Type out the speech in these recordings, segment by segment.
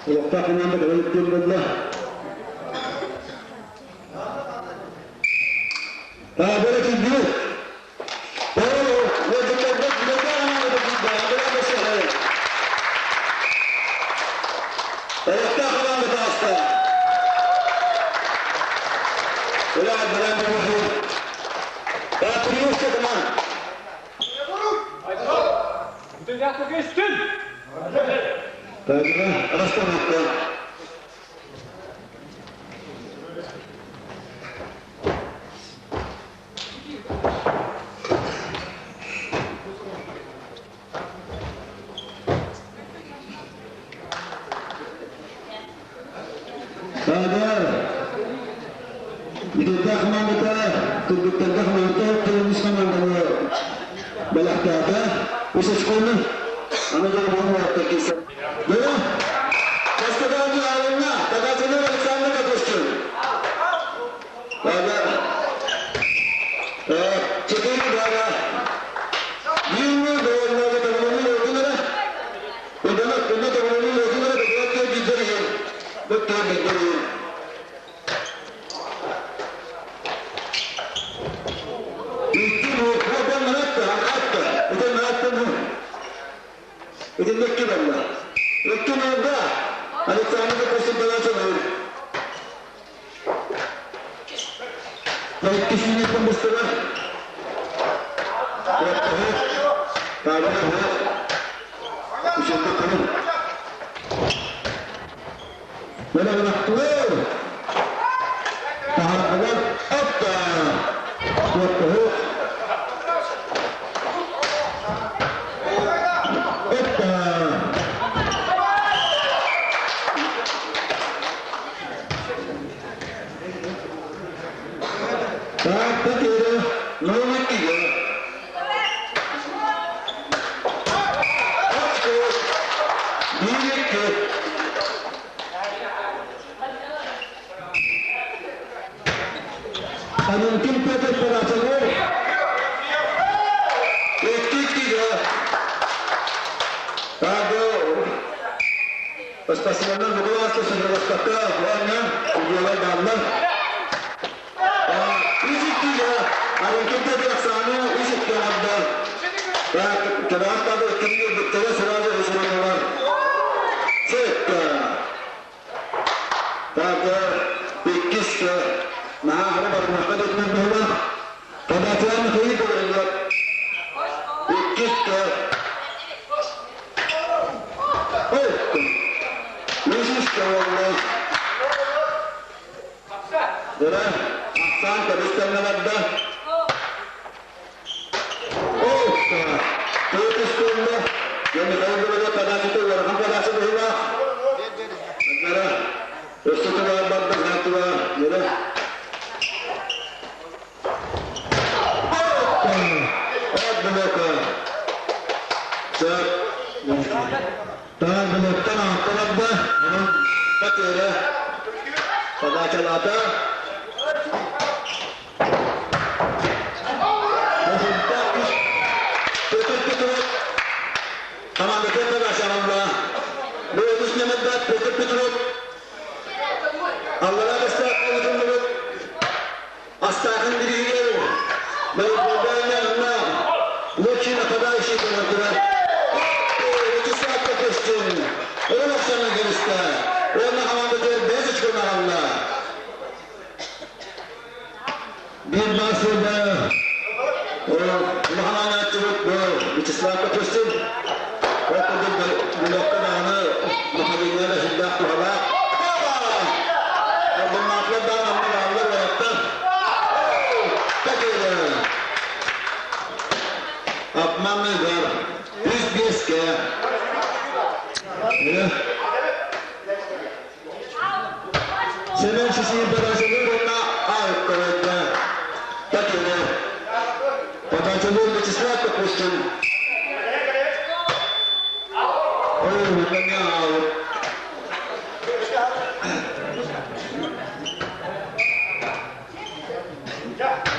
Олохтоох хамаанда кэлэн диэн буолла. Бары килбиир. Олохтоох хамаанда тааста. Ура, баран Патриотка команд. Расстановка. Садар, Итинтэх хамаандата кыргыттарга хамаанда тылын хамаанданы бэлэхтээтэ. Үс очкону аны дьоҕурун уолаттар киирсэн. Бөрө, Бастакы аалынна Татарцев Александр Капустин. Четыре удара. Длинный довольно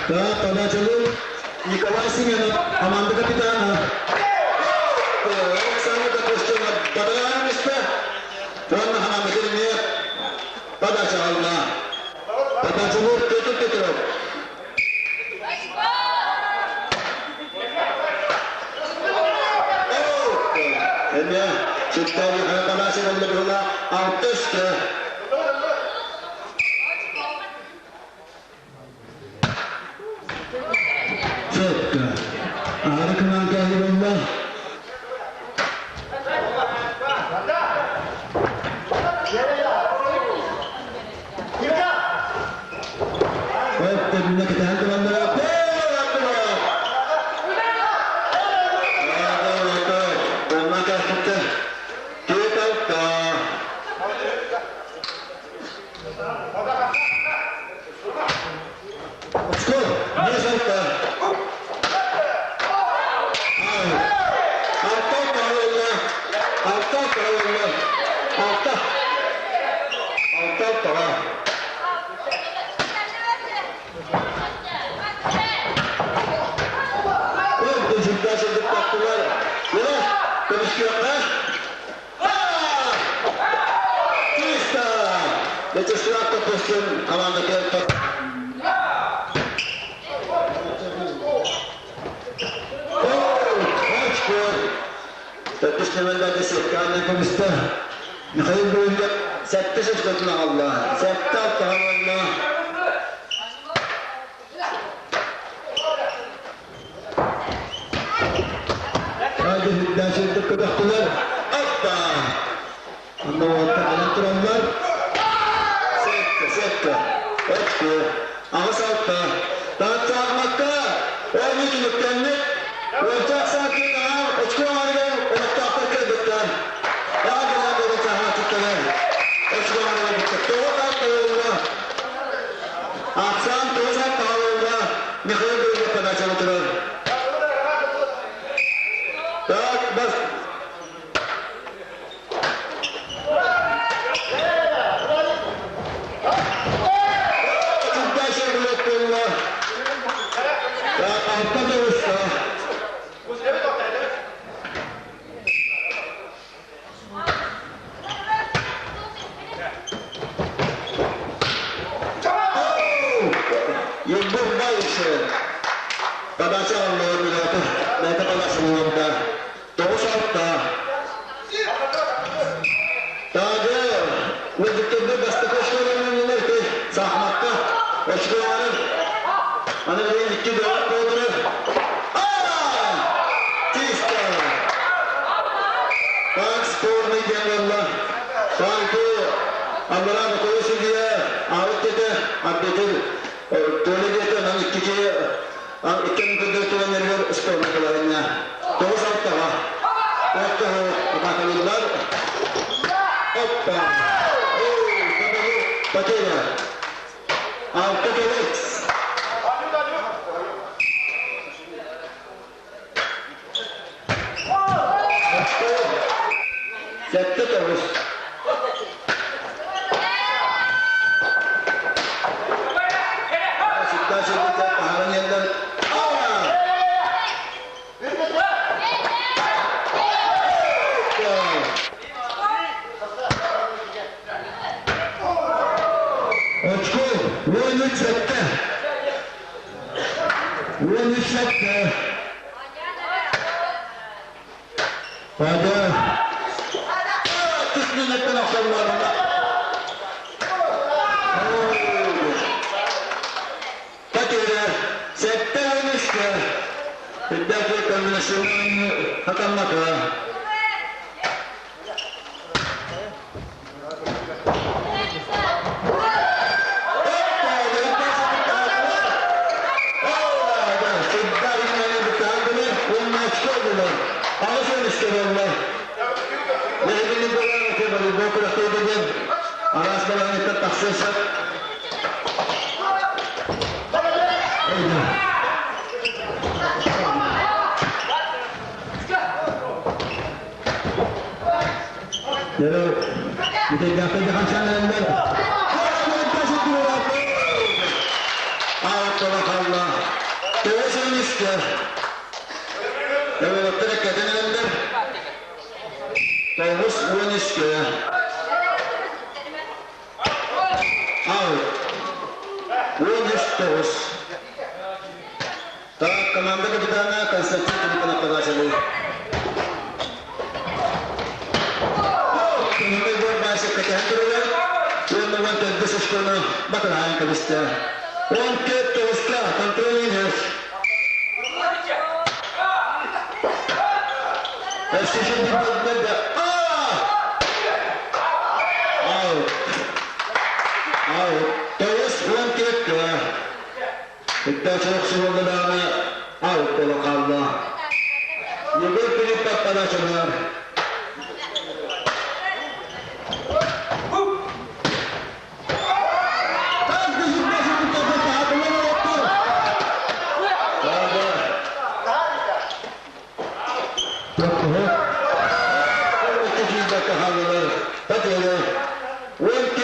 Так, подачалыыр Николай Семенов, команда капитана. Александр Капустина бадаҕаан истэ. Уонна ханааммытын эмиэ подача алла. Подачалыыр Петр Петров. Эмиэ Султан подача алла быһыла алтыска. Сөпкө. Аһары кымаан кээһи буолла. Өттөрүнэ кэтэһэн тураллара. Онно кээспиттэр. Түөрт алта. Очко! Биэс алта. Алта алта Алта алта Алта. Алта алтаҕа. Ой, сылдьа сылдьыттаттылар. Ура, көмүскүөххэ. Чисто! Вячеслав Капустин командатын Очко! Төрдүс сетканы көмүстэ. Михаил Гурьев сэттэ очкотун аҕалла. Сэттэ алтаҕа уонна Радио көтөхтүлэр. Аппа! Онно уолаттар кэлэн тураллар. Сэттэ, сэттэ. Очко. Аҕыс алта. Тааттаахмакка оонньуу түмүктэммит. Уонча ахсаан күн аҥаар очко аҥаарыгар олохтоохтор кыайбыттар. Аҕа буолан саһааччыттары очко аҥаарыгар бүттэ. Тоҕус алта буолла. Ахсаан тоҕус алта буолла. Михаил Гурьев подачаны турар. Так, бас. Дальше блок буолла. Так, алта тоҕуста. Егор Баишев. Подача аллар минута. Бэйэтэ подача Тоҕус алта. Тагы ыалдьыттарга бастакы очколарын саахымакка очколарын аны билигин икки бөҕөх буоллар. Чисто! Так спорный диэн буолла. Санку аллараа Нокойу судья аабыт этэ, арбитр Толя диэтэ, онон икки киһи икки көрдөр түгэннэригэр спорный кылаһынна. Тоҕус алтаҕа. Оттоһу атаакалыыллар. Оппа! Потеря. Алта тоҕус. Сэттэ тоҕус. Сыттаа сылдьыта таһааран иһэллэр. Очко 13 сэттэ. 13 сэттэ. Hadi. Түс минуттан охсоллорuna. Потеря. Сэттэ 13-кэ. Үрдээки комбинацион хатаммата. Араас балаһыттан тахсыса. Дьэ, бүтэйдээхтэр да хамсаналлар. Ааттала халла. Төбө сөнүскэ. Эвелоттар эккэтэн эрэллэр. 9 13-кэ. Аут. 13 9. Так, команда капитана Константин Капитанов подачали. Көҥүл Горбасев кэтэһэн турар. Уонна 14 очкону батыраан кэбистэ. 14 9-ка контрольный мяч. Өссө шүрдүбүт Аут. Аут. 9 14-кэ. Үттээччи охсуһулладаҕына аут буолан хаалла. Егор Филиппов подачалар. 14 9.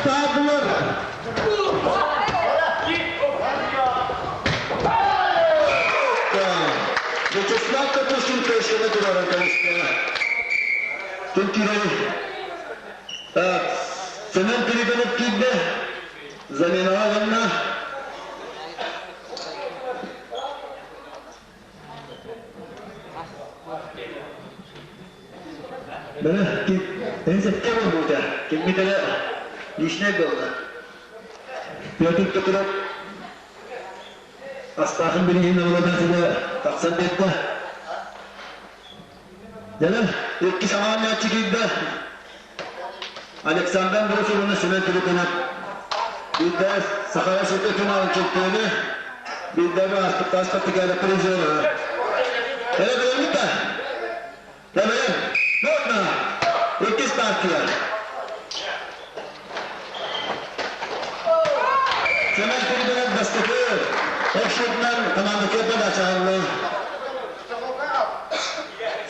Таатылар. Вячеслав Капустин көшкені турарын кәлісті. Түнкірей. Семен Пилипенов киирдэ. Заменаҕа ылынна. Бene эн сэттэ буолбута. Киммит эрэ личнэй буолла. Петр Петров Астаахын билигин ылана сыда тахсан биэрдэ. Дьэ, икки саҥа мяччы киирдэ. Александр Андросов уонна Семен Трутинов. Биирдэ Саха сиргэ финалын чемпионы, биирдэ ааспыт спартакиада призера. Эрэ билэммит да? Бэлэм. Можно. Иккис партия. Семен Трутинов бастакы охшутунан командатыгар подача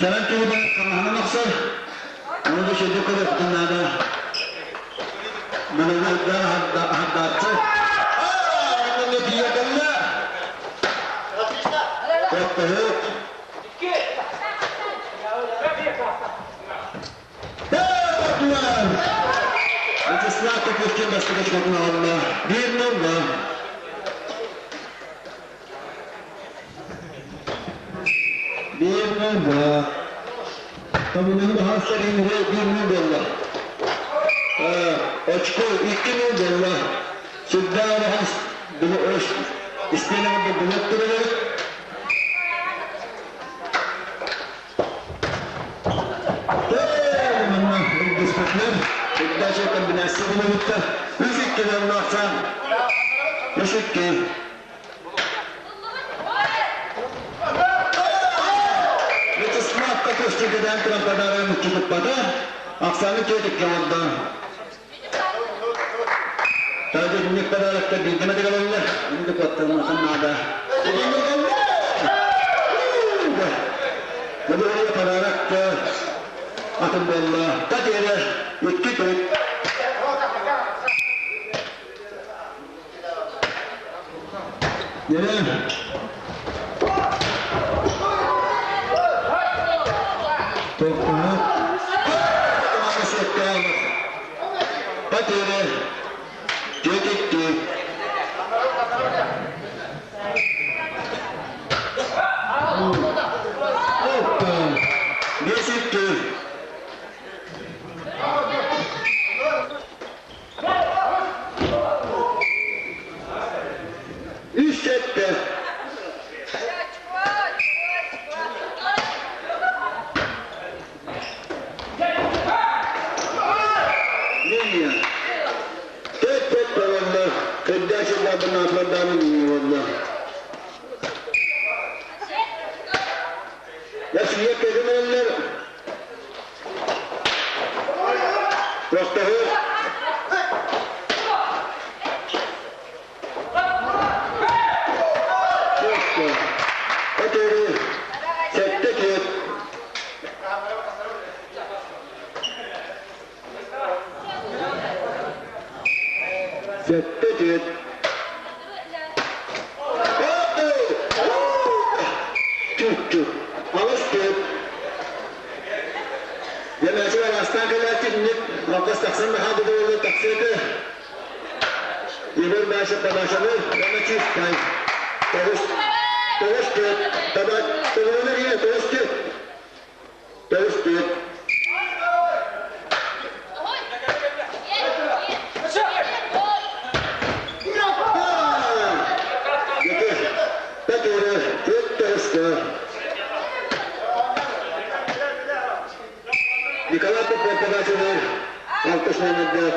Семен Трутинов хамаһынан охсор. Оны да шөйдө көрөктүн наада. Мынаны хаддааччы. Онно тиийэ кэллэ. Көттөһүк. Вячеслав Капустин бастакы очкотун аҕалла. 1-0. 1-0. Табылыгы баһаастар иҥире 1-0 буолла. Очко 2-0 буолла. Сүрдээх улахан истиэнэҕэ блок турар. Манна үрдүспүтүнэн үрдээчи комбинация булабытта. 3-2 буоллаахсан. 3-2. Вячеслав Капустин кэдээн туран подарок мүччү туппата. Ахсааны түөтүккэ оҥордо. Таажы подарокта биирдэ мэтигэлэллэр. Инде куоттармахан наада. Мадуһуйа подарок атын буолла. Татьяна 2 4. Yere. Тоқтону. Татьяна 4 2. Опа. 5 2. 3 7. Линия. 4 5 болла. Кырдашын бабын линия болла. Ясия кегенелер. Тохтоһу. Сэттэ түөрт. Түк-түк. Аҕыс түөрт. Дэмээчик араастаан кэлээччи итинник алҕас тахсан да хаалбыта буоллар тахсыа этэ. Егор Башев подачаны уонна чистай. 9 9 4. Таба тоҕуһунар ийэ 9 4. 9 4. Пәкері, 4 9-ка. Николай Попов подачаны алтыс номердаах.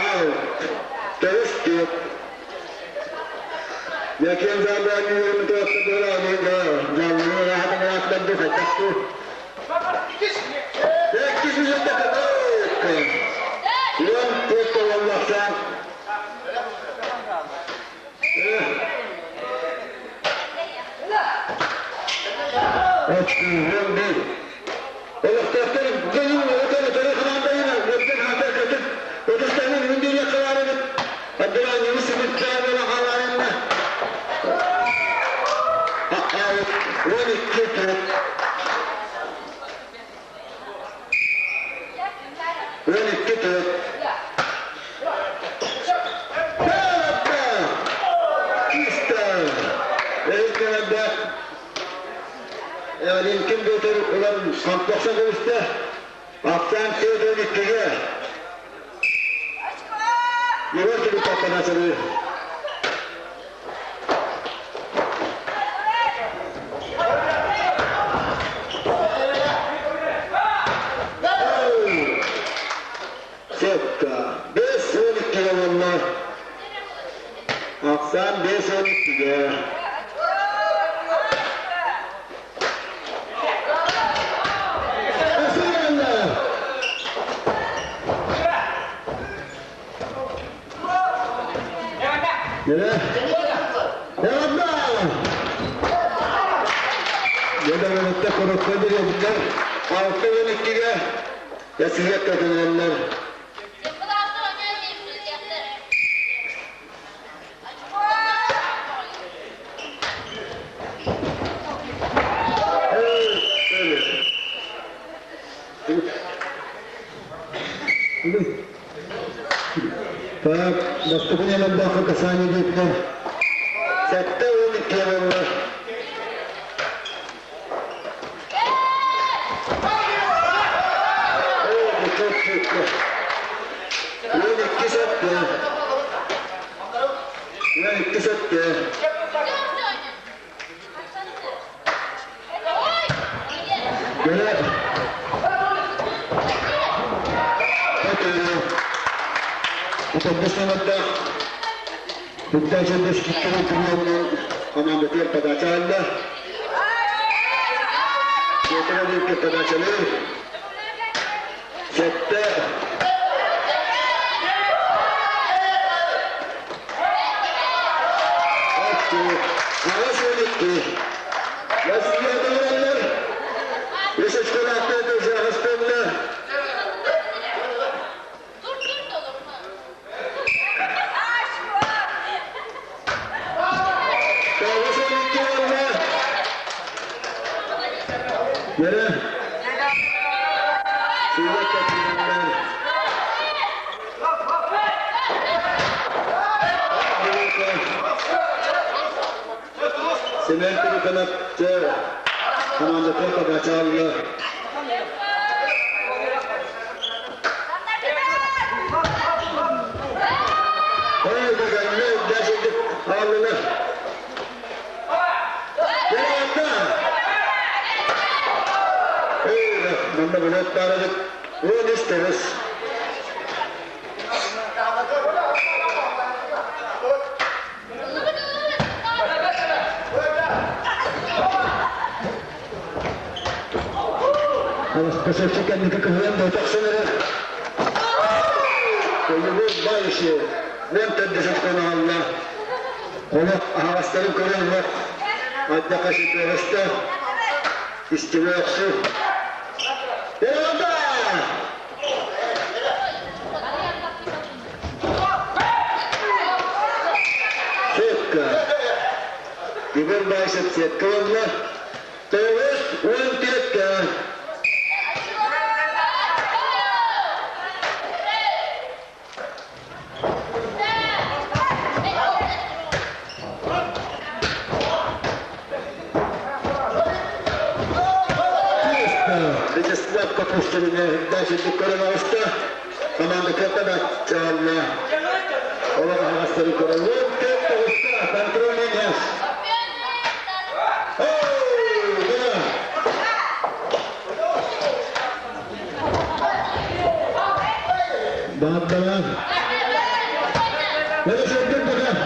Аут. 9 4. Яким Замбани 12 4. 12 4. Ким Бөтөр улам хампақса көбүстэ. Ахсаан 4 12-ге. Егор Филиппов подачаны. Сетка. 5 12-ге болла. Ахсаан 5 12-ге. Yere. Yanında. Yedemekte korokta bir yedikler. 6 12-ге. Ясыгек көтөнөллөр. Так, бастакы ньымандаахха касание диэбиттэр. 7 12 буолла. Оо, çok çok. 12 7. 12 7. Gene Утоппус номердаах. Үттээчэн иккини күннэн командатыгар подача алла. Петр Ильич подачаны. 7. Окей. 8 12. Ясыядыралар. Үс очколаахта жағыстырла. 9 12 болла. Yere. Сүйрек кәтірінлер. Семен Туруканапты командатын подача алды. Ой, дегенне дәшілдік алыны. Yere Ey, манна билет барадык. 13 9. Касавчик никак да тахсыныры. Ойыбы байышы. Мен тәддесіп алла. Оны ағастарын көрін Адда қашып бересті. Истиме оқсы. Ерада! Николаевич сетка буолла. 9-14-кэ. Вячеслав Капустин дальше көрөн оҕуста. Команда кытта баччалла. Олох аһаҕастары көрөллөр. Төрт тоҕуста контрольный мяч. Бааттара. Böyle söndür bakalım.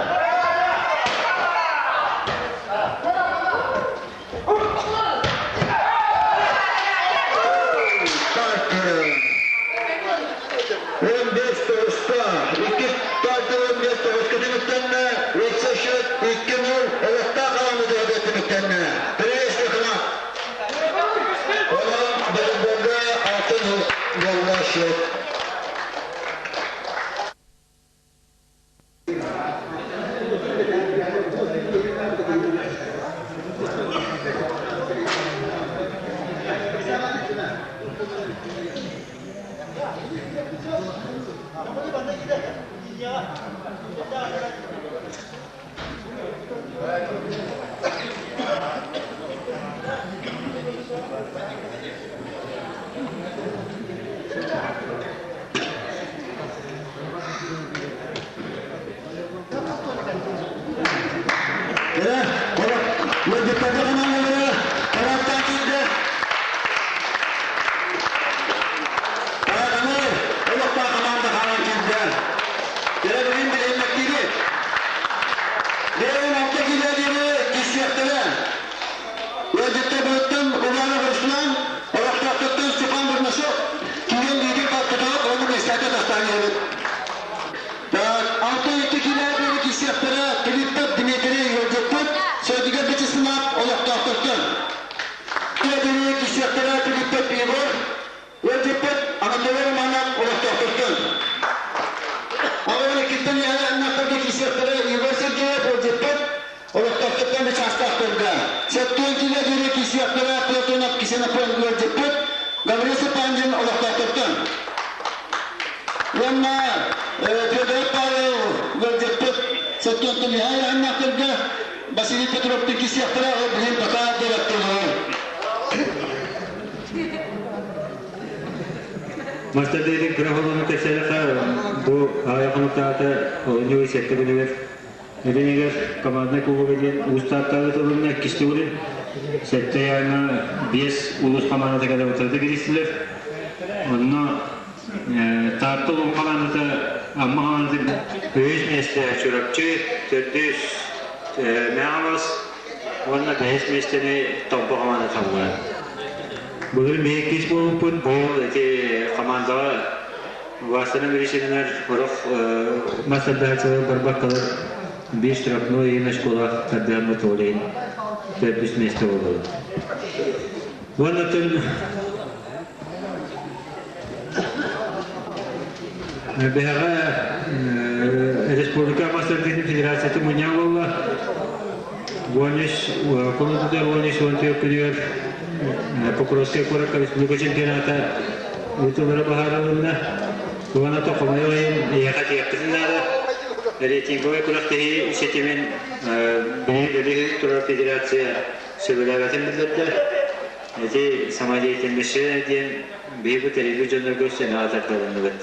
15 тоҕуста, икки партия 15 тоҕуска түмүктэннэ, өссө счет 2-0 олохтоох аламыдыга түмүктэннэ. Приветствие Онон волейболга алтын буолла счет. Василий Петров кисиэхтэрэ билин пока директорлар. Мастер дейдин күрэх кэсэлэхэ бу аайаханутаата оонньуу сетте күнүгэр Эдинигэр командный кубога диэн уустааттаабыт ылынна иккис төгүлүн сэттэ яана биэс улуус командата кэлэ киристилэр. Онно Таатта улуун командата Амма командата үһүс миэстэ Чурапчы, төрдүс Мэҥэ уонна бэһис миэстэни Томпо командата талла. Былыр биһи иккис буолбуппут, бу ити командаҕа Василий Гришиннар сорох мастардааччылар барбаккалар биир штрафной иһин школа тардыан Анатолийын төрдүс миэстэ буоллулар. Уонна Биһиэхэ республика мастардыытын федерациятын мунньаҕа буолла. Уон үс кулун 13 14 күнүгэр Покровскай куоракка республика чемпионата ыытыллара быһаарылынна. Уонна хомойуох иһин эйиэхэ тиэхпитин наада. Рейтинговай күрэхтэһии ситимин билигин турар федерация сөбүлээбэтин биллэрдэ. Ити самодеятельность диэн биһиги тэрийбит дьоннорго сыанаҕа тардылынныбыт.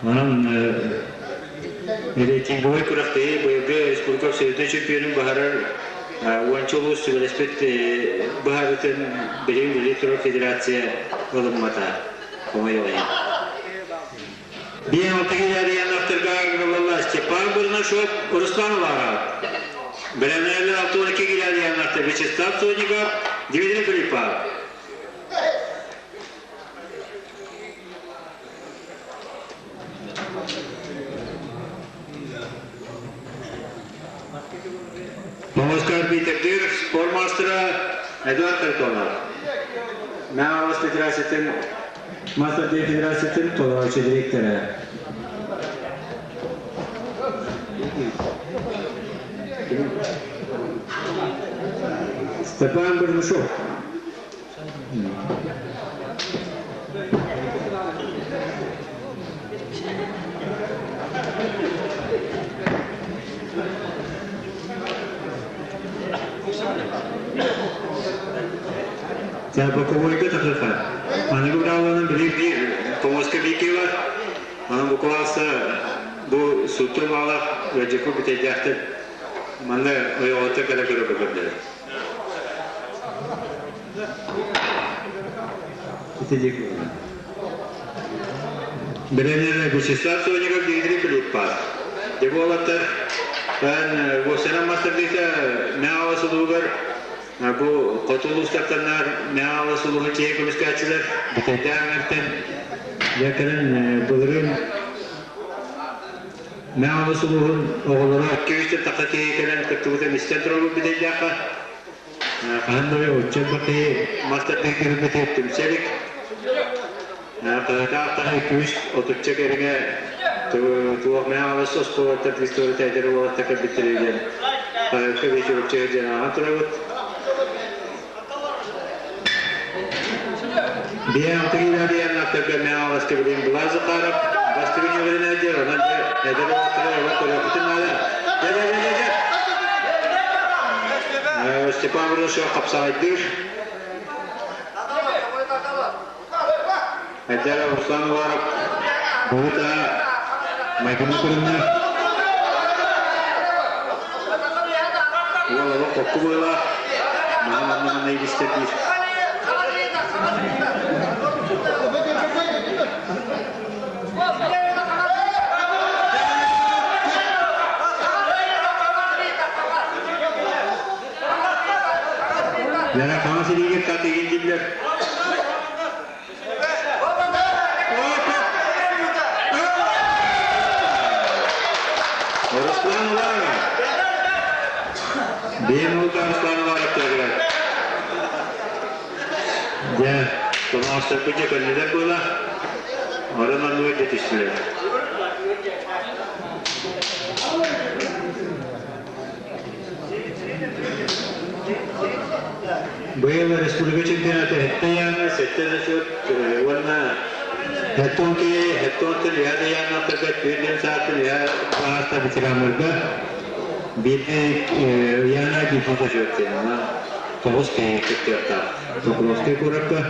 Онон рейтинговай күрэхтэһии быйылгы республика абсолютнай чемпионун баһарар уонча улуус сүбэлэспит быһаарыытын билигин үлэлии турар федерация ылыммата. Хомойуох иһин. Биир алта килэрийэн ыҥырыллаллар Степан Бурнашов, Руслан Уларов. Бэлэмнээлэр 62 килэрийэн Вячеслав Сотников, Дмитрий Филиппов. Помощник Питер спортмастера Эдуард Харитонов. Мэҥэ Федерациятын Мастер Федерациятын толороочу директора. Степан Бурнашов. Боковойга тахыха. Аныгы быраабыланан билир биир помоска биики бар. Онон бу кылааста бу суттун маалаах ыалдьыкпыт бүтэйдээхтэр манна ойоҕотто кэлэ көрө көрдөрөр. Бэлэмнэр Вячеслав Соников Дмитрий Филиппов. Дьэ буолаттар, эн Вовсенан мастардыыта Мяала сулуугар бу хоту улуустартаннар Мяала сулуһун чиһин көмүскээччилэр бүтэйдээн эртэн дьэ кэлэн былырыын Мяала сулуһун оҕолоро 200 тахса киһи кэлэн кыттыбытын истэн турабыт бүтэйдээххэ. Хаһан да оччо элбэх киһи мас тардыы түһүлгэтигэр түмсэ илик. Хаһытаах таһы күүс отучча кэриҥэ туох мэҥэ оскуолаттан история эдэр уолаттар кэлбиттэрэ диэн хаһыакка вечерочча диэн ааҕан турабыт. Биэм тыгыла диэн аттарга мэҥэ билин Булай Захаров бастыгын үөрэнээдьэр, онон эдэр уолаттары оҕо көрүөхпүтүн наада. Дьэ, дьэ, дьэ, дьэ. Степан Бурнашев хапсаҕайдыыр. Эдэр Руслан Уваров быһыта майгыны көрүннэ. Уол олох хокку быылаах. Маһа манна манна илистэр диир. Яра хаҥас илиигэр татыгын дииллэр. Руслан Уланов. Бэйэм уолга Руслан Уланов төрүгэр. Дьэ, тоноосторбут дьэ көннүлэр буола. Орон оннугар дьэ түстүлэр. Быйыл республика чемпионата сэттэ ыйааҥҥа сэттэ зачет уонна хэттон киһи хэттонтон үһэ ыйааҥҥа түөрт саатын үһэ баҕаста ветераннарга биирдэ ыйаана биирдэ зачет онон тоҕус киһи кыттыахтаах Покровскай куоракка.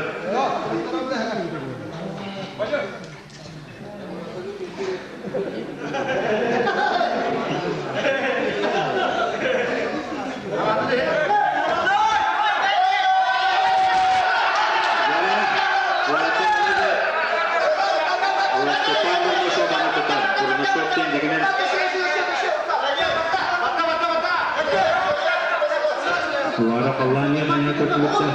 Лара Халлания манна көрдүбүттэ.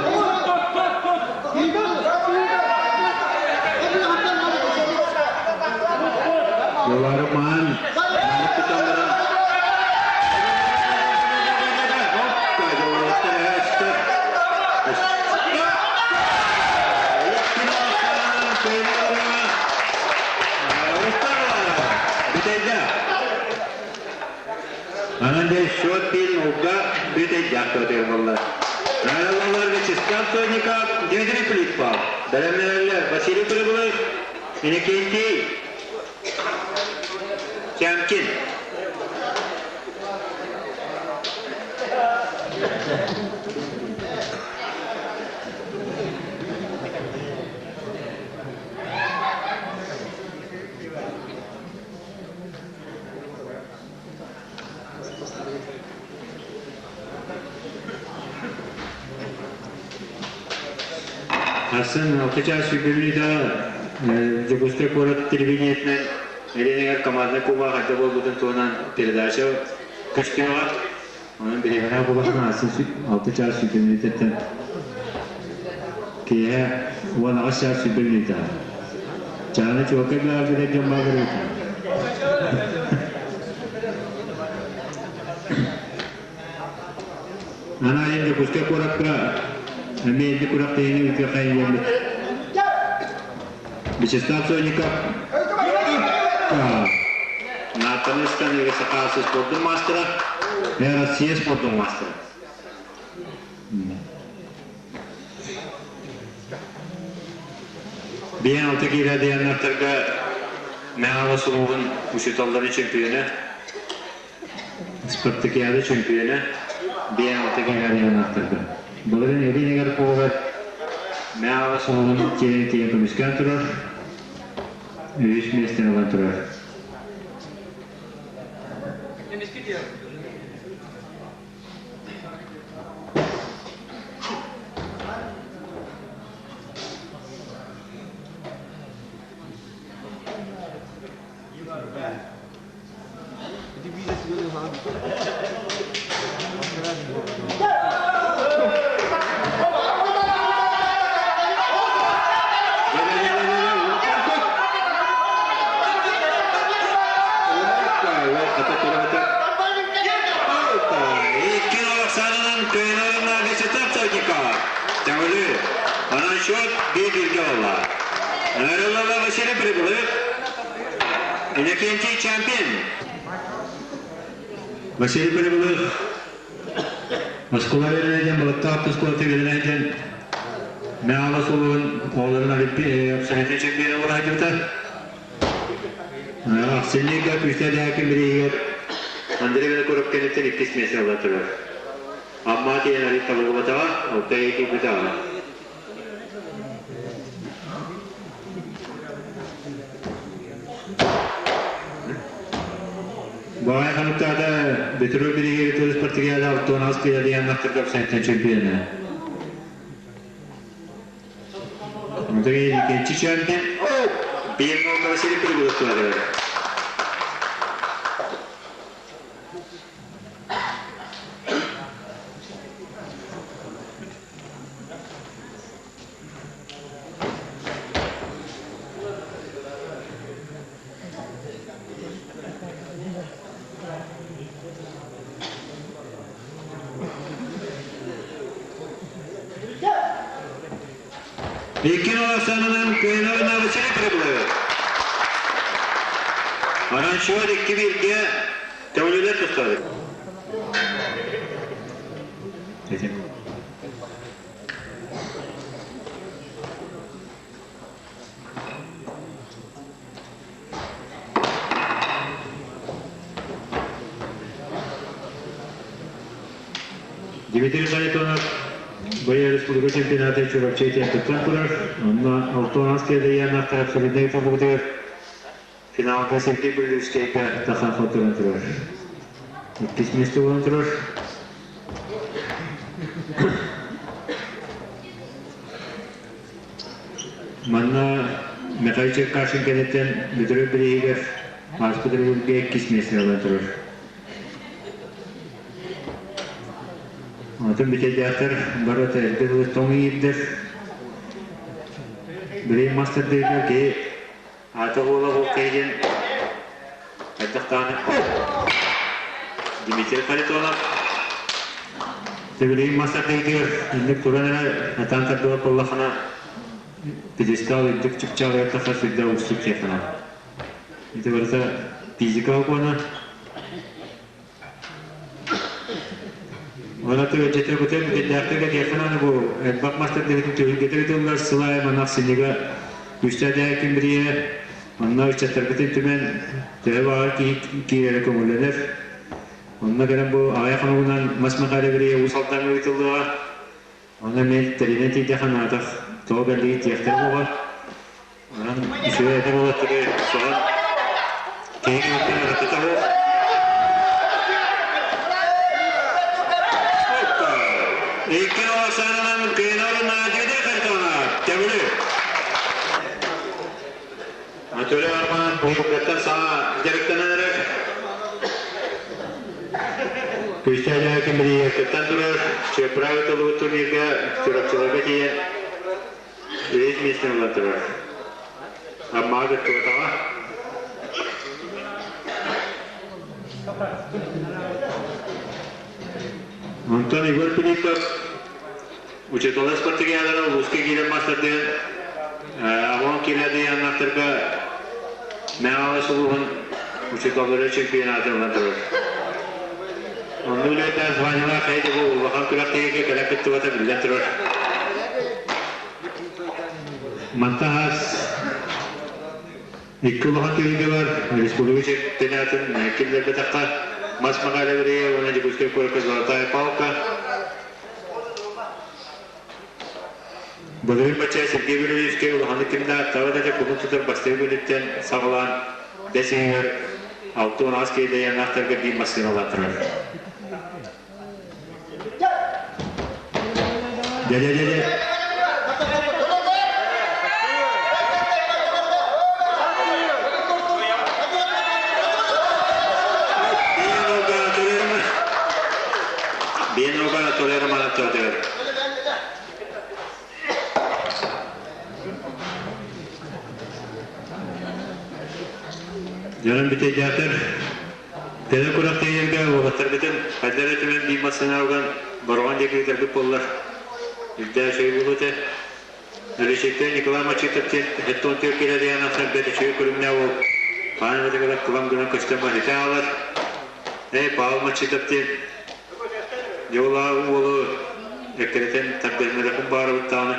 Лара маан маннык тутан баран Анан дьэ счет биир нолга бүтэйдээх көтөр буолла. Правилалар Вячеслав Сотников, Дмитрий Филиппов, бэлэмнэнэллэр Василий Прибылых, Иннокентий Тямкин. Арсен Алтыча сүбүлүүтэ Дьокуускай куорат телевидениетинэн Еленигэр командный куба хайда буолбутун туһунан передача көстүөҕэ. Онон бириэмэлээх буоллаххына Арсен 6 чаас сүүрбэ киэһэ 18 чаас 20 мүнүүтэ. Чааны чуолкай баар билэр дьон баар Анаайын Дьокуускай куоракка эмиэ инник күрэхтэһиини ыытыаххайын диэммит. Вячеслав Сойников Наатаныстан Саха спордун маастара, Россия спордун маастара. Биэн алта киилэ диэннэртэргэ Мэҥэ улууһун учууталларын чемпиона, Спартакиада чемпиона биэн алта киилэ диэннэртэргэ. Былырыын Ирина Игорькова Мэҥэ улууһун тиийэн тиийэн көмүскээн турар, үһүс миэстэни ылан турар. Икки Оксананан Вячеслав Сотников. Тәңілі. Анан счет bir-birге олла. Нарылала Василий Прибылых. Иннокентий чемпион. Василий Прибылых. Оскола веренеден, Балыктаах осколаты веренеден Мэҥэ сулуһун оҕолорун Олимпия абсолютнай чемпиона буола сылдьыбыта. Ахсынньыга күүстээх дьаһакын бирииһигэр Андрей Винокуров кэнниттэн иккис миэстэ ылан турар. Амма тиийэн арыый табыллыбатаҕа, алта ый киирбэтэҕэ. Баҕай ханныктаата Бетро бирииһигэр турист спартакиада 68 киилэ диэн мастарга абсолютнай чемпиона. Иккинчи чемпион биир нолга Василий Прибылов туһатыгар. Икки санынан Кыайыылаах Василий Прибылов. Аранчуор икки бииргэ Төҥүлүлэр тусталлар. Дмитрий Харитонов Быйыл республика чемпионата Чурапчы кыттан турар. Онно Алтон Астыйа абсолютнай тобугутугар финалга Сергей Брилевскийга тахан хотторон турар. Иккис место буолан турар. Манна Михаил Черкашин кэнниттэн Бүдүрү бирииһигэр ааспыт өрөбүлгэ иккис миэстэ ылан турар. Атын бүтэйдээхтэр бары эрдэ дылы тоҥ иирдэр. Билигин мастардыырга киһи аата буола ол киһи диэн хайдах даҕаны Дмитрий Харитонов Билигин мастардыыргар инник туран эрэ атаан тардыбат буоллахына пьедестал үрдүк чыпчаалыгар тахсар сүрдээх уустук диэххэ Ити барыта физика сокуона. Она тыгаччата бутен бүтэннээхтик этиэххин аны бу элбэх мастардыгытын түһүлгэтэ ыытыллар сыл аайы манна ахсынньыга күүстээх ким бирийэ онно ыччаттарбытын түмэн төһө баҕар киһи киирэрэ көҥүллэнэр. Онно кэлэн бу аҕыйах хонугунан мас Михайло бирийэ Уус Алдаҥҥа ыытыллыаҕа. Онно эмиэ тэринэн тиийдэххэ наадах тоҕо кэллигит диэхтэрэ буолуо. Онон үчүгэй этэ буолаттары соһон киһи киһиттэн ыратыта суох. Икки Оксананан Кыйынарын Надя Харитонова Төҥүлү. Анатолий Арман быйылгыттан саҥа дьарыктанан эрэр. Күүстээх ким билиэхтэн турар Чеправи тылыбыт турнирга Чурапчыларга тиийэн үһүс миэстэни ылан турар. Аммаҕа кыттыбатаҕа. Онтон Егор Филиппов учууталлар спартакиадалара улууска киирэн мастардыан Амон киирэ Мэҥэ улууһун учууталлара чемпионатын ылан турар. Онно үлэтэ званиелаах хайа бу улахан күрэхтэһиигэ кэлэн кыттыбата биллэн турар. Мантан аас Икки улахан түһүлгэ бар, республика чемпионатын киллэрбэтэххэ, Мас Махайловия уонна Дьокуускай куоракка Золотая палка. Былырыын бачча Сергей Белевичкэ улаханнык кимнээх таба да кулун тутар бастакы күнүттэн саҕалаан бэс ыйыгар 68 киһи биир массыыналаах турар. Дэ-дэ-дэ-дэ. Биэн уга Толера Манаттатыгар. Дьонум бүтэйдээтэр Төһө күрэхтэһиилэргэ уолаттарбытын хайдах эрэ түмэн биир массыына уган Бороҕон диэки ыытарбыт буоллар, үрдээх үчүгэй буолуо этэ. Өлөчөйтөн Николай Мачитов диэн 74 киилэ Дианахтан бэрт үчүгэй көрүҥнээх уол хаан эбэтигэр кылам гынан көстөн барыта аалар. Эй, Павел Мачитов диэн дьоллоох уолу эккирэтэн тардыһыннарыахпын баарыбыт даҕаны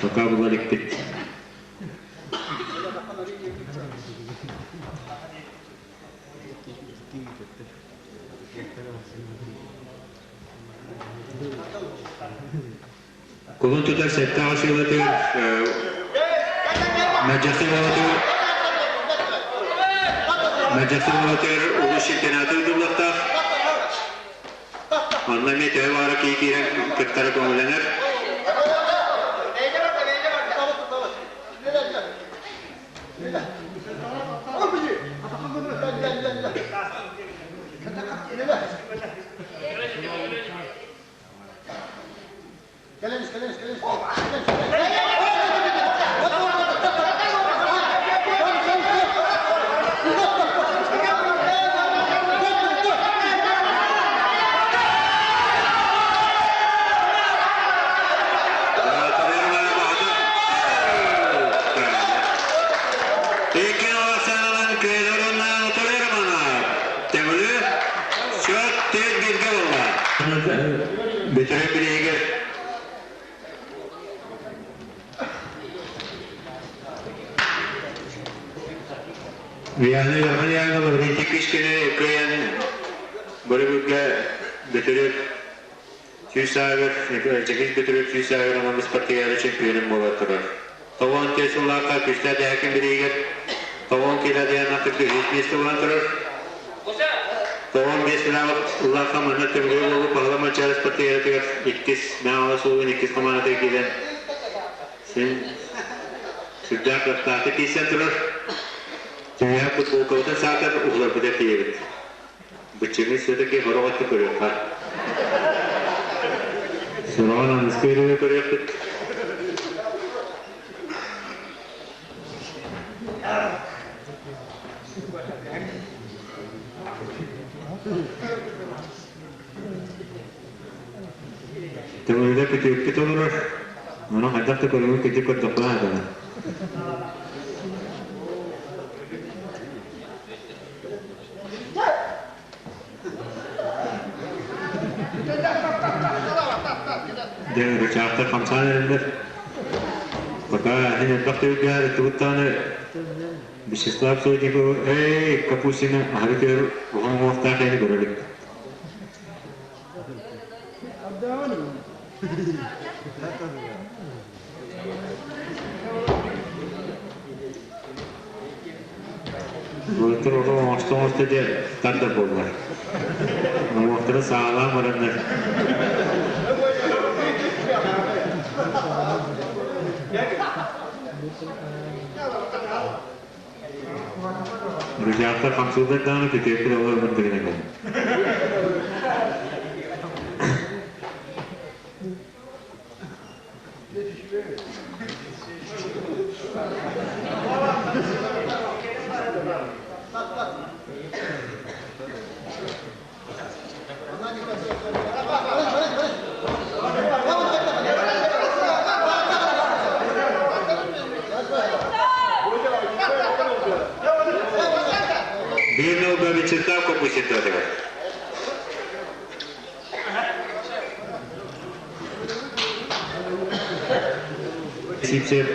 пока була иликпит. Кулун тутар сэттэҕэ сыылатыгар Мадьасы уолатыгар Мадьасы уолатыгар улуус чемпионата ыытыллыахтаах. Онно эмиэ төһө баара киһи киирэн кыттара көҥүллэнэр. Бүтэрэн билиһигэр Вияны Яна Лаврентий Кишкини кыайан бары бүтүрүп 100 аагыр Чекис бүтүрүп 100 аагыр анал спартакиада чемпионун буола турар. Тоҕон сыллаахха күстээх дэһэкин бириигэр тоҕон киилэ диэн үһүс миэстэ буолан турар. Тоҕон биэс ыллаахха манна Төҥүлү уолу Баһыла Манчаары спартакиадатыгар иккис Мэҥэ суолун иккис хамаандатыгар киирэн син сүрдээх кыахтаахтык киирсэн турар. Түһүөх футболкабытын саатар уһуларбыта тиийэбит. Быччыҥы все-таки сорох өттө көрүөххэ. Сороҕун аныгыскы ырыаны көрүөхпүт. Төҥүлүгэ күтүөппүт олорор. Ону хайдах да көрүҥү кырдьык көрдөххө наадана. Дьэ, ырычаахтар хамсаан эрэллэр. Пока иһин элбэх түбүккэ ыттыбыт даҕаны Вячеслав Сотников эй, Капустина аһары түһэр улахан уҥуохтаах киһини көрө илик. Былыттар ото оҥосто-оҥосто дьэ тардар буоллар. Уҥуохтарын саҕалаан бараннар. Рычагтар хамсыыллар даҕаны күтүөппүт олор мындыгына кэлин. Биир нолга Вячеслав Капустин туотугар. Сипсев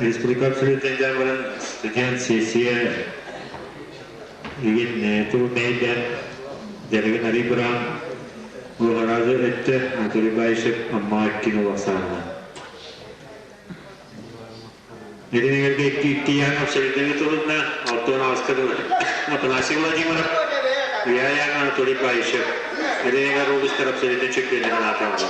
республика абсолютно баран Студент сессия игин тыл мэйдэн дэрэгин ари быран Угаразы өттө Анатолий Баишев Амма кино лаксаана. Итинигерге икки ян абсолютно тылына Алтон Аскадылы Афанасий Владимиров Яян Анатолий Баишев Итинигер областар абсолютно чемпионы аталды.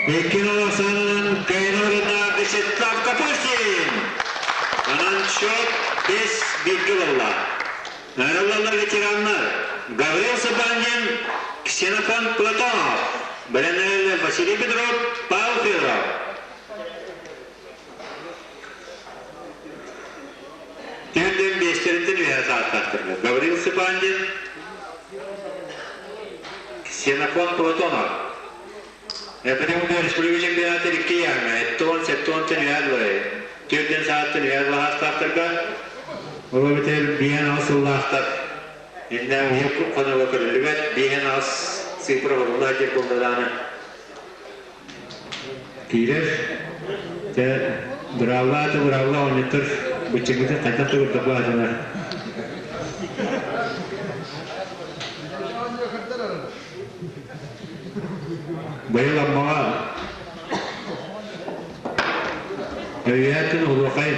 Икки кайнорына Вячеслав Капустин. Анан счет 5-1 болла. Аралалар ветераннар Гаврил Сабандин, Ксенофонт Платонов, Бленель Василий Петров, Павел Федоров. Түнден бестеринтен үйә сааттастырды. Гаврил Сыбандин, Ксенофонт Платонов. Эпидемия республика чемпионаты икки яңа, эттон, сеттон тен үйә Түрден сааттын үйә лаһастақтырга. Ол битер биен асыллаахтар. Инна уйук коно көрүлүбэт биен ас цифра болула жер болдаданы. Кирер, те бравла те бравла онетер бычыгыты кайта тугур табаатынар. Быйыл аммаға Өйәтін улуқай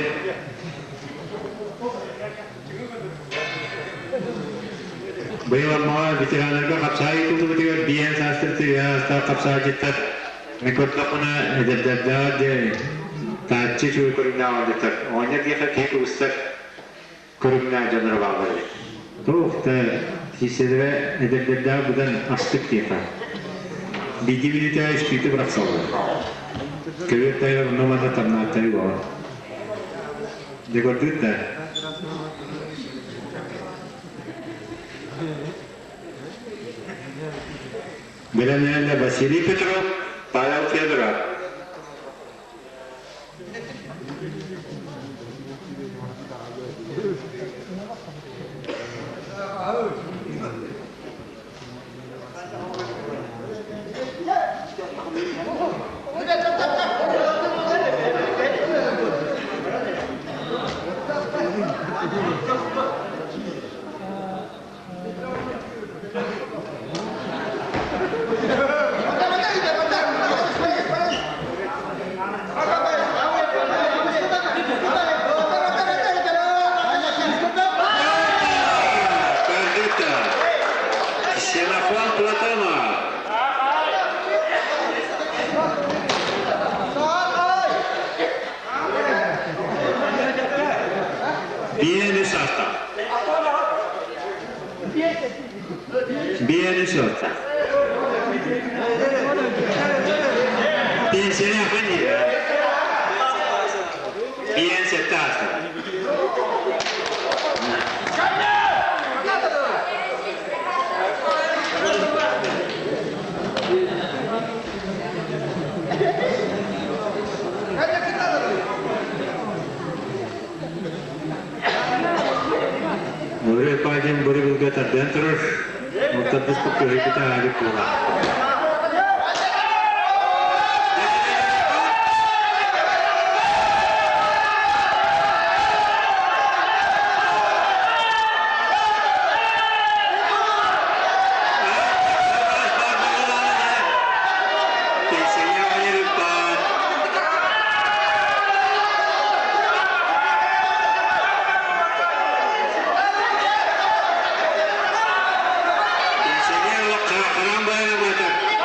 Быйыл аммаға ветеранларга қапсай тулды бітігер биен састыр түйе қапсай жеттер. Мен көртақына эдердерда де таатчы чуй көрүмнә алдыктар. Оня диха кек устар көрүмнә жаныр багыр. Тух та хиседре эдердерда будан астык диха. Биди билите иштити бирак салды. Көбөт тайга номада тамнаатай бар. Дегордут да. Беленеле Василий Петров, Павел Федоров. Кандита. Ксенофон Платонов. Биени состав. Биени состав. Пенсионер фани. Биен сетаста. Муры пажем бури булга тарден турur. Муртадыс куккуһикита али кула. Пенсионер Валерий Пан. Пенсионер Каран Баяна Батыр.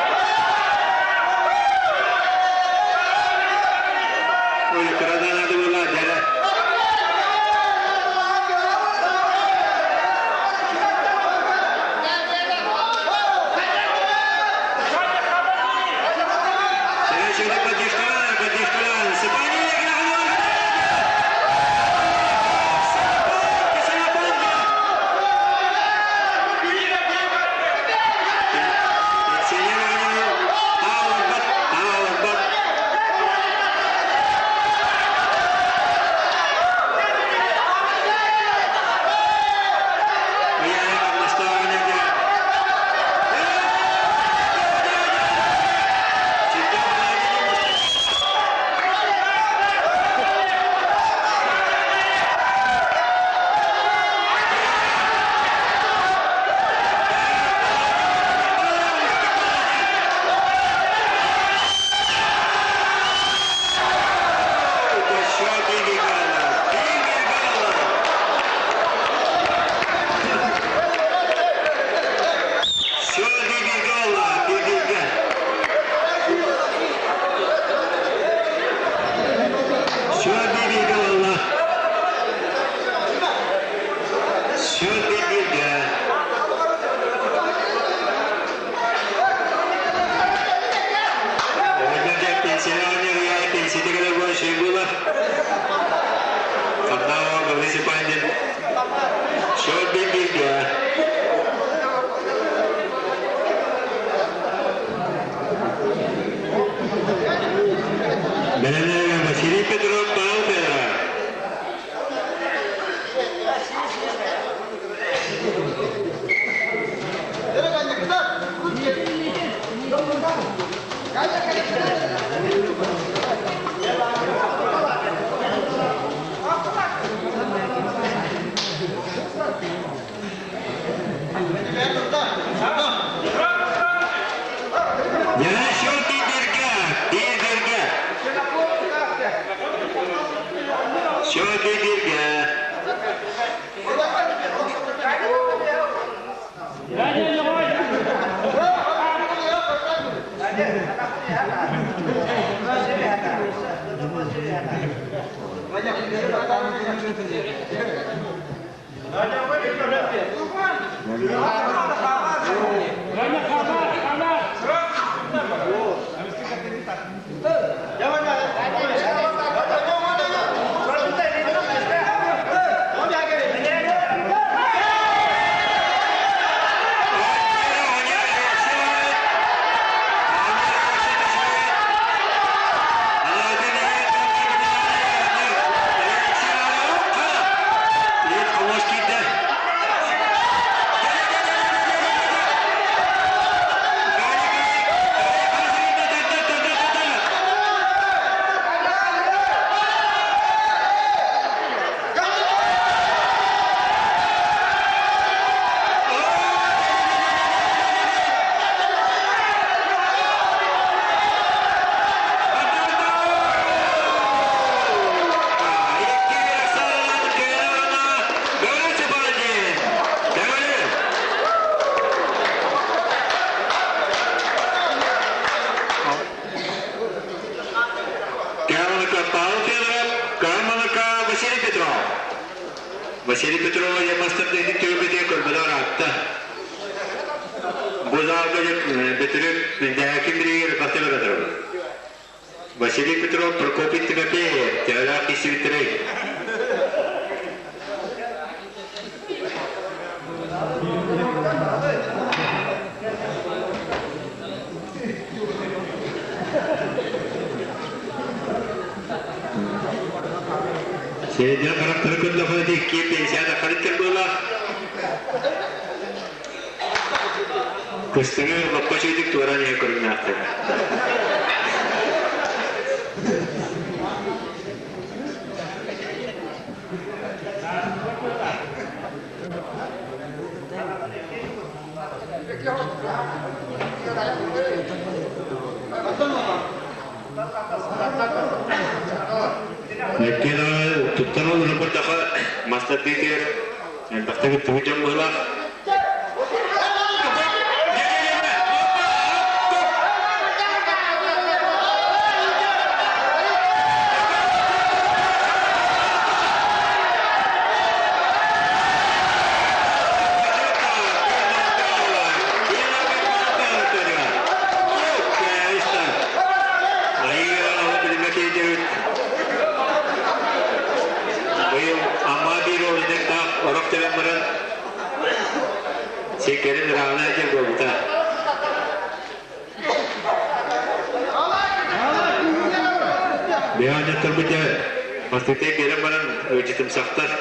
Дьэ, биргэ, биир биргэ. Счеты биргэ. Василий Петров. Василий Петров я мастер төбөтө көрбөлөр атта. Бу залга бөтүрүк дәкин биригер Василий Петров. Василий Петров, Прокопий Тимофеев, Теолак Исвитрей. Сейден характері күнді қойды, ки пенсияда характер бола. Кыстыңы лаппа чөйдік туаран е көрін ақты. Nekkido туттан ол репортаға мастер дейдер. Бақтағы тугужан бұла. Секерин рағына жер болута. Беғане тұрбыте, мастыте берен баран өжітім сақтар.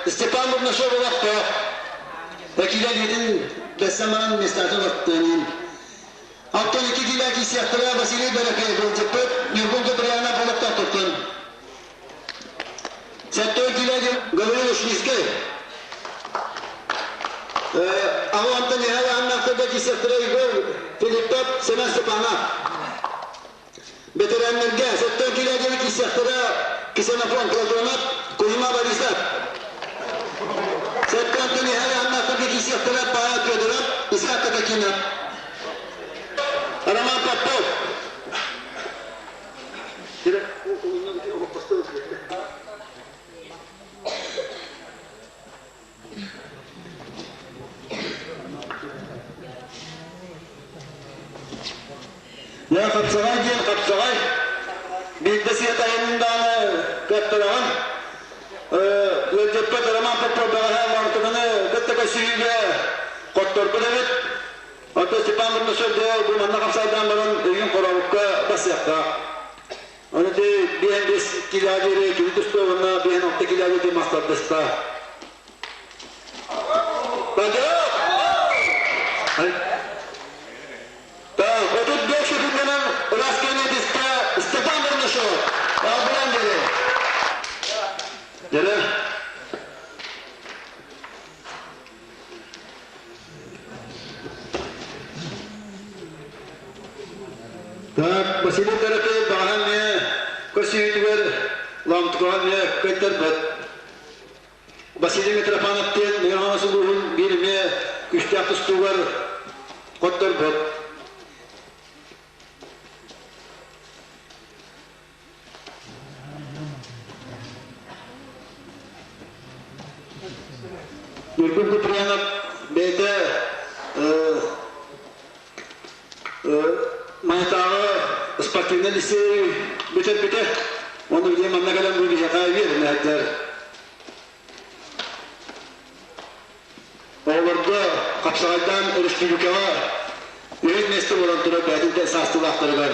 Степан Бурнашов олақта. Вакилер един бесаман местатын оттанин. Алтон iki килә кисяқтыра Василий Берекей был Нюргун Габриана болақта топтан. Сәттон килә Гаврил Шлизге. Аҕа онтон иһэ аннахтарга киирсиэхтэрэ Егор Филиппов, Семен Степанов. Бэтэрээннэргэ сэттэн киилэ диэри киирсиэхтэрэ Ксенофонт Платонов, Кузьма Борисов. Сэттэн иһэ аннахтарга киирсиэхтэрэ Павел Федоров, Исаак Катакинов. Роман Попов. Дьэ, хапсаҕай диэн хапсаҕай. Биирдэ сиэт айанындааны кыаттараҕын. Ыалдьыппыт Роман Попов бэҕэһээ Мартыганы кытта көрсүһүүгэ хотторбут эбит. Оттон Степан Бурнашев дьэ бу манна хапсайдаан баран өйүн хорообукка бассыахтаах. Аны ити биэһэн биэс килоҕа диэри кини тустуо уонна биэһэн алта килоҕа диэри мас тардыста. Так, 35 секундынан Раскене түстэ Степан Бурнашев. Албыран диэри. Дьэрэ. Так, Василий Дорофеев баҕаһан эмиэ көрсүһүүтүгэр Ламтыкаҕа эмиэ кыайтарбыт. Василий Митрофанов диэн Мэҥэ улууһун биир эмиэ күүстээх тустуугар хотторбут. Ньургун Куприянов бэйэтэ Майатааҕы спортивнай лицей бүтэрбитэ. Уонна билигин манна кэлэн бу биһиэхэ үөрэнээччилэр. Оҕолорго хапсаҕайдаан республикаҕа үһүс миэстэ буолан турар бэйэтин саастыылаахтарыгар.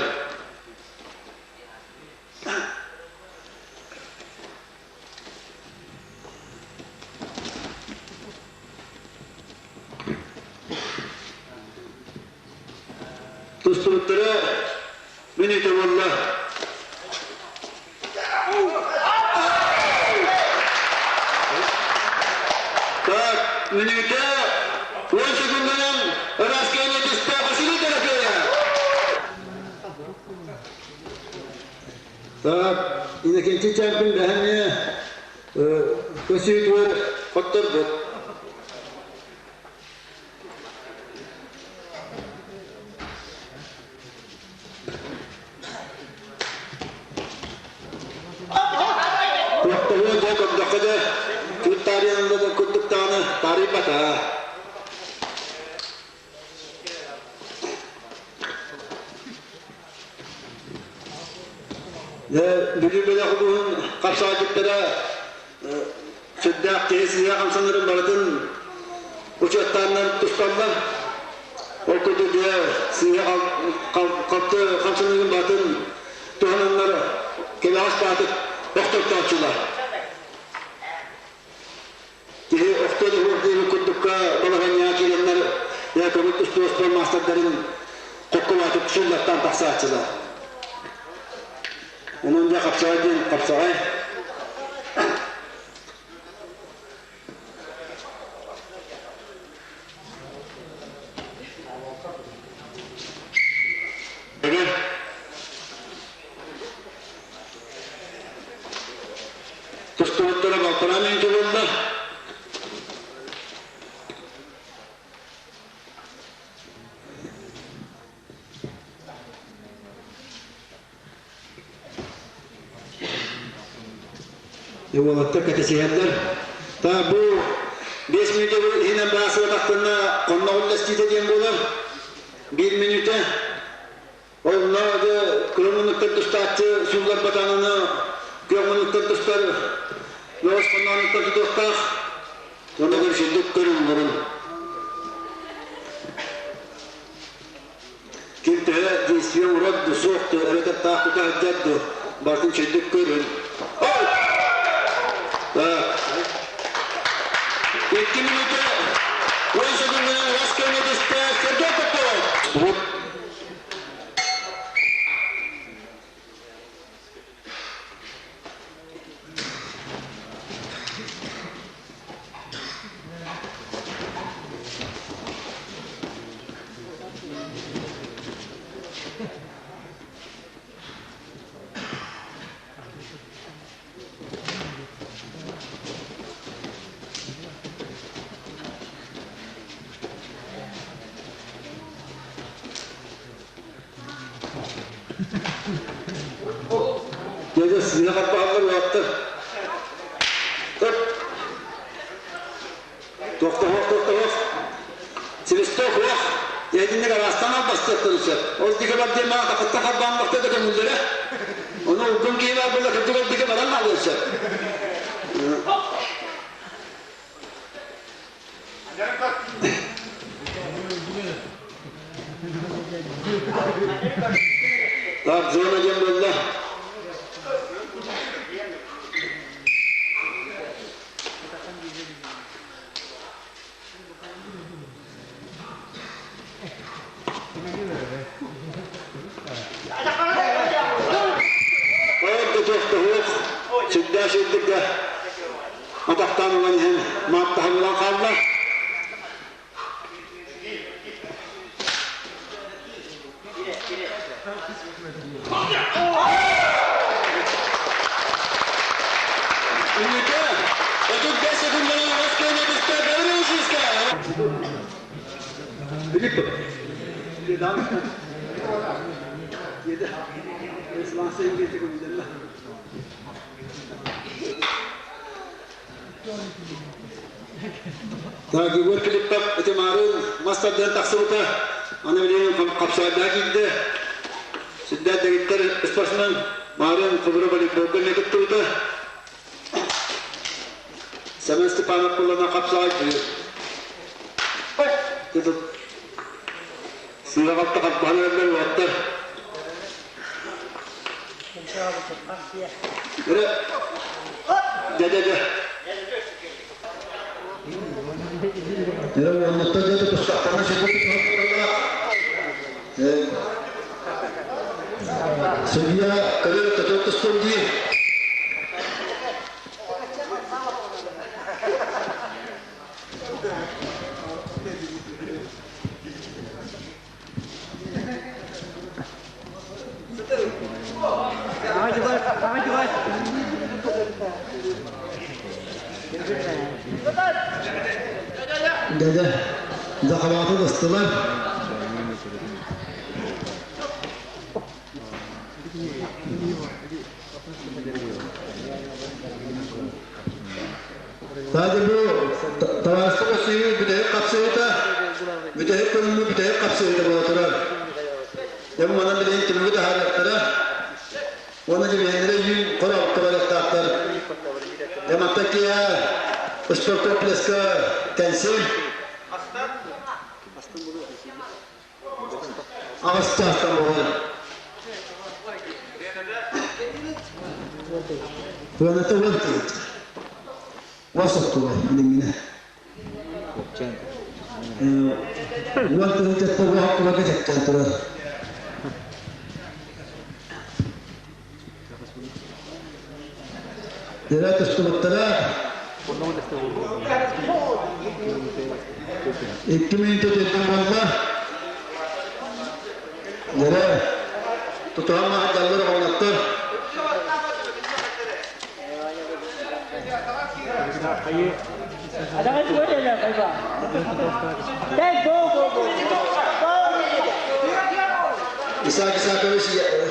Тустубуттара мүнүүтэ буолла. Так, мүнүүтэ 10 секунданан ыраас киэнэ түстэ Василий Дорофеев. Так, Иннокентий Чампин бэһэмиэ көсүүтүгэр хотторбут. Туохтаһыа дьэ көрдөххө дьэ, түүт таарыйан да курдук даҕаны таарыйбата. Бүлүү бөлөх улууһун хапсаҕайдьыттара сүрдээх киһи сыыһа хамсанарын барытын учуоттааннар тусталлар. Ол курдук дьэ сыыһа халты хамсаныытын барытын туһананнар кэбэҕэс баатык охтортооччулар. Киһи охтон уһуох диэбит курдукка балаһыанньаҕа киирэннэр көмүл устуоспар маастардарын хоккулаатык суллартан тахсааччылар. Онон дьэ хапсаҕай диэн хапсаҕай. Тустубуттара балтараа мүнүүтэ буолла. Уолаттар кэтэсиһэллэр. Та бу 5 мүнүүтэ иһинэн баасыбатахтарына хонноҕун үллэстиитэ диэн буолар. Биир мүнүүтэ. Онно күөх муннуктан тустааччы суулларбатаҕына күөх муннуктан тустар лоос хонноонуттан тутуохтаах. Онно көрсүллүк көрүҥнэрин. Ким төһө действие урат ду суох ду эбэтэр таах тута сылдьар ду барытын чөйдүк көрүн. Так. Икки мүнүүтэ 10 секундунан раз кэмэ түстэ Сергей Попов. Дьэ, сыыһа харбаһаллар уолаттар. Тохтоһуох, тохтоһуох. Свисток уох. Итинник араастаан албастыахтарын сөп. Ол диэки бар диэн маа тахыттан харбаан да көҥүллэрэ. Ону улгум киһи баар буолла кырдьык ол диэки баран хаалыан сөп. Так, зона диэн буолла. Орда тохтоһуох, сүрдээх сирдэргэ атахтаан ылан иһэн мааттаһыллан хаалла. Үнүтэ, 35 секунданан Москваны түстэ Белоруссийская. Филиппов. Так, Егор Филиппов ити маарын мас тардан тахсыбыта. Аны билигин хапсаайдаах киирдэ. Сүрдээх дэгиттэр спортсмен маарын хобура волейболга эмиэ кыттыбыта. Семен Степанов куллана хапсаай Сыыһа-халты харбаһан эрэллэр уолаттар. Эрэ. Дэ-дэ-дэ. Эрэ уоннаттан дьэ тутустахтарына сөпкө тутуһар Судья көрөр көтөр тустун дии. Дядя, захваты ыстылар. Тади бу Тарасты сүйүү бүтэһик хапсыыта, бүтэһик көрүҥҥү бүтэһик хапсыыта буола турар. Дьэ манан билигин түмүгү таһаарыахтара. Уонна дьүбүһэннэрэ үүн хороҕокко барыахтаахтар. Дьэ мантан киэһэ спорткомплекска кэнсиэр. Аҕыс чаастан буолар. Планета уон тыһыынча. Уон соттугай билиҥҥинэ. 10 тыһыынчаттан уон кулака чэпчээн турар. Дьэрэ тустубуттара 2 мүнүүтэ төрдүн буолла. Дьэрэ тутуһан маһырдаллар оҕонньоттор. Исаак Исаакович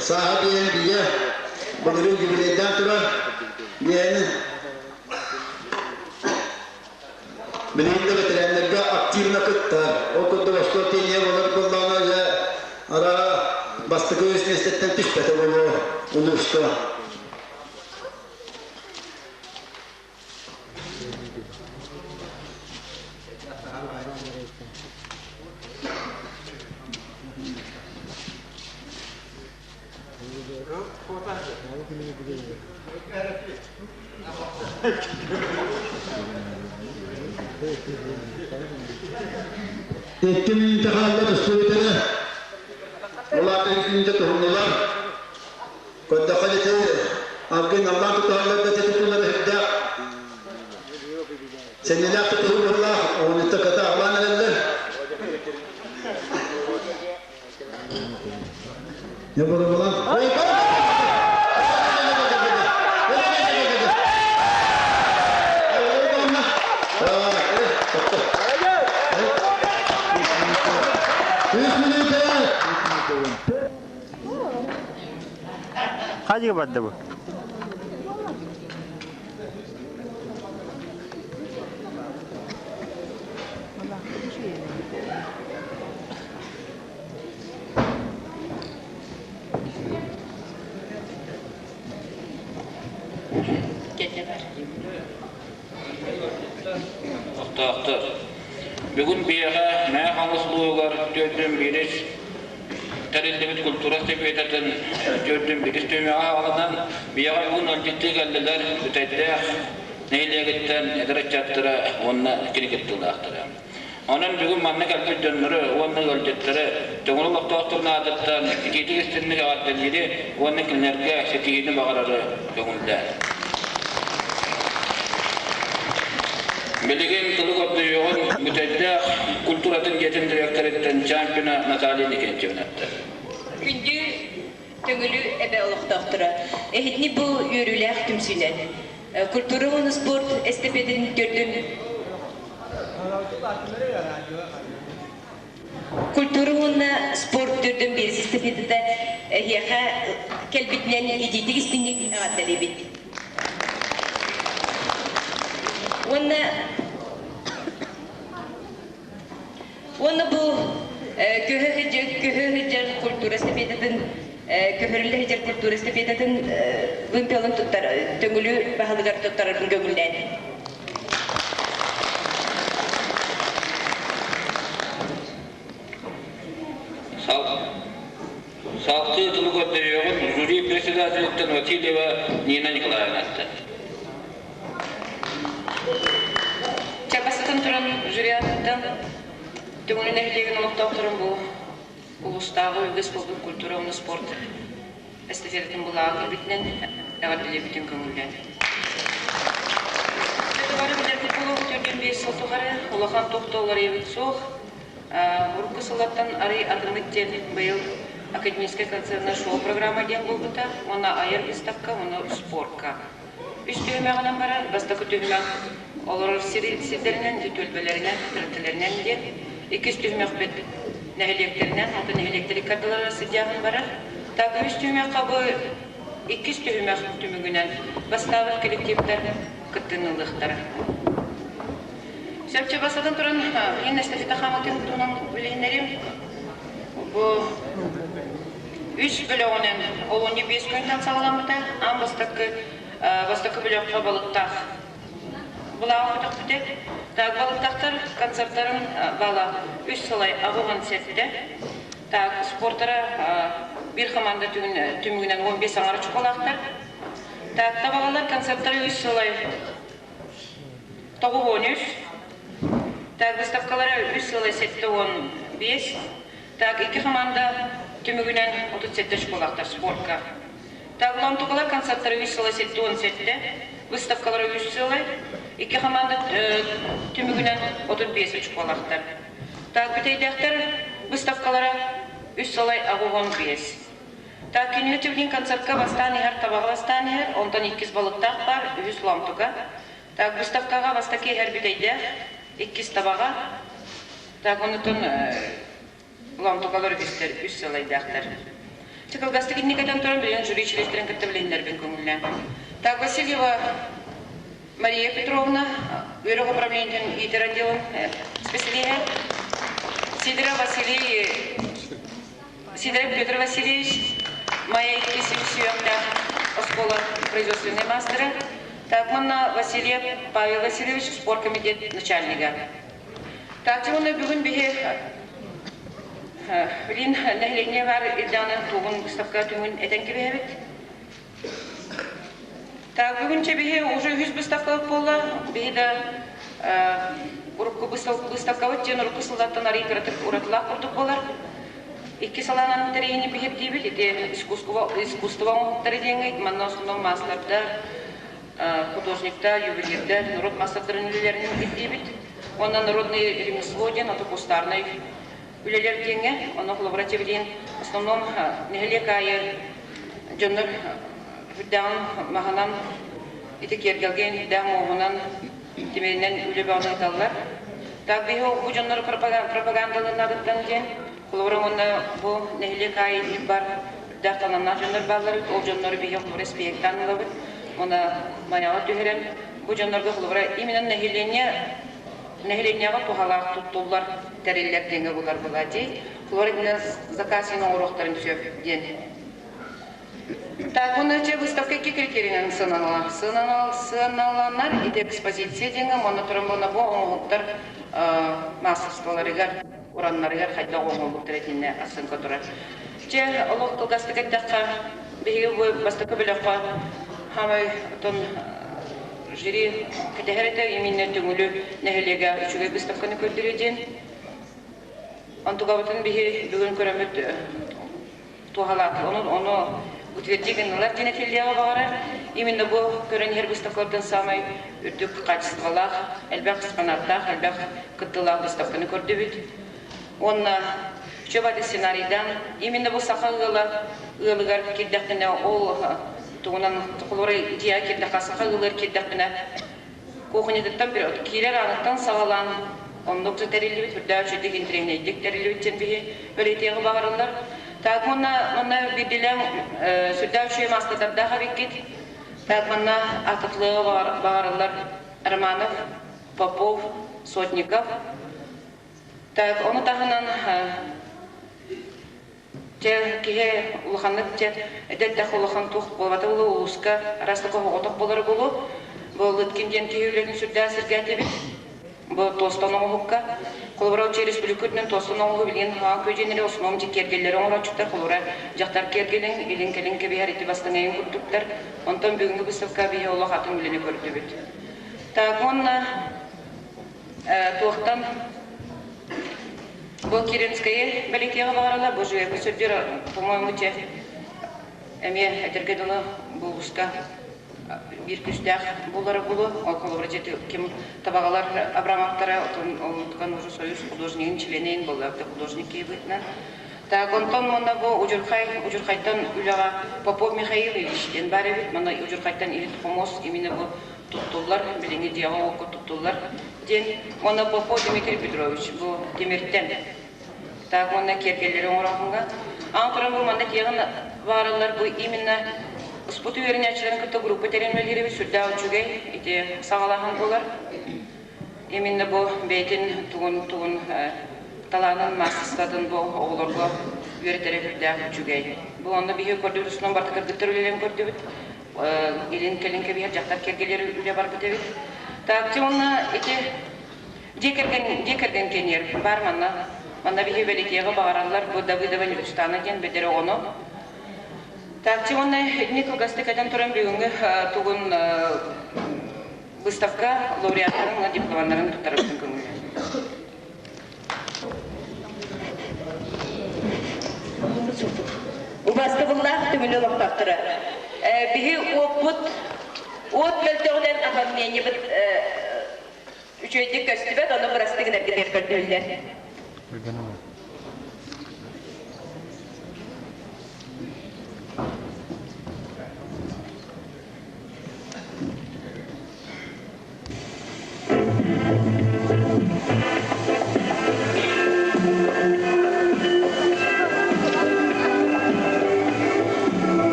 сааһа диэн бийэ былырыын юбилейдаан турар. Биэни билигин да бэтэрээннэргэ активно кыттар. Ол курдук остуол тиэниэ буолар буоллаҕына дьэ араа бастакы үс миэстэттэн түспэтэ буолуо улууска. Икки мүнүүтэ хаалла түстүбүтэрэ. Ол аата үс мүнүүтэ туһуннулар. Көрдөххө ити аргын аллаан тутуһаллар да тутуулара сүрдээх. Сэннилээх тутуһуу быһыылаах, оҕонньоттор кыта аҕалаан эрэллэр. Не буолан Үс мүнүүтэ. Хадьыга барда бу? Охтоохтор. Бүгүн биһиэхэ Мэҥэ Хаҥалас улууһугар төрдүн биирис тэриллибит культура эстафетатын төрдүн биирис түһүмэҕэ аҕаланан, биһиэхэ бүгүн ыалдьыттыы кэллилэр Бүтэйдээх нэһилиэгиттэн эдэр ыччаттара уонна кини кыттыылаахтара. Онон бүгүн манна кэлбит дьоннору уонна ыалдьыттары Төҥүлү олохтоохторун аатыттан итиитик истинник эҕэрдэлиири уонна кинилэргэ ситиһиини баҕарары көҥүллээн. Билигин тылы көрдөрүөҕүн Бүтэйдээх культуратын дьиэтин дириэктэриттэн Чампина Наталья Никитичнаттан. Күндү Төҥүлү эбэ олохтоохторо, эһитини бу үөрүүлээх түмсүүнэн культура уонна спорт эстафетатын төрдүн Культура уонна спорт төрдүн биирис эстафетата эһиэхэ кэлбитинэн итиитик истиҥник эҕэрдэлиибит. Уонна Уонна бу көһө сылдьар көһө сылдьар культура эстафетатын көһөрүллэ сылдьар культура эстафетатын вымпелын туттар Төҥүлү баһылыгар туттарарын көҥүллээн. Салгыы тылы көрдөрүөҕүн жюри председателиттэн Васильева Нина Николаевнаттан. Чабасытын туран жюриаттан Төҥүлү нэһилиэгин олохтоохторун бу улуустааҕы үгэс буолбут культура уонна спорт эстафетатын былааҕа кэлбитинэн эҕэрдэлиэбитин көҥүллээн. Бары билэрбит буолуох 45 сыл тухары улахан тохтоллор суох. Урукку сыллартан арый атыннык диэн быйыл академическай концертная шоу программа диэн буолбута уонна айар выставка уонна спорка. Үс түһүмэҕинэн барар. Бастакы түһүмэх олорор сирдэринэн, түөлбэлэринэн, тэрилтэлэринэн диэн. Иккис түһүмэхпит нэһилиэктэринэн, атын нэһилиэктэри кардаларыгар сылдьааһын барар. Так үс түһүмэххэ бу иккис түһүмэх түмүгүнэн бастаабыт коллективтар кыттыыны ылыахтара. Сөпчө бастатан туран, Инна Эстафета хаамытын туһунан билиһиннэриим. Бу үс бөлөҕүнэн олунньу 5 күнтэн саҕаламмыта. Аан бастакы бастакы бөлөххө балыктаах былааҕы көтөхпүтэ. Так балыктаахтар концерттарын бала үс сылай аҕыһын сэттэ. Так спортара биир команда түмүгүнэн 15 аҥара чукалаахтар. Так табаҕалар концерттары үс сылай 93. Так выставкалара үс сылай 75. Так, икки команда түмүгүнэн 37 школахтар спортка. Так, Ломтукалар концерттары үс сыла 77, выставкалары үс сыла, икки команда түмүгүнэн 35 школахтар. Так, бүтэйдээхтэр выставкалара үс сылай 85. Так, кинини түбүлин концертка бастаан иһэр, табаҕа бастаан иһэр, онтон иккис балыктаах бар, үһүс Ломтука. Так, выставкаҕа бастакы иһэр бүтэйдээх, иккис табаҕа, Так, онутун ломтукалар үгүстэр, үс сылайдаахтар. Чыкылгастык инникэтэн туран билигин жюри чилиэстэрин кытта билиһиннэрбин көҥүллээн. Так, Васильева Мария Петровна, үөрэх управлениетын иитэр отделын специалиһэ. Сидоров Василий Сидоров Петр Васильевич, Майя иккис үһүөхтээх оскуола производственнай маастара. Так, манна Васильев Павел Васильевич, спорт комитет начальнига. Таатчы бүгүн биһи билин нэһилиэнньэ бар ирдэҕинэн тугун выставка түмүн этэн кэбиһэбит. Так бүгүнчэ биһи уже үһүс выставкабыт буолла. Биһи да урукку выставкабыт диэн урукку сыллартан арый кыратык уратылаах курдук буолар. Икки салаанан тэрийини биһирдиибит. Ити искусство искусство оҥоһуктары диэҥҥэ манна основном маастардар, художниктар, ювелирдэр, норуот маастардарын үлэлэрин ирдиибит. Уонна народное ремесло диэн ото кустарнай үлэлэр диэҥҥэ, ону холобура чэбилиин основном нэһилиэк аайы дьоннор үрдээҕин маһынан ити киэргэлгэ үрдээх муоһунан тимиринэн үлэ бөҕөнү ыыталлар. Так биһи бу дьоннору пропагандалыырнабыттан диэн холобура уонна бу нэһилиэк аайы бар. Үрдээх талааннаах дьоннор бааллар эбит. Ол дьоннору биһиги холобура испииһэктээн ылабыт. Уонна майаҕа түһэрэн бу дьоннорго холобура именно нэһилиэнньэ нэһилиэнньэҕэ туһалаах туттуллар тэриллэр диэҥҥэ булар буолааччы. Холобура итиннэ заказ оҥоруохтарын сөп диэн. Так, уонна дьэ выставка икки критерийинэн сыаналанар. Сыаналанар ити экспозиция диэҥҥэ уонна туран буолла бу оҥоһуктар маастарыстыбаларыгар, ураннарыгар хайдах оҥоһуллубуттара итиннэ оценка турар. Дьэ, олох кылгастык эттэххэ, биһиги бу бастакы бөлөххө хаамай отон жюри кэтэһэр этэ, именно Төҥүлү нэһилиэгэ үчүгэй выставканы көрдөрүө диэн. Онтукабытын биһи бүгүн көрөммүт туһалаатылар. Ону, ону утверди гыннылар диэн этиллиэҕэ баҕарар. Именно бу көрөн иһэр выставкалартан саамай үрдүк качестволаах, элбэх экспонаттаах, элбэх кыттыылаах выставканы көрдүбүт. Уонна Чөбаты сценарийдаан именно бу саха ыала ыалыгар киирдэхпинэ ол тугунан холобура дьиэҕэ киирдэххэ саха ыалыгар киирдэхпинэ кухнятыттан киирэр ааныттан саҕалаан оннук да тэриллибит үрдээх үчүгдик интэриэһинэйдик тэриллибит диэн биһи бэлиэтиэҕи баҕарыллар. Так манна манна биирдилээн сүрдээх үчүгэй маастардардаах эбиккит. Так манна ататлыаҕы баҕарыллар Романов, Попов, Сотников. Так ону таһынан Дьэ, киһи улаханнык дьэ эдэрдэх улахан туох буолбата буолуо, улууска араас оҕотох буолара буолуо. Бу Лыткин диэн киһи үлэтин сүрдээх сэргээтибит. Бу туостан оҥоһукка. Холобура, оччо республика үрдүнэн туостан оҥоһугу билигин хаҥа күөдьүннэри основном дьэ киэргэллэри оҥорооччуттар, холобура, дьахтар киэргэлин, илин-кэлин кэбиһэр ити бастыҥайын курдуктар. Онтон бүгүҥҥү выставка биһи олох атын үлэни көрдүбүт. Так, уонна туохтан Бу Киренскэйи бэлиэтиэҕи баҕараллар, бу Жуевка сөбүр, по-моему, те эмиэ этэргэ дылы бу улууска биир күүстээх булара булу, ол холобура дьэ ким табаҕалар Абрамовтара, отон ол уже союз художнигын членин буолла, художник киһи быһыытынан. Так, онтон уонна бу Удьурхай, Удьурхайтан үлэҕэ Попов Михаил Ильич диэн баар эбит, манна Удьурхайтан иһит хомус именно бу туттуллар, билиҥҥи дьиэҕэ-уокка туттуллар диэн. Уонна Попов Дмитрий Петрович бу тимиртэн так уонна киэргэллэри оҥороһуҥҥа. Аан туран бу манна тиэҕин баараллар бу именно успут үөрэнээччилэрин кытта группа тэринмэлиирэбит сүрдээх үчүгэй ити саҕалааһын буолар. Именно бу бэйэтин тугун тугун талаанын маастарыстыбатын бу оҕолорго үөрэтэрэ сүрдээх үчүгэй. Бу онно биһиги көрдүбүт, основном барыта кыргыттар үлэлээн көрдүбүт. Илин-кэлин кэбиһэр дьахтар кэргэлэр үлэ барбыт эбит. Так, уонна ити дьиэ кэргэн дьиэ кэргэн кэниэр баар манна. Манна биһи бэлитиэҕи баҕараллар бу Давыдова Ньургустаана диэн бэдэр оҕону. Так, уонна итини кылгастык этэн туран бүгүҥҥү тугун выставка лауреаттарын уонна дипломаннарын туттарабытын көҥүллүүр. Убастабыллаах түмүлү олохтоохторо, биһи уоппут уот мөлтөҕүнэн оформлениебыт үчүгэйдик көстүбэт, ону бырастыы гынаргытыгар көрдөһүллэр.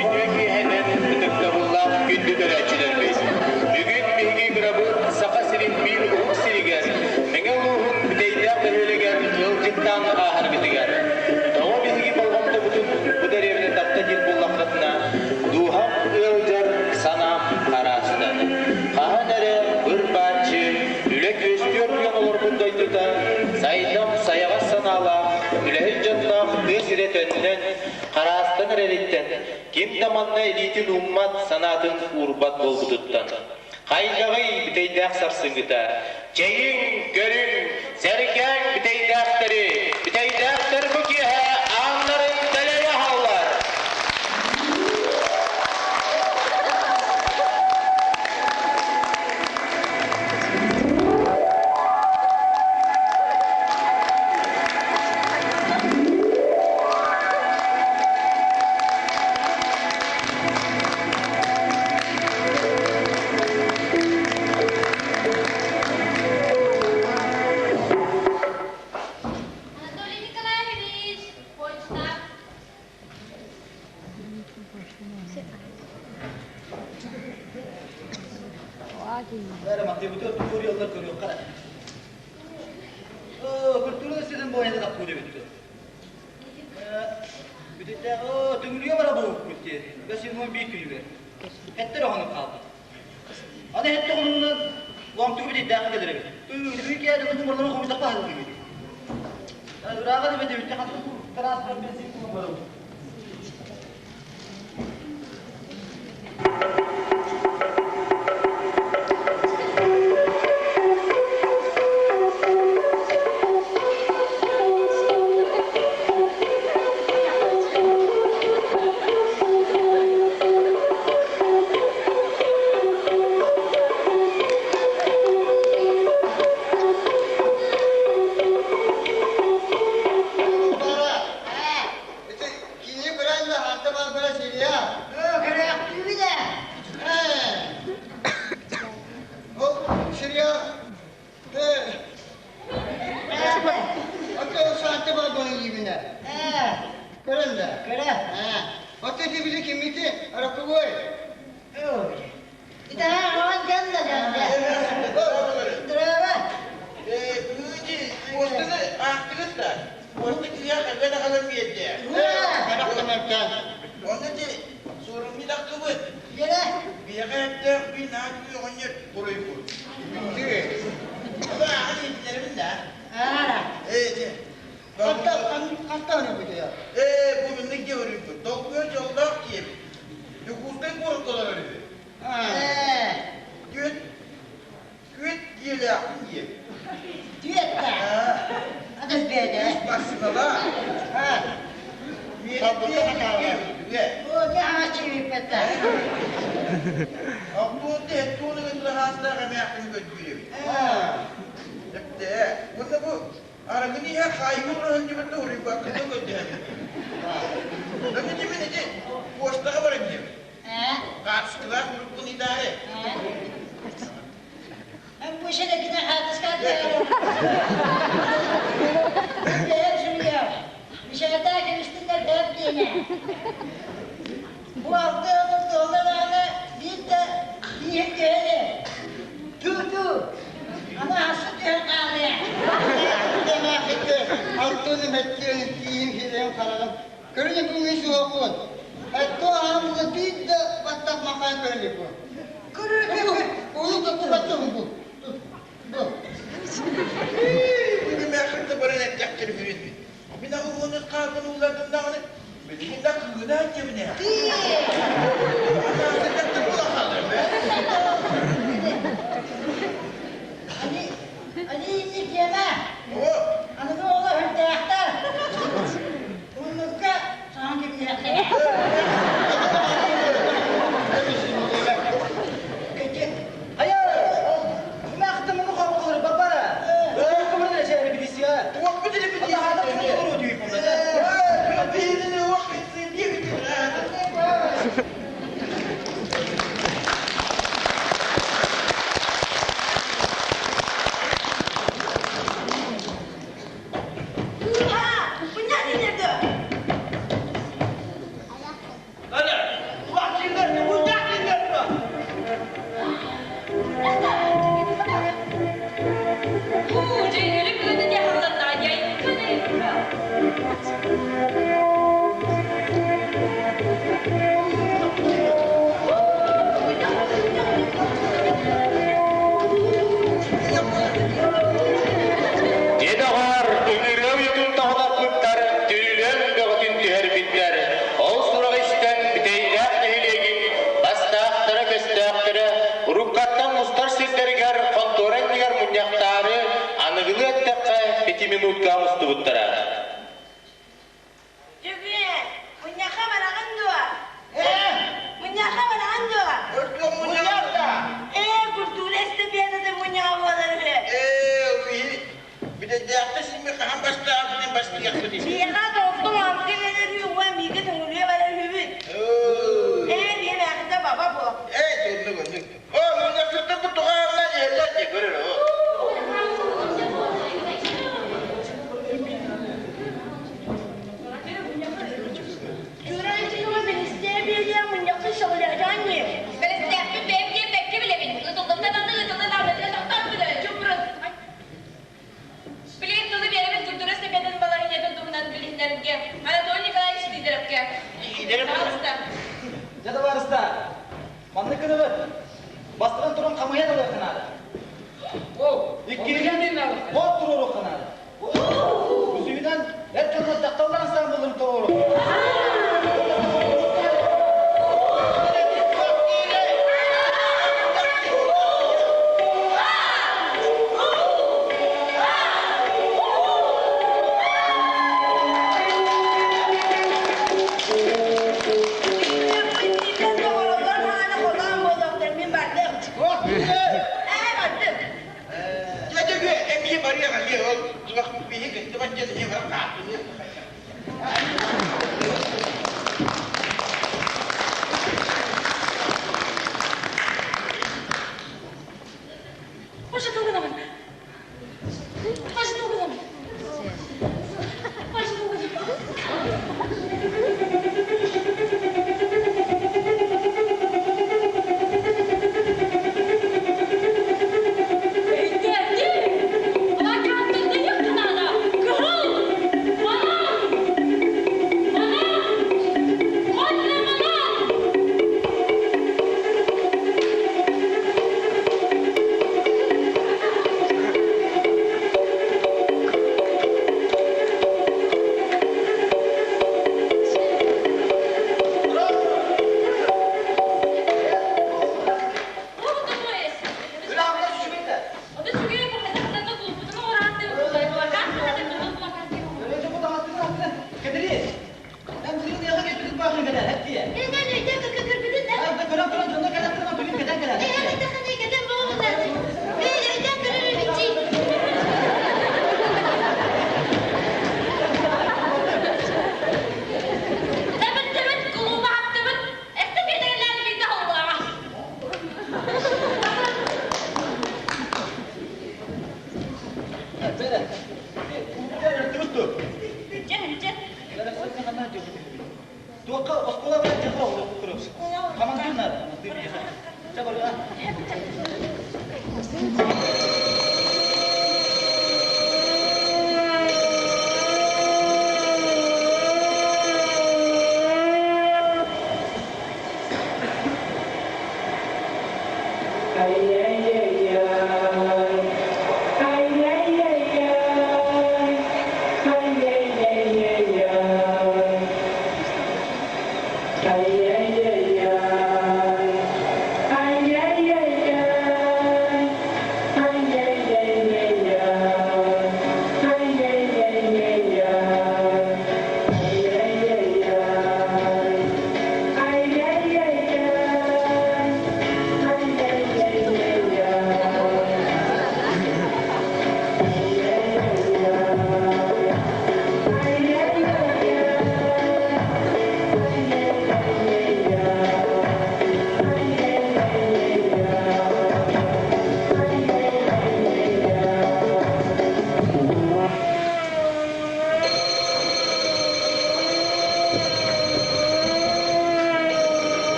Үтүө киэһэнэн ытыктабыллаах күндү көрөөччүлэрбит! Бүгүн биһиги кырабыт Саха сирин биир уһук сиригэр, Мэҥэ улууһун Бүтэйдээх бөһүөлэгэр ыалдьыттаан ааһарбытыгар, тоҕо биһиги болҕомтобутун бу дэриэбинэ тарта диир буоллаххытына, дууһам ыалдьар, санаам хараастар. Хаһан эрэ быр-бааччы, үлэ күөстүү оргуйан олорбут дойдута, сайдам сайаҕас санаалаах, үлэһит дьонноох тыа сирэ төннөн, хараастан эрэриттэн, ким да манна илиитин ууммат, санаатын уурбат буолбутуттан. Хайдаҕый бүтэйдээх сарсыҥҥыта? Чэйиҥ, көрүҥ, сэргээҥ бүтэйдээхтэри! Бүтэйдээхтэр бу киэһэ ааннарын тэлэйэ аһаллар! Буойаны таппыыр эбит дуо? Бүтүннээх түҥүлүгэ бара буолбуппут дии. Бэс 21 күнүгэр. Эттэр оһонук хаалбыт. Аны эттэ оһонугунан ломтугу бүтүннээххэ кэлэр эбит. Түҥүлүгү кээдэ мурларын хомуйдахпа аһыллыыбыт. Ырааҕа да бэдэ хатын транспорт бензин кулун барабыт. Кини көрөн да ханта бар Сирия. Көрөөхтүүбүт ээ. Ол Сирия Ото саатта бар бана Көрөн да. Көрө. Ото били кимити Рокковой. Итаа оон кэллэ дэнде. Здорово. Постаны аахтыгыт да? Посты кыйа кэргэн аҕалан биэрдэ. Онно ти суорумньу тахтыбыт. Биэҕэ эттээх би наат би оҕонньор буруйбут. Aba аҕан иитилэрибин да. Ээ, те. Хантан өлбүтэ? Ээ, бу минник дьэ өрүйбүт. Долгуйар дьоллоох киэбит. Дьокуускай куоракка олорор үһү. Түөт Күөт диэлээхпин диэн. Түөт да. Адас бэйдэ. Үс массыыналаах. О, дьэ аҕаччы үүппэттэ. Алтуонта эттуону гынтыра хаастаах эмээхпин көрдүүр эбит. Эптэ, уонна бу арыгыны иһэ хаайыы олорон дьыбытта уруйбаккытын көрдөһөбүн. Аны димин ити почтаҕа баран диэбит. Хаартыскалаах уруккун идаары. Бу хаатыскаат бэйэм суруйар. Мишата кэбистиннэр бэйэм диэнэ. Бу алты омук туоллар биир да бииһин түһэли. Ту-ту. Аны асы түһэн хаалыа. Алтыны мэттиэн тиин хилен хараҕын. Көрүнэ бүгүн суоҕун. Этто аамыга биир да баттах махаан көрүнэ бу. Улу туту баттах бу. Бу. Бүгүн мээххинте баран эттэхтэр хүрүт. Мин аҕы уонус хаалбын ууллардым даҕаны, билигин да кыгына дьэбинэ. Ани, ани инник диэмэ. Аныгы оҕолор үрдээхтэр. Уннукка саҥа кэбиһиэхтэрэ. Хайа, махтаманы хоҥколор бапара. Кымырда шәре билисия. Дедоҕор ыҥырыа уйатын тоҕолоппуттар, түрүлүөн бөҕөтүн түһэрбиттэр. Ол сураҕы истэн Бүтэйдээх нэһилиэгин бастаахтара, көстөөхтөрө уруккаттан мустар сирдэригэр хонтуора иннигэр мунньахтаары аныгылыы эттэххэ пятиминутка мустубуттара. Дьөгүөр, мунньахха бараҕын дуо? Мунньахха бараҕын дуо? Ээ, культура эстафетата мунньаҕа буолар үһү. Биһиэхэ тоҕустуҥ алты кэлэр үһү, уон бииргэ төҥүлүө барар үһүбүт. Ээ, биһиэхэ баба буо. Чурайчыга министерия мунньахха шоҕулаатаан Бэрэссэдээппит бэйэм диэн бэккэ билэбин. Ытыллыбыта даҕаны ытыллан аҕалбытыгар тохтоон билэ, чупрун. Билигин тылы биэрэбин культура эстафетатын иһитиннэрэргэ Анатолий Николаевич Сидоровка. Пожалуйста. Дьэ, табаарыстар, маннык гынабыт. Бастатан туран хамыйа талыахха наада. Иккиһинэн от туруоруохха наада. Үсүһүнэн эр дьоннор дьахталлар ансаамбылларын туруоруохха. Мин бардым. Ээ, бардым. Дьэ, эмиэ барыах эмиэ ол туох биһи кыттыбат диэн эмиэ бар хаартыны. Боже, долго Боже, долго Боже, долго. Туохха оскуола баран дьахар оҕолор көрөбүт. Хамандыыр наада, хамандыыр биһиэхэ. Чэ, барыа.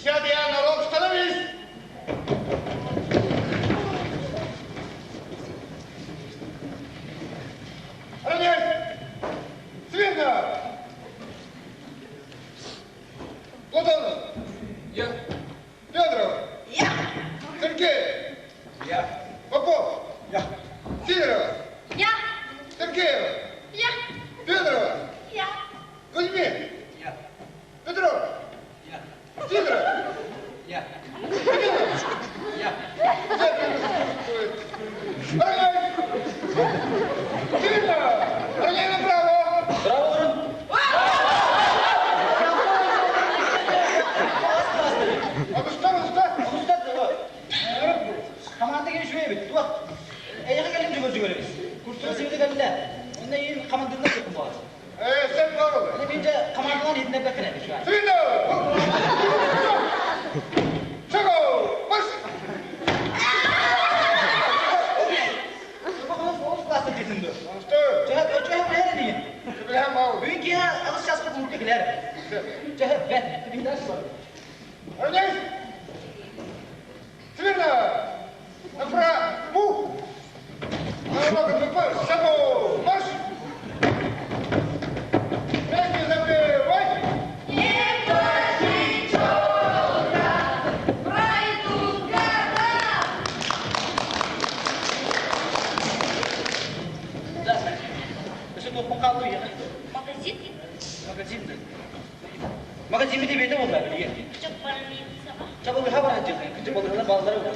Десятый народ, становись! Равняйсь! Смирно! Платонов! Я. Федоров! Я. Сергеев! Я. Попов! Я. Сидорова! Я. Сергеева! Я. Федорова! Я. Кузьмин! Я. Петров! Я. Сидоров! Я. Кузьминов! Я. Равняйсь! Смирно! Равняй направо! Браво, Орун! Одуста, одуста! Хамаанда кини үчүгэй эбит. Туох эйиэхэ кэлин жүгөр жүгөрөбүз. Культура сибити кэллэ. Онно иин хамандыырынан кыттым буолар. Сен барыл. Аны мин дьэ хамаандалаан иһитиннэрбэккин эбит үчүгэй. Смирно! Шагу! Марш! Олус класса диэтин дуо? Одуста! Дьэ, өчөһө билэр инигин. Билэм бау. Бүгүн киэһэ аҕыс чааска кулуупка кэлээр. Дьэ, бэт, билигин Равняйсь! Смирно! Направо! Ким бите бете болла билген. Чабылыха бар хачы. Чабылыха баллары бар.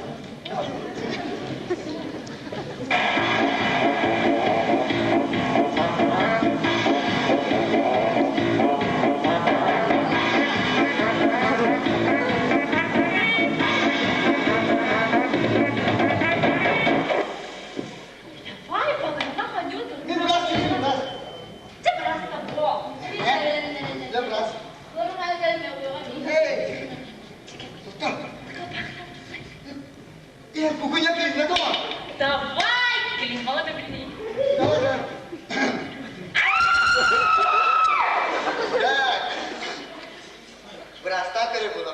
Давай, балыга Анюта. Мен раз, мен раз. Дэ раз. Эй, тоқта. Э, бүгін я келін дома. Давай, келин бала да билни. Давай, давай. Так. Браста көрө була.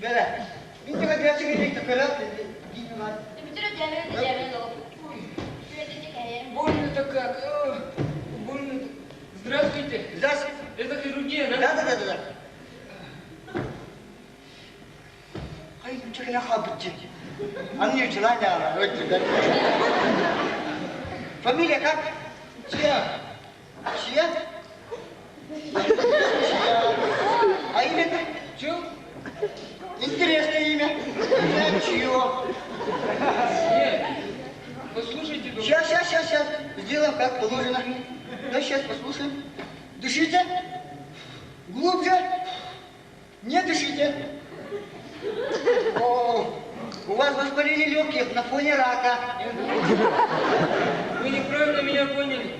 Бere. Мен де грачы керек көрө. Больно-то как? Больно. Здравствуйте. Здравствуйте. Это хирургия, да? Да, да, да, да. Ay, чекая хабытчы. Аны желание, Фамилия как? Чья? Чья? Чья? А имя-то? Чё? Интересное имя. Не чье. Нет. Послушайте, доктор. Сейчас, сейчас, сейчас, сейчас. Сделаем как положено. Да, сейчас послушаем. Дышите. Глубже. Не дышите. О, у вас воспаление легких на фоне рака. Вы неправильно меня поняли.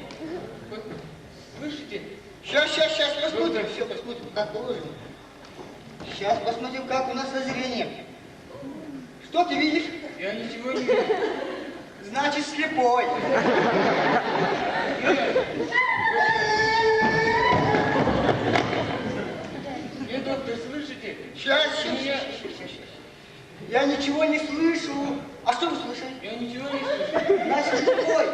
Слышите? Сейчас, сейчас, сейчас посмотрим. Все, посмотрим, как положено. Сейчас посмотрим, как у нас со зрением. Что ты видишь? Я ничего не вижу. Значит, слепой. Нет, доктор, слышите? Сейчас, сейчас, сейчас, сейчас, сейчас. Я ничего не слышу. А что вы слышали? Я ничего не слышу. Значит, слепой.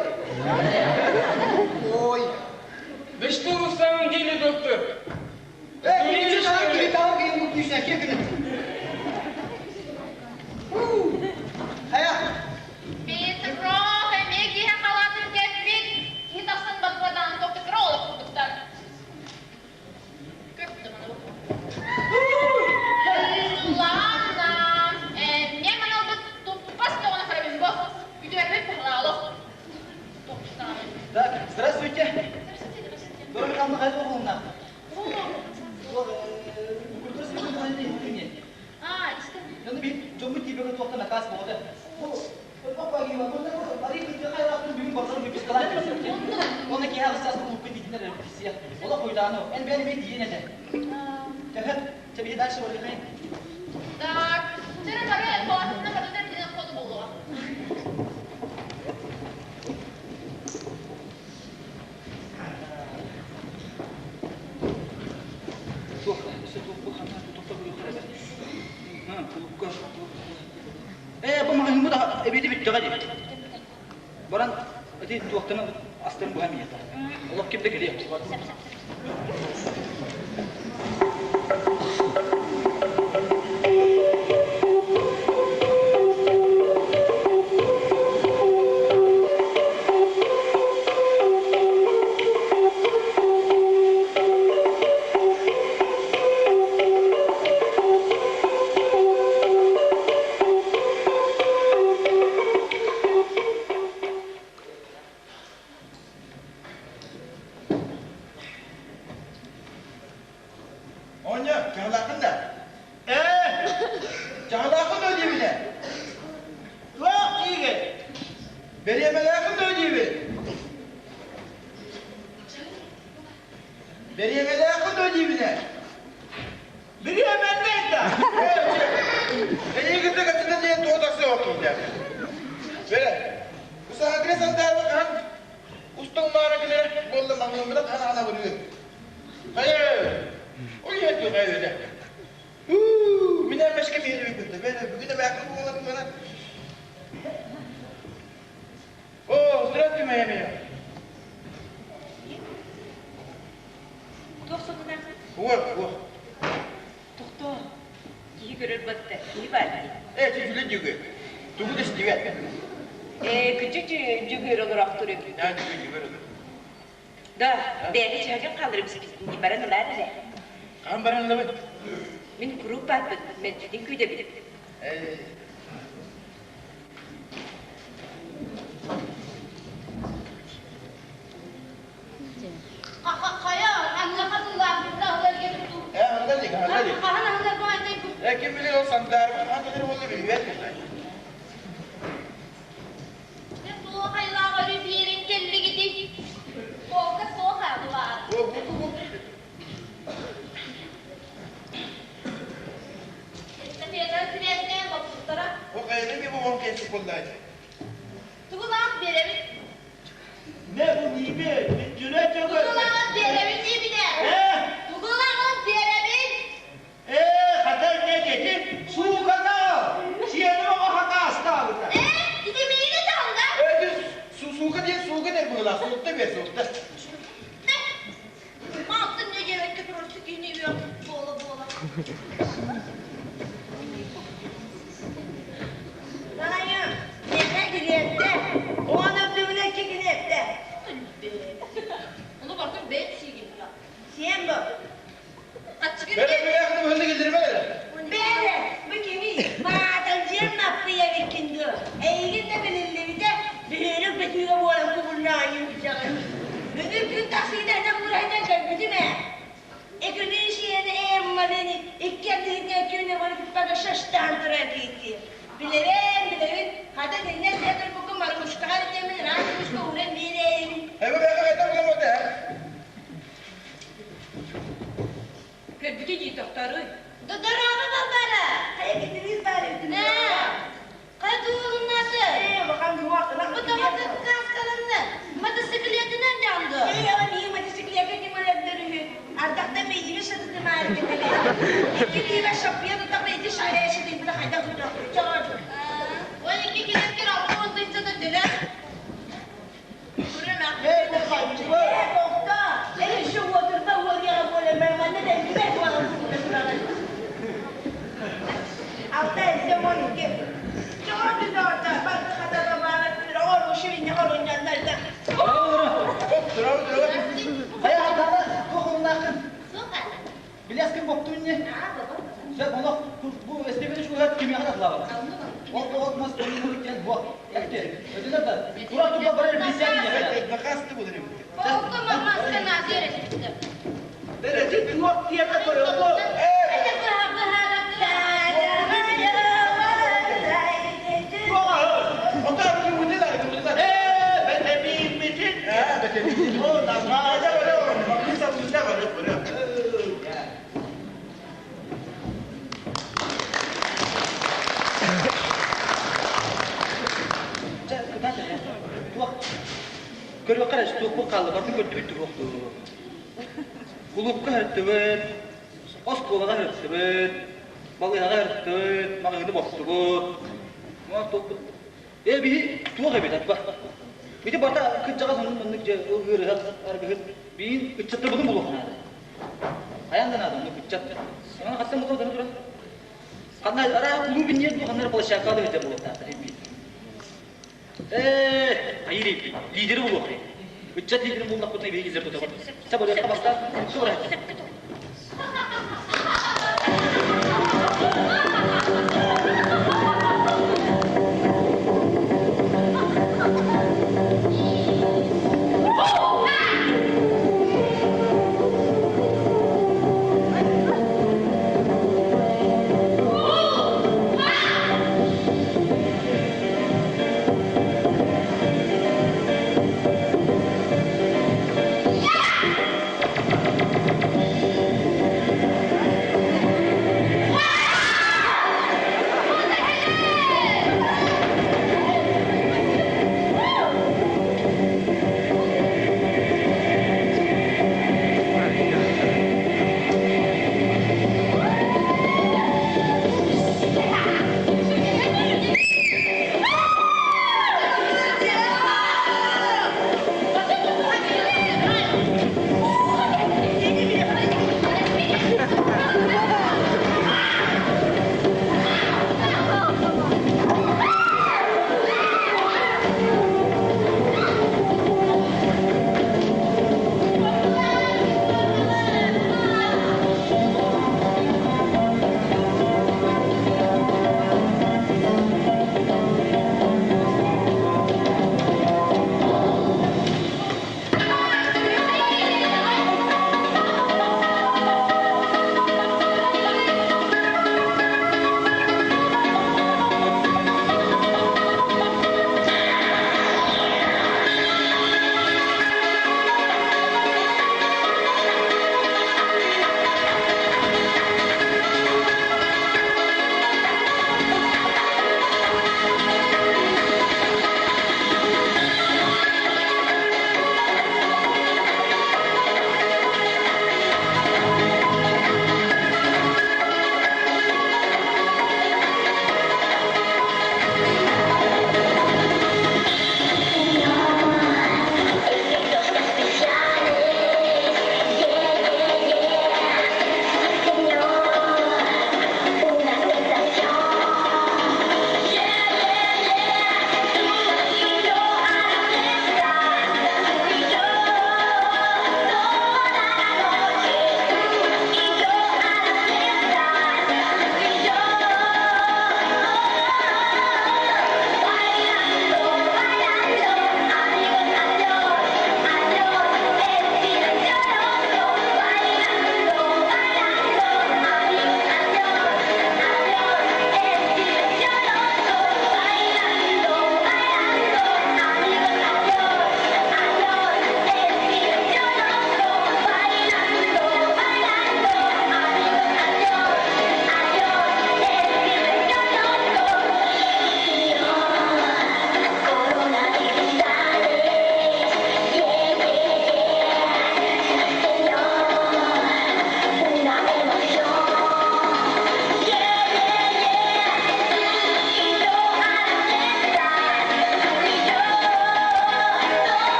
Ой. Да что вы в самом деле, доктор? Эй, что ли? Хайа. Петров, эмиэ халатын кэппит, киһи тахсан батпадан токтокро олох курдуктар. Көп Ладно, эмиэ маналбыт туппас тоҕуна харабин бо. Үтүөрбүт пахлаалох. Так, здравствуйте. Здравствуйте, здравствуйте. Дорога там хайда болуна. Культура света хайда А, истин. Яны бит жомбу тибеге туохта наказ болду. Бу Оны ки хагыс ас клубка дитинер репетиция. Ола койдану. Эн бени бит диен эте. Тэхэт, тебе дальше барыхай. Так, вчера бары тоатына барыдар ден ходу болуға. Тух, все тух, бу хана, тухта бу юхара. Ха, клубка. Э, бу магазин да эбеди бит тагади. Баран, эти туохтана астын бу хамията. Аллах кимде келе. Оня, чағлақын да. Э, чағлақын да деймін. Туақ дейген. Беремелақын да деймін. Беремелақын да деймін. Беремелақын да. Егізді катына дейін тоғдасы оқиды. Бере, усағадре сандары қан, устың мары күні болды маңымына қан ана көрген. Hayır. O yetiyor öyle. Uuu, mine meşke bir yere götürdü. Ben bugün de belki bu olalım bana. Oo, здравствуй, моя мия. Туох сонуна? Вот, вот. Тохто. Киһи көрөр батта. Киһи бар. Э, чүжүле жүгө. Тугу да стивет. Э, күчү жүгөр олорох турып. Я жүгө жүгө. Да, бәйге чагын калдырып бизди баран улар эле. Хаһан баран ылабыт? Мин куруук баарбын, мэлдьитин күүтэбин. Хайа, аныаха тыллаахпытта аһылар диэбит Э, аһыллар дик, аһыллар дик. Хаһан аһыллар баайдай Э, ким билэр ол сандаарбын хаһан кэлэр буолла билбэт. Туох айылаах өрүү биэрин кэллигитий? Туолка суох аа баар. Бу, бу, бу, бу. Эстафета сибээстээн бопсуттара. Ол хайаны би бу он кэлсик буоллаачы. Тугулаах биэрэбит. Не бу ниби, бүттүрэ чөгөр. Тугулаах биэрэбит диибинэ. Э? Тугулаах биэрэбит. Э, хата не дети, сууката, сиэни оҕо хакаастаабыта. Э, ити миигин этэҕин да? Э, суука диэн суука диэн быһыылаах, суукта бер, суукта. Малтын не диэбэккэ турар киһини үөх буола-буола. Таайым, миэхэ килиэптэ, уон үрдүгүнэ икки килиэптэ. Ону барытын бэйэт сиигин. Сиэн бу. Хаччыгын Бere бere hızlı geldirme hele. Бээрэ, бу кимий? Мааталдьыйан Маппыйа эбиккин дуо? Эйигин да билиллибитэ, бүһүөрүк бөтүүгэ буолан кубулнаайы үксэҕин. Бүгүн күн тахсыыта ынах мураһынан көрбүтүм ээ. Экүнүүсүйэни Эммалыын икки ардыһытынан күнү барытыппага шаштаан турар киһи. Билэбин, билэбин, хата итиннэ сиэ турбуккун Маргушкаҕа эрдэммин ыраах күүскэ ууран биэрээйин. Эбэ бэҕэ хайдах буламмат ээ? Көрбүтэ дии тохторуй. Дорообо Балбаара! Хайа китириис баар эбитин. Хайа туһуннааты? Ээ, улахан муох ынах Бу тоҕо кааскаланна? Мотоциклетинэн дьаҥды. Ээ, ама миигин мотоциклетка ким өлөрдөр үһү? Ардахта мэйиими сытытымаары кэтэлэ. Икки лиибэ шаппыйа тутах ити шарээши тыйбыта хайдах тутуохпут чоҕор. Ой, икки килиэккэр 60 тыһыынча төлө. Ээ, бу хаччыбы. Ээ, тохтоо! Эн еще уотурба уоруйаҕа буолан манна дэллибэт буолан курдук тураҕын. Алта эссе 12. Чоҕор дүдоорто барты хатара баара оҕор ушивинне хорунньаннарда. Оп, дорообо, дорообо. Хайа хатана, туох олуннааххын? Сука. Билэскин боптуунне. Сөп, олох бу эстебени шугат кимиэхэ да атлаабат. Ол ол мас диэн буох. Өтүнэ да. Турак тупа барар бисян диэн. Накасты буолар эбит. Полка мамаска назер этипти. Бэрэ туох тиэтэ көрөбө. Это Ота кымытылар, кымытылар. Ээ, бэтэмииммитин. Ээ, бэтэмиин. О, Наада барар, маккыса бunda барар, барар. Чэ, кытаат туох көрүөххэ эрэ туохпут хаалла, бартын көрдүбүт туруохтуу. Кулуупка һөртүбүт, оскуолаҕа һөртүбүт, балыыһаҕа һөртүбүт, маҕаһыыны бостубут. Туохпут Ээ, биһи туох эбит атба. Ити барта кырдьаҕас оннук маннык дьэ ыарыһах аргыһыт биин ыччаттарбытын булуох наада. Хайаан да наада оннук ыччат. Онон хастан булуох дана турар. Ханна араа кулууп инниэр дуу ханна эрэ площадкаҕа да сылдьар буолуохтаахтар биир. Ээ, айыр лидери булуох Ыччат лидерин буллахпытына биһиги лидер тутабыт. Сэ барыахха бастаан, сура.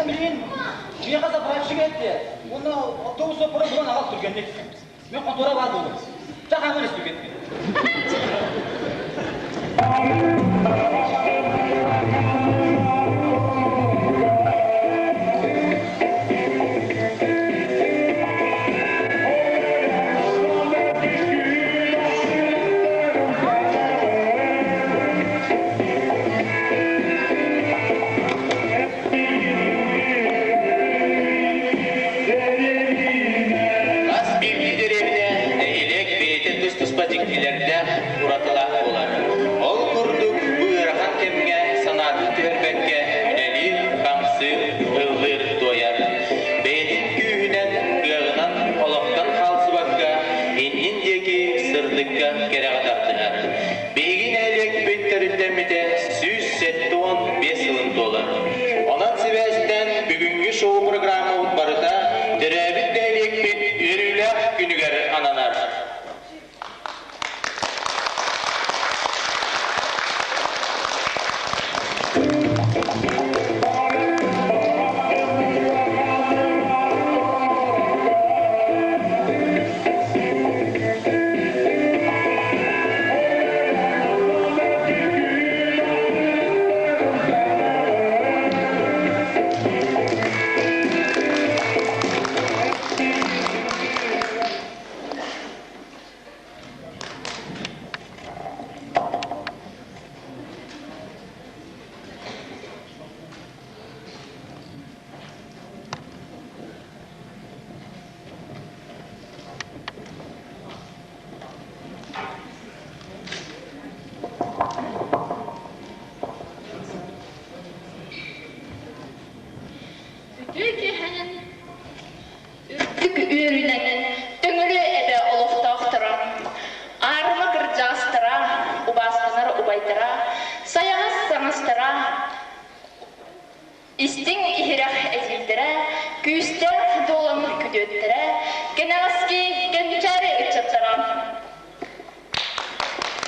Эн билигин миэхэ заправщик эттэ. Уонна автобус суоппара булан аҕал түргэнник. Мен хонтуора баар буолуом. Ча хааман истүгэн. Хас биирдии дэриэбинэ нэһилиэк бэйэтэ тус-туспа дьиктилэрдээх, уратылаах буолар. Ол курдук бу ыарахан кэмҥэ санаатын түһэрбэккэ үлэлиир, хамсыыр, ыллыыр-туойар. Бэйэтин күүһүнэн, кыаҕынан олохтон хаалсыбакка иннин диэки сырдыкка кэрэҕэ тардыһар. Биһиги нэһилиэкпит төрүттэммитэ 175 сылын туолар. Онон сибээстээн бүгүҥҥү шоу-программабыт барыта төрөөбүт нэһилиэкпит үөрүүлээх күнүгэр ананар. Үтүө киэһэнэн, үрдүк үөрүүнэн Төҥүлү эбэ олохтоохторо, аарыма кырдьаҕастара, убаастанар убайдара, сайаҕас саҥастара, Истиҥ иһирэх эдьиийдэрэ, күүстээх дуолан күтүөттэрэ, кэнэҕэски кэнчээри ыччаттара.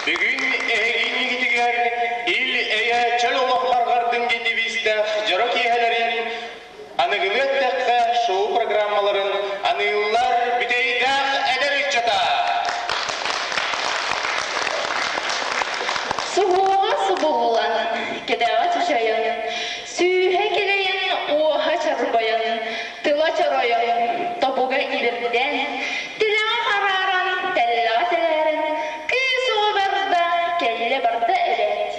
Бүгүн эһигиннигитигэр ил-эйэ чөл олох барҕардын диэн девизтээх дьоро киэһэлэрин аныгылыы эттэххэ шоу-программаларын аныыллар бүтэйдээх эдэр ыччата. Суһуоҕа субуллан, кэтэҕэ чачайан, Сүүһэ килэйэн, уоһа чорбойон, тыла чоройон, тобуга ибирдээн, тилэҕэ харааран, тэллэҕэ тэлээрэн, кыыс оҕо барда, кэллэ барда эбээт.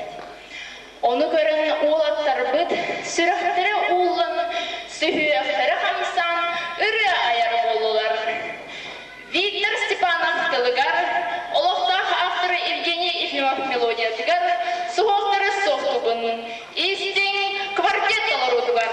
Ону көрөн уолаттарбыт сүрэхтэрэ ууллан, сүһүөхтэрэ хамсаан ырыа айар буоллулар. Виктор Степанов тылыгар, олохтоох авторы Евгений Ефимов мелодиятыгар суһуохтары суохтугун истиҥ квартет толоруутугар.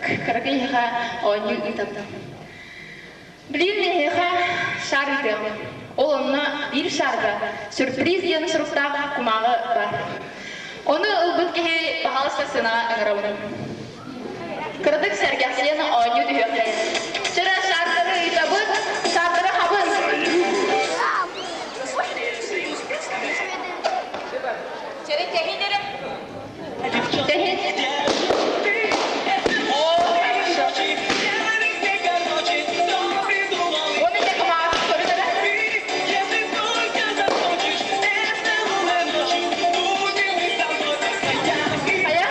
Кыракый эһиэхэ оонньуу ыытабын. Билигин эһиэхэ шар ыытыаҕым. Ол онно биир шарга сюрприз диэн суруктаах кумааҕы бар. Ону ылбыт киһи баһаалыста сыанаҕа ыҥырабын. Кыратык сэргэхсийэн оонньуу түһүөххэйин. Чөрө шардары ыытабыт, шардары хабын! Чэрэ тэһин эрэ. Тэһин. Уонна те кумааҕы көрүн эрэ. Хайа?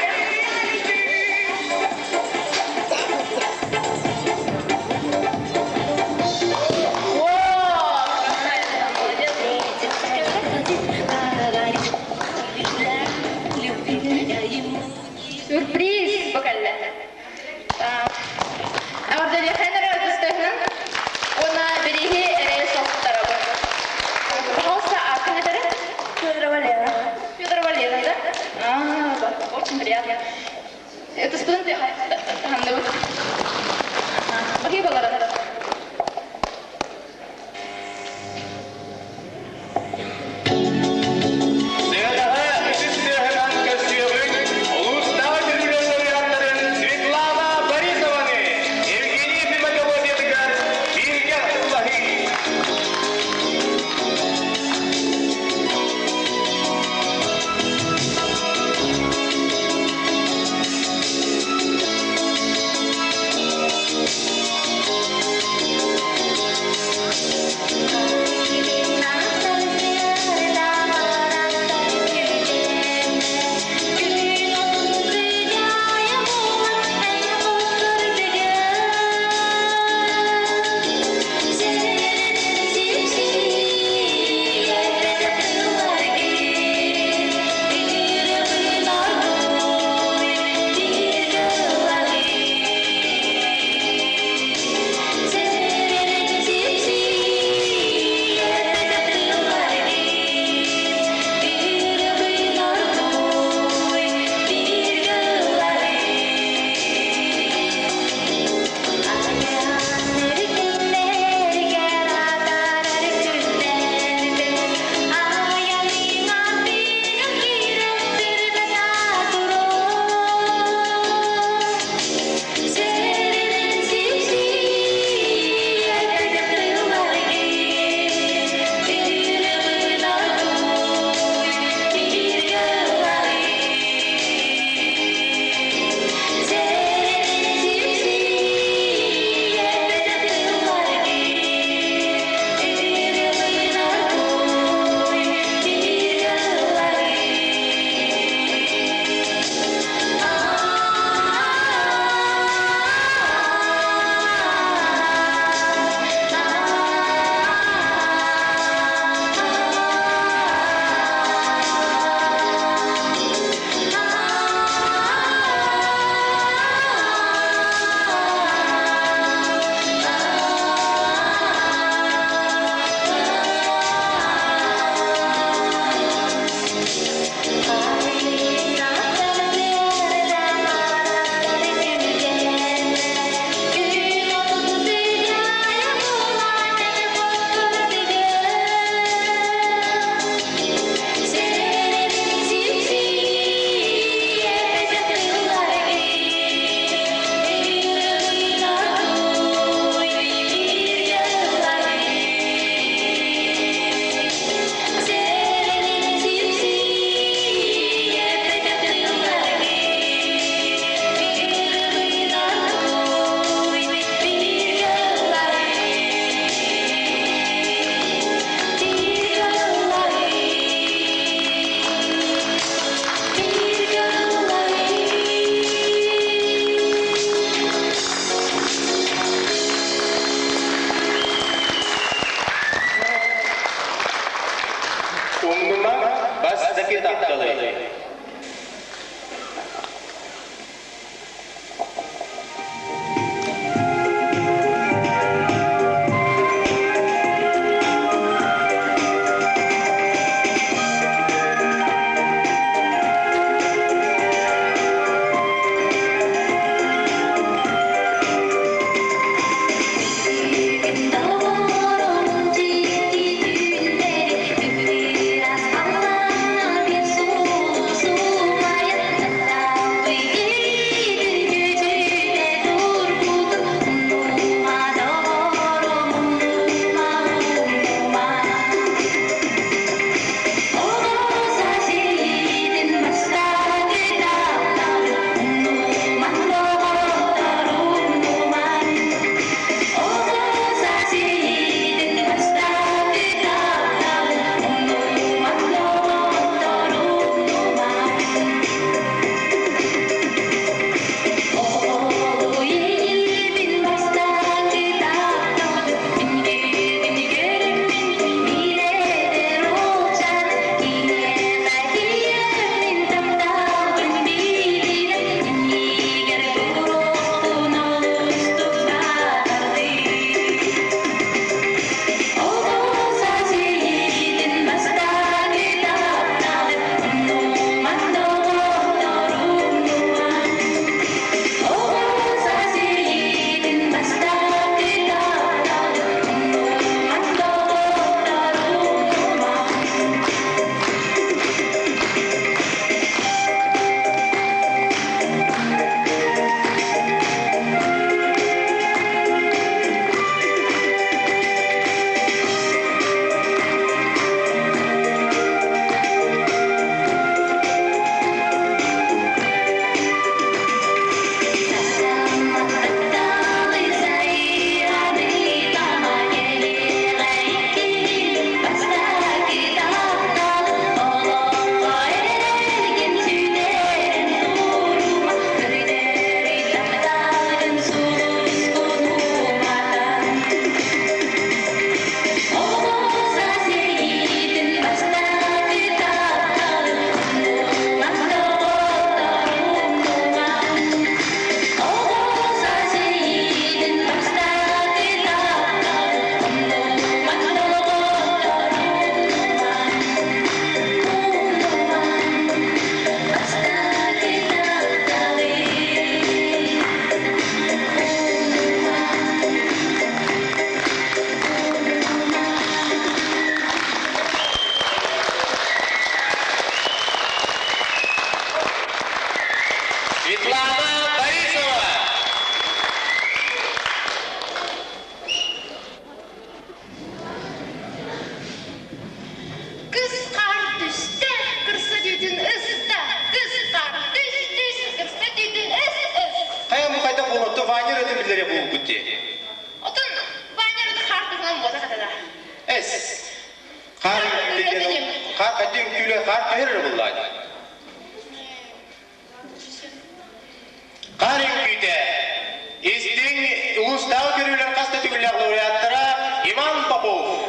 киллэриэх буолбут дии. Отон Ваня хаартыһынан буота хатада. Эс. Хаар хаар хадди үҥкүүлэ хаар түһэр эрэ буллаан. Хаар үҥкүүтэ. Истиҥ улуустааҕы көрүүлэр хас да төгүллээх лауреаттара Иван Попов.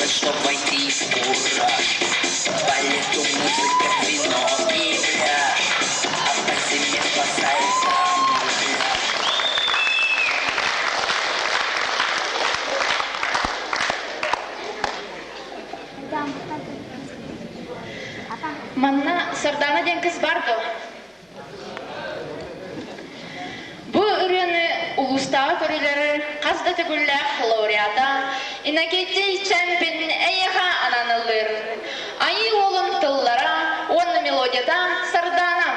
сделать, чтоб войти в кураж? По лету музыка, вино и пляж, а по зиме спасает камуфляж. Манна Сардаана диэн кыз бар дуо? Бу ырыаны улуустааҕы көрүүлэри хас да төгүллээх лауреата Иннокентий Чемпин эйиэхэ ананыллыр. Айыы уолун тыллара уонна мелодията Сардаана.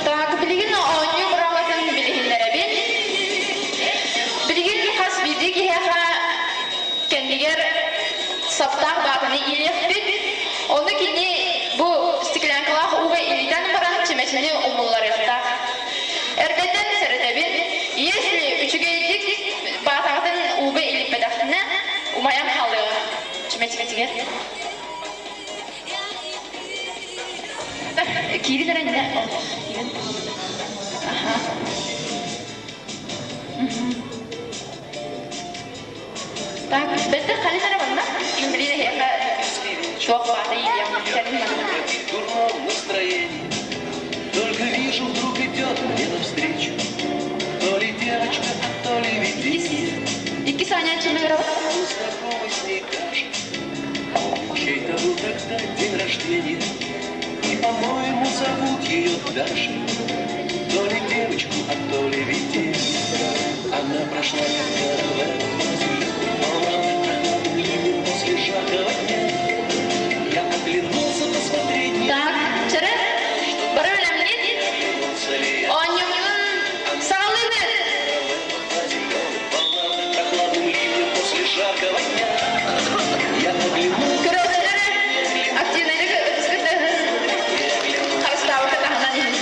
Так, билигин оонньуу быраабатын билиһиннэрэбин. Билигин хас биирдии киһиэхэ кэннигэр саптаах баатаны иилиэхпит. Ону кини бу стеклянкалаах ууга илитэн баран чүмэчини умулларыахтаах. Эрдэттэн сэрэтэбин, если үчүгэйдик баатаҕытын ууга илиппэтэххинэ, умайан хаалыаҕа чүмэчигитигэр. Киирин эрэ иннэ. Киирин. Аха. Так, бэлтэ халин эрэ манна. Билин эһиэхэ туох баата иилиэм. Кэлин манна. В дурном настроении Только вижу, вдруг идет мне навстречу То ли девочка, то ли видение Икки Саня чыныгырабыт. Знакомый с ней кажется Чей-то был тогда день рождения И, по-моему, зовут ее Даша То ли девочку, а то ли видение Она прошла как прохладным ливнем после жаркого дня Я оглянулся посмотреть, не Так, чөрө, бары бэлэмҥит. Оонньуубутун саҕалыыбыт. Прохладным ливнем после жаркого дня Я оглянулся Көрөөччүлэр активнайдык ытыскытын харыстаабакка таһынан иһин.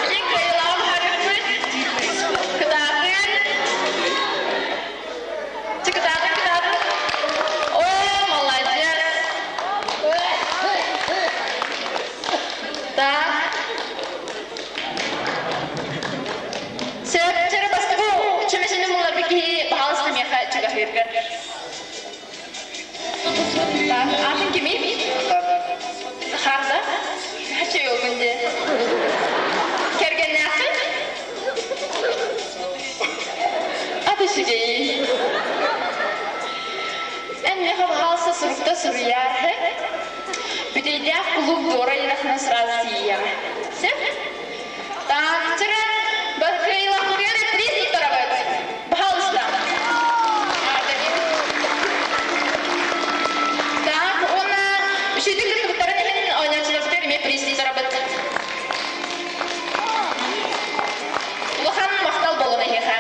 Билин кыайыылааҕын харыппыт. Кытаатын. Кытаатын, кытаатын. О, молодец. Так. Сөп, чөрө бастакы чүмэчини мулларбыт киһи баһаалыста миэхэ чугаһыыргар. Так, аатын кимий? Захар, да? Хаччы йолгун дии. Кэргэннээххин? Аты үчүгэй. Эн миэхэ баһаалыста сурукта суруйаар, Бүтэйдээх кулууп Дора Ивановна сразу тиийиэҕэ. Сөп? Так, чөрө, кыайыылаахпытыгар приз туттарабыт. Пожалуйста. Так, уонна үчүгэй кыттыбыттарын иһин оонньооччуларбытыгар эмиэ приз туттарабыт. Улахан махтал буоллун эһиэхэ.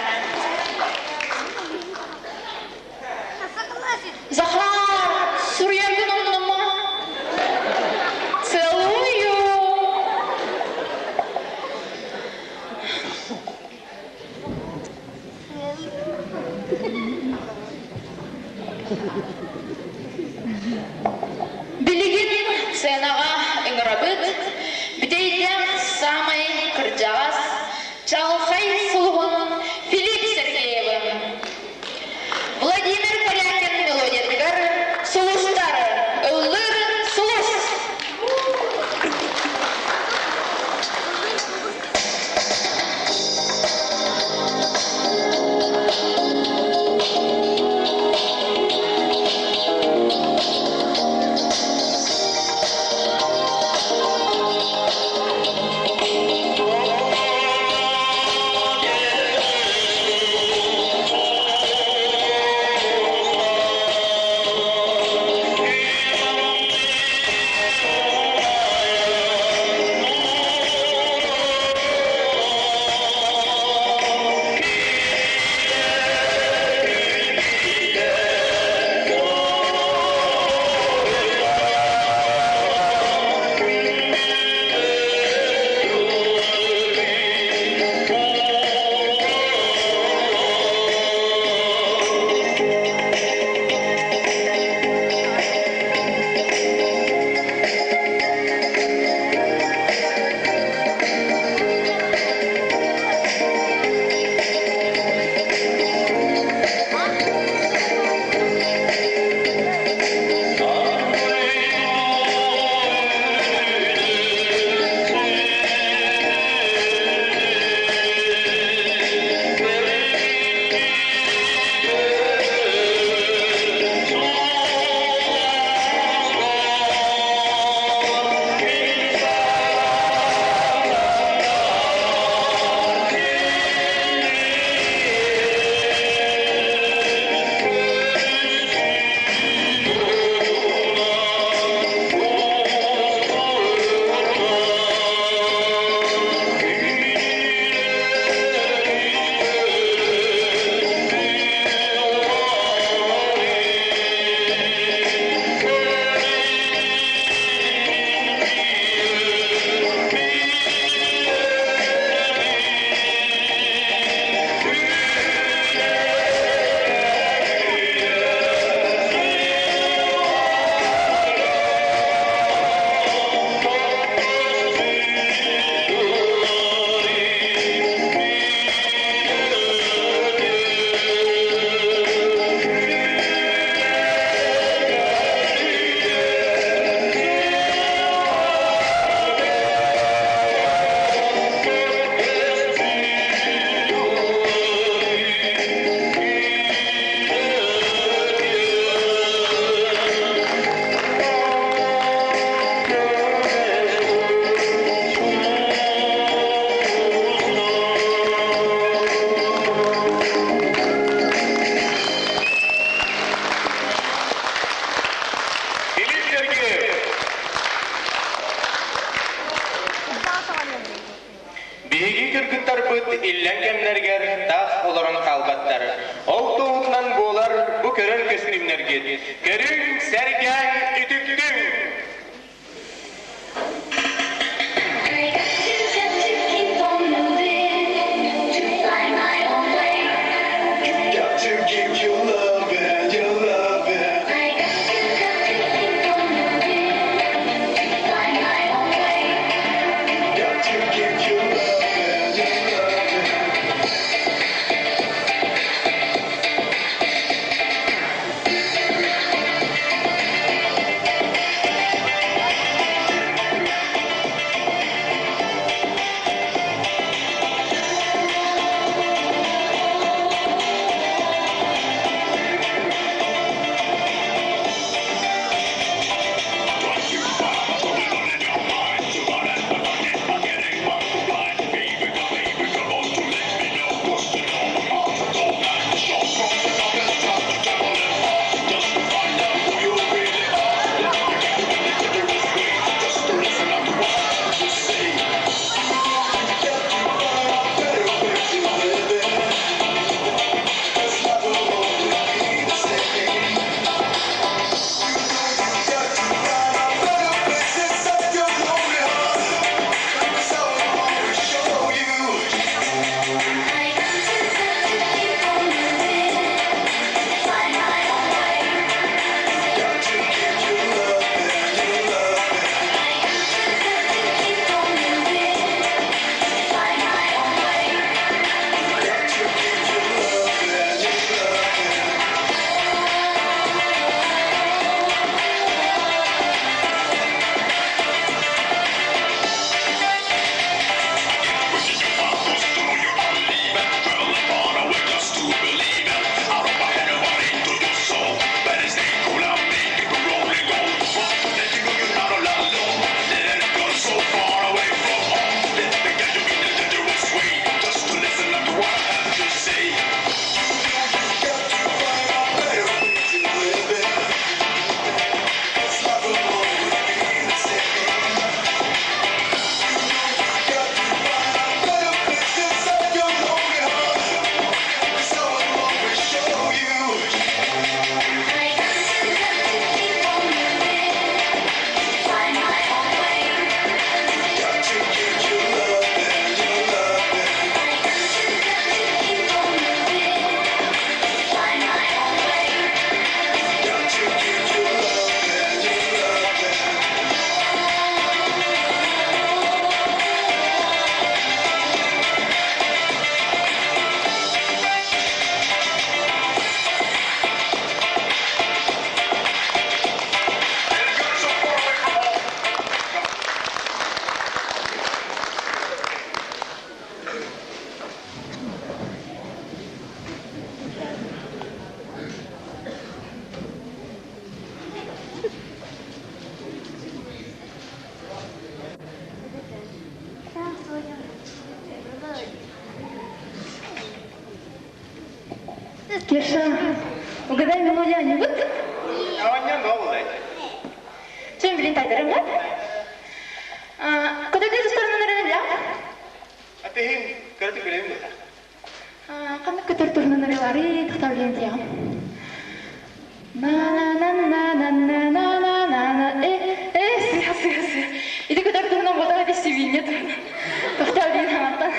Захар, суруйаргын умнума. Целую. кыргыттарбыт иллэҥ кэмнэригэр таах олорон хаалбаттар. Ол туоһутунан буолар бу көрөр көстүүмнэргит. Көрүҥ, сэргээҥ, үтүктүҥ! Кеша, угадай мелодию анекдот? Чем блин тайдарым, да? Куда ты сторону нарыла? А ты когда ты билем Қанны көтөр турнан арылары тахтар билем тиягым. На на на на на на на на на на э э сыха сыха сыха. Ити көтөр турнан бота ити сибинне турнан. Тахтар билем хаматтан.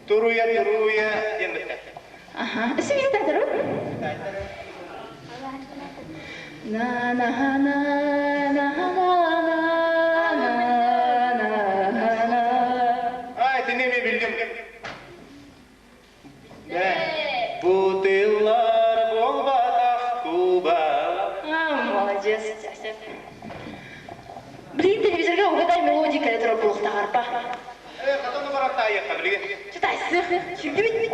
Туруя, туруя, диэн бэтэ. Аха, сибинне тайдарым. На на на на на на на на на. А, итини мен билдим. Бутыллар буолбатах Куба. А, молодец, Тяся. Блин, телевизорга угадай мелодия кэлэ турар буолуохтааҕарпа. Э, хатан баран таайыахха билигин. Чытайсых, сүрдүбүт.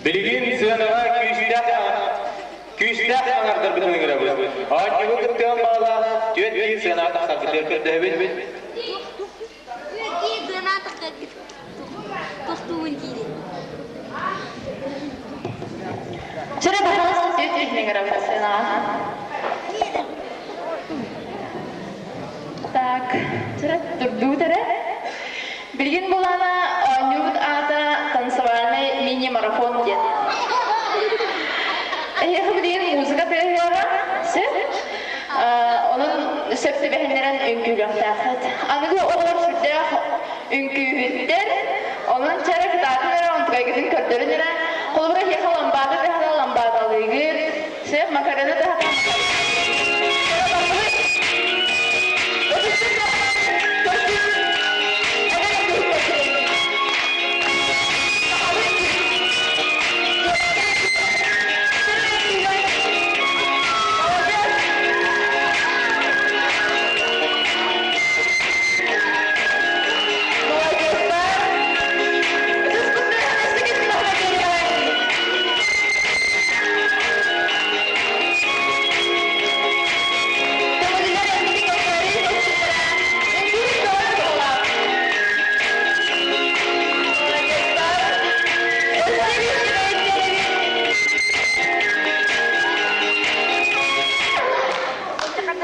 Билигин сыанаҕа күүстээх күүстээх аҥардарбытын ыҥырабыт. Оонньууга кыттыан баҕалаах түөрт киһи сыанаҕа тахсаргытыгар көрдөһөбүт. Чөрө баһылас түөрт киһини ыҥырабыт сыанаҕа. Так, чөрө турдуу тэрэ. Билигин булана оонньуубут аата танцевальный мини-марафон диэн. Эһиэхэ билигин музыка тыаһыаҕа, сөп. Онон сөп түбэһиннэрэн үҥкүүлүөхтээххит. Аныгы оҕолор сүрдээх үҥкүүһүттэр, онон чэрэ кытаатын эрэ, онтукайгытын көрдөрүн эрэ. Холобура, эһиэхэ ламбаада тыаһата ламбаадалыыгыт, сөп, макарена тыаһата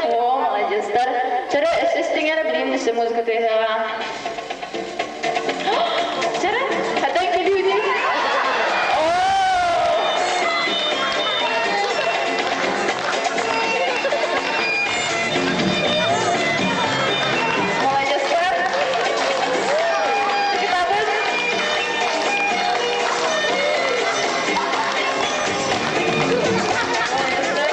О, молодецтар. Чара өссө билим өссө музыка тыаһыаҕа. Чара, хатан күлүүнүй? Молодецтар. Кытабыт. Молодецтар.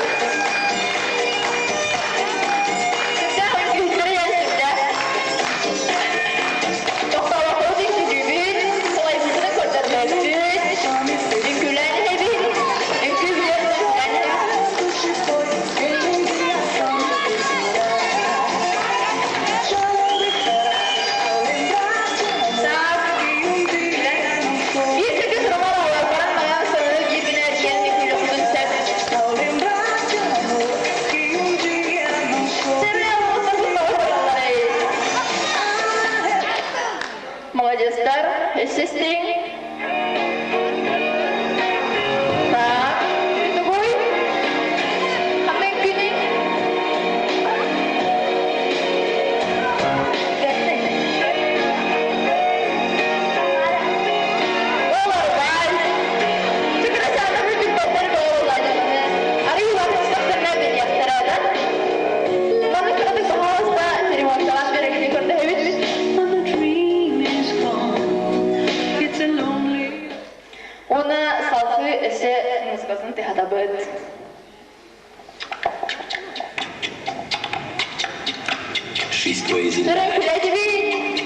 Сүрдээх үҥкүүһүттэрэ сүрдээх. Тохтообоккобут үҥкүүлүүбүт, салайбытын көрдөрбөппүт, үҥкүүлээн иһэбит, үҥкүү билэр үҥкүүлээн иһэбит. Так, биир сиргэ сурамал оҕолор баран маҥан сырыны биир гына эргийэн үҥкүүлүөхпүтүн сөп. Молодецтар, өссө Так, тугуй? Ханнык күнүй? Олорбай. Чыкырасааны бүтүн бололар. Арый улаатыстахтарына билиэхтэрэ да. Маннык кыратык баһаалыста церемонталаан берегини көрдөһөбүт. Уонна салгыы өссө музыкатын тыһатабыт. Жизнь твоя земля. Төрө күлэтибит.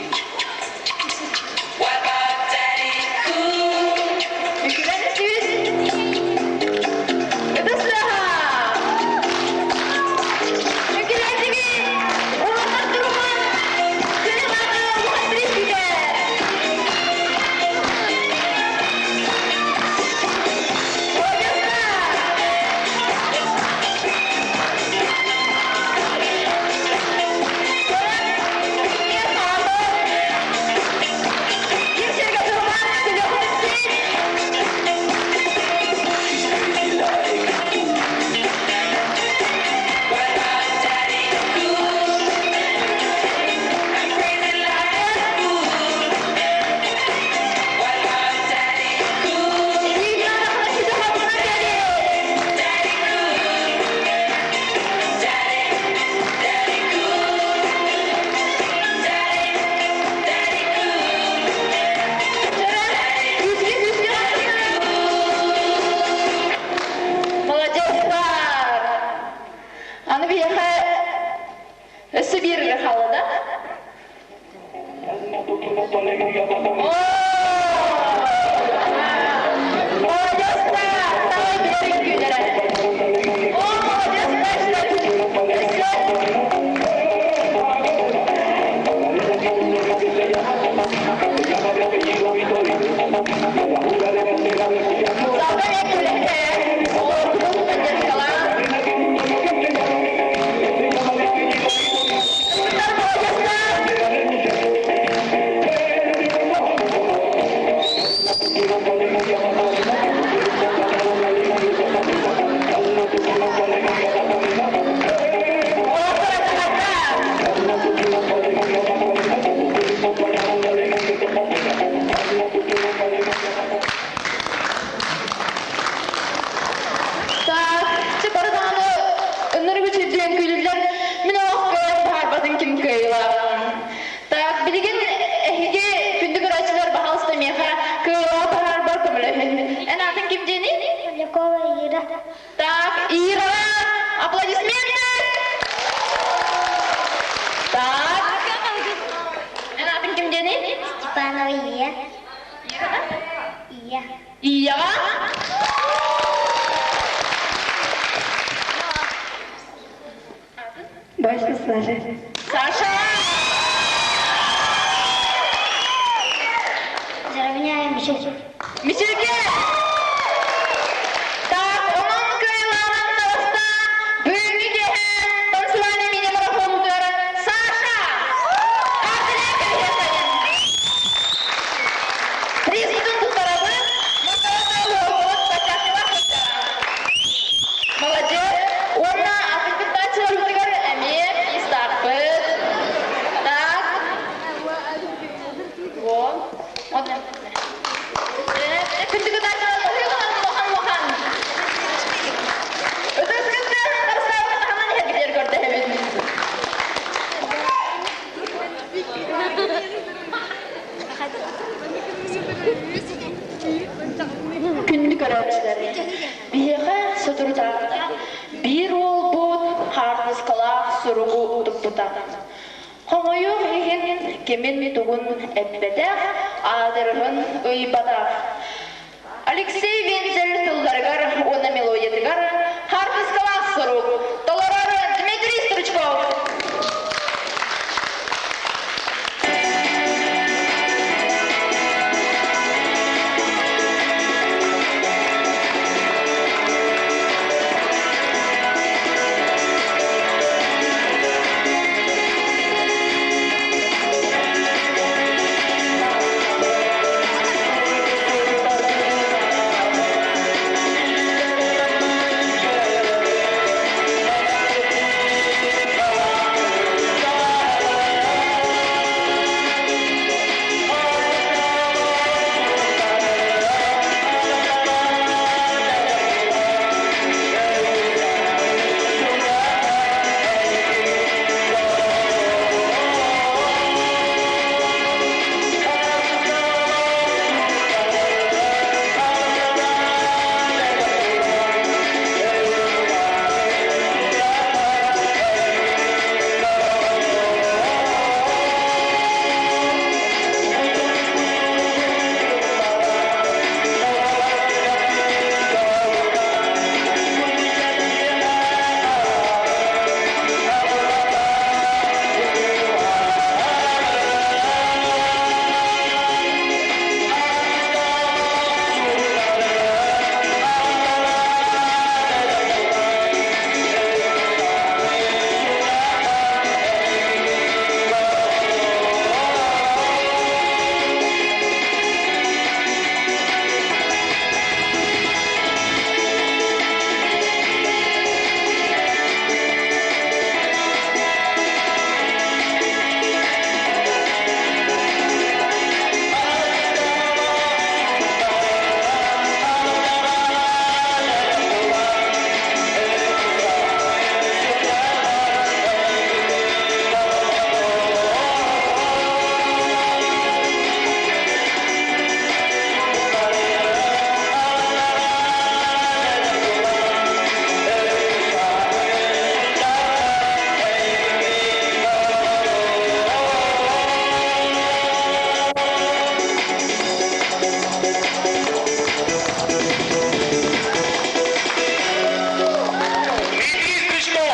Үкүлэн истибит. Ытыстаха! Үкүлэтибит. Улахан туруман. Күнү улахан Жизнь твоя Молодецтар! Аны биһиэхэ өссө биир хаалла да? Молодецтар! Давай билэр үҥкүүлэрэ. О, молодецтар! Өссө! Ким диэний? Степанова Ия. Ия. Ияҕа? Башка Саша. Саша! Заровняем Мишель. Мишельге! Так, онон кыайылаанан таҕыста бүгүҥҥү киэһэ танцевальный мини-марафонугар Саша! Ардылаах кэбиһиэххэйин! Призбытын туттарабыт, Молодец! Уонна атын кыттааччыларбытыгар эмиэ истаахпыт. Так. Вот. Вот. Күндү кыттааччылар уһуйулан улахан-улахан. Ытыс кыттыаһын харыстаабыт таһынан иһэргитигэр көрдөһөбүн. Күндү көрөөччүлэр, биһиэхэ соторутааҕыта биир уолбут хаартыскалаах суругу туппута. Хомойуох иһин кимин-тугун эппэтэх, аадырыһын ыйбатах. Алексей Вензель тылларыгар уонна мелодиятыгар хаартыскалаах сурук толорор Дмитрий Стручков. Дмитрий Стручков!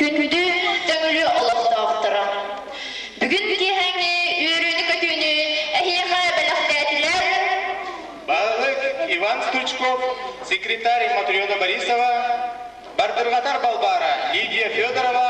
Күндү Төҥүлү олохтоохторо! Бүгүн киэһэҥҥи үөрүүнү-көтүүнү эһиэхэ бэлэхтээтилэр Баһылык Иван Стручков, секретарь Матрена Борисова, Бардырҕатар Балбаара Лидия Федорова,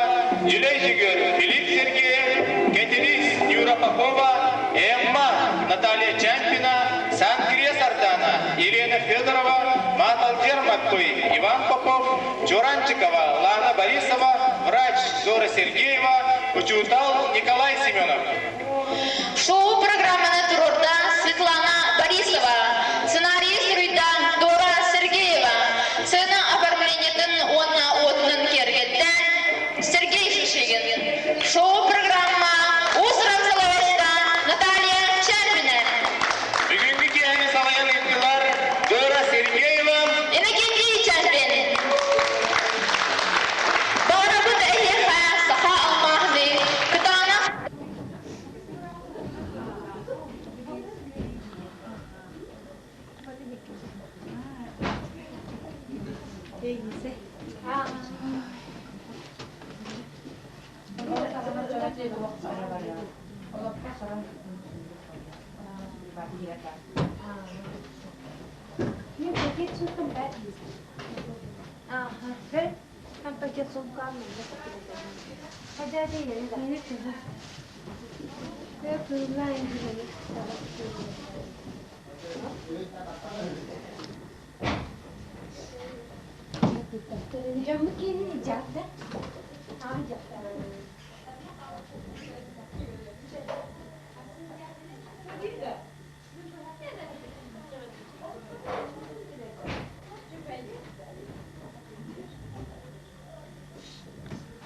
Дьүлэй Дьөгүөр Филипп Сергеев, Кэтириис Нюра Попова, Эмма Наталья Чампина, Сан-Крест Ардана, Елена Федорова, Мааталдьер Маппый, Иван Попов, Чуранчикова Лана Борисова, врач Зора Сергеева, учуутал Николай Семенов. Шоу-программаны туруорда Светлана Борисова, сценарийы суруйда Дора Сергеева, сцена оформлениетын уонна уотунан киэргэттэ Сергей Шишигин. Шоу-программа уус-уран салайааччыта Наталья Чампина. Бүгүҥҥү киэһэни салайан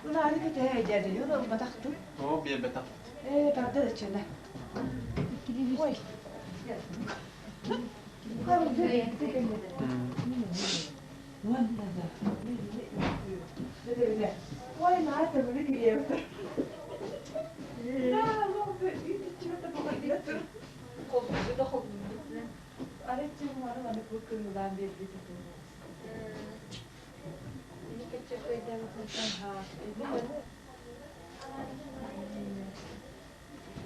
Унаары кэтэһэ дьэрийэн ылбатахтын. Оо, биэрбэтэхпит. Ээ, тарда да чына. Ой. Ой, наа төбөлү кириэбитер.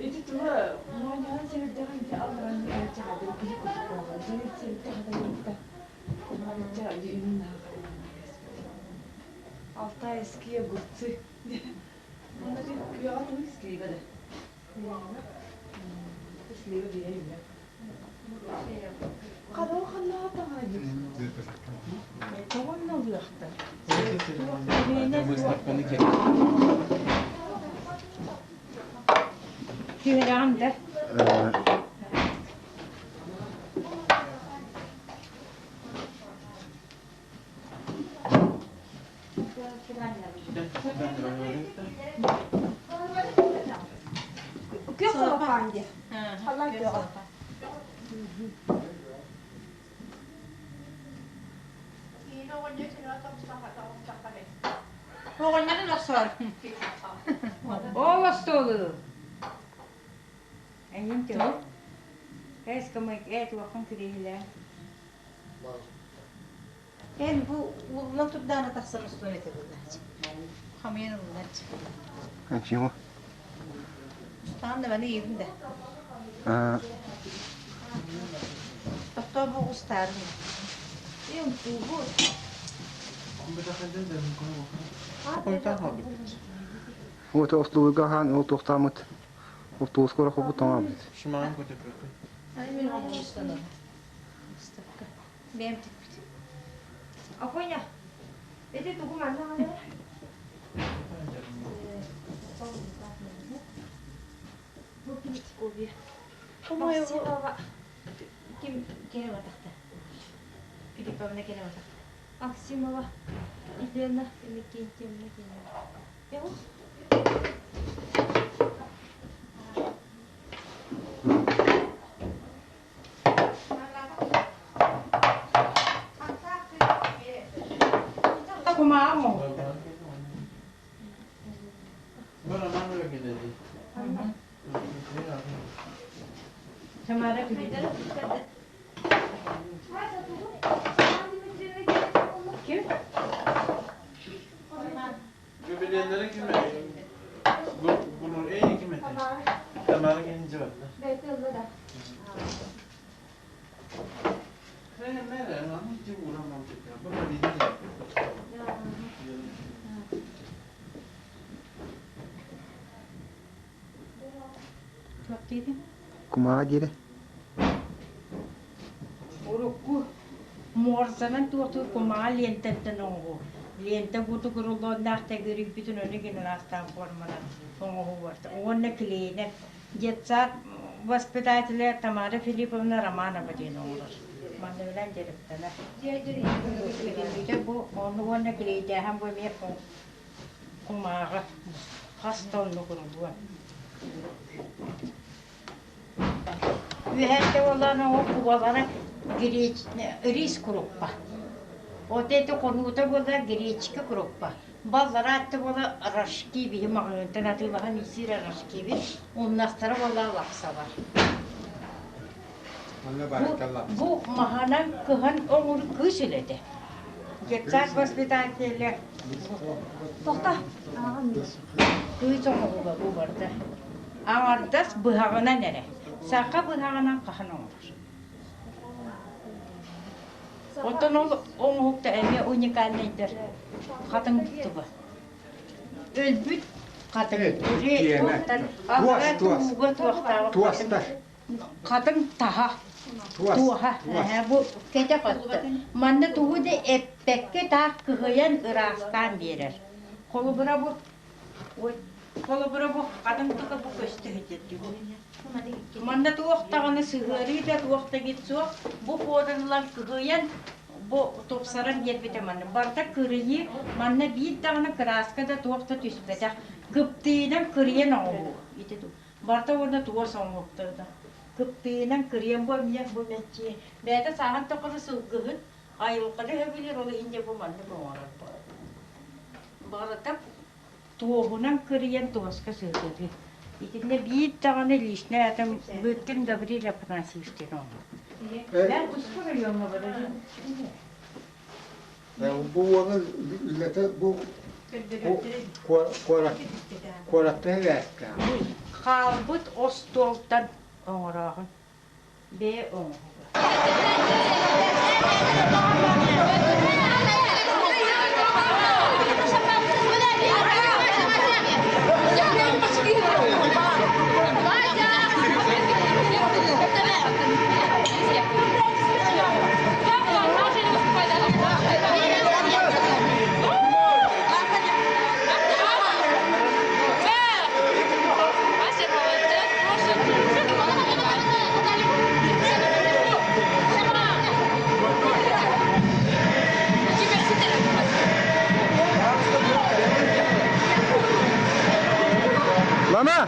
Ити тула моонньоон сэбирдэҕин ити алларан чаҕадыр киһи курдук буолла. Дьэ сэбирдэх хатайбыта. Марычча үүнүн Алтайские огурцы. Манна күөҕэ тугу слива да? Слива биэ үүнэ. Хадал ханнаҕа таҥара Тоҕонно ылыахтар. Түһэрэҕин да? Күөх салапаан диэ. Халлаан күөҕэ. Оҕонньорун охсоор. Ол остуолу. Эйин туох? Эс кымык ээ туоххун кириэһилээ. Эн бу уулунан турдаана тахсан устуон этэ буоллааччы. Хамыйан ыллааччы. Чего? Устаан да маны иибин да. Тохтоо бу устаарын. Эм тугу? Вот остулуга хаан ол туохтаамыт оптуоскора хобут тоҥаабыт. Шымаан көтөпөккө. Ай мен оҕустанам. Устакка. Бэйэм тикпит. Афоня, эти тугу манна ҕалара? По-моему, ким кэлэ батахта? Филипповна кэлэ батахта. Максимова Елена Иннокентьевна кэлэ. Кумаҕа оҥоһуллар. Тамара Ким? Göbelenlere kim Bunun en iyi kim ete? Tamara gelince var. Кумаҕа диэри. Урукку муорсанан туохтуур кумаҕа лиэнтэттэн оҥоһуу. Лиэнтэ курдук рулоннаах тегүрүйбүтүн ону генерастаан форманан оҥоһуу Уонна клейинэн детсад воспитателэ Тамара Филипповна Романова диэн оҥорор. Манныгынан дьарыктанар. Бу ону уонна клейдээһин бу эмиэ кумааҕы хас да оннук рулон. Үөһээттэ буоллаҕына ол кубалара рис куруппа. Вот эти хонуута буолла гречка куруппа. Баллараатта буола рожки биһи маҕаһыынтан атыылаһан исиир рожкибит умнастара буолла лапсалар. Бу маһынан кыһан оҥору кыыс үлэтэ. Детсад воспитателэ. Тоқта. Кыыс оҥоһуга бу барда. Аҥардас быһаҕынан эрэ. Саха быһаҕынан хаһан оҥорор. Оттон ол оҥоһукта эмиэ уникальнайдар. Хатыҥ туба. Өлбүт хатыҥ. Аллара тууга туохтааҕы хатыҥ таһа. Туоһа. Бу кэтэх өттө. Манна тугу да эппэккэ таах кыһыйан ыраастаан биэрэр. Холобура бу Ой, холобура бу хатыҥ тука бу көстө сылдьар бу. Манна туох даҕаны сыһыарыы да туох да гит суох. Бу форумлар кыһыйан бу тупсаран биэрбитэ манна. Барыта кырыйыы, манна биир даҕаны кырааска да туох да түспэтэх. Кыптыйынан кырыйан оҥоһуу. Ити барыта уонна туос оҥоһуктарда. Кыптыйынан кырыйан бу эмиэ бу мэччиэ. Бэйэтэ сааһын тухары сылгыһыт, айылҕаны сөбүлүүр, ол иһин дьэ бу маннык оҥорор. Барыта туоһунан кырыйан туоска сыһыарыы. Итиннэ биир даҕаны личнэй атым Быткин Гаврил Афанасьевич диэн оҥорбут. Мен туспа райоҥҥа барарым. Бу уолу үлэтэ бу куораттан илээстээх. Хаалбыт остуолтан оҥороохун. Бэйэ оҥоһуга. Lama!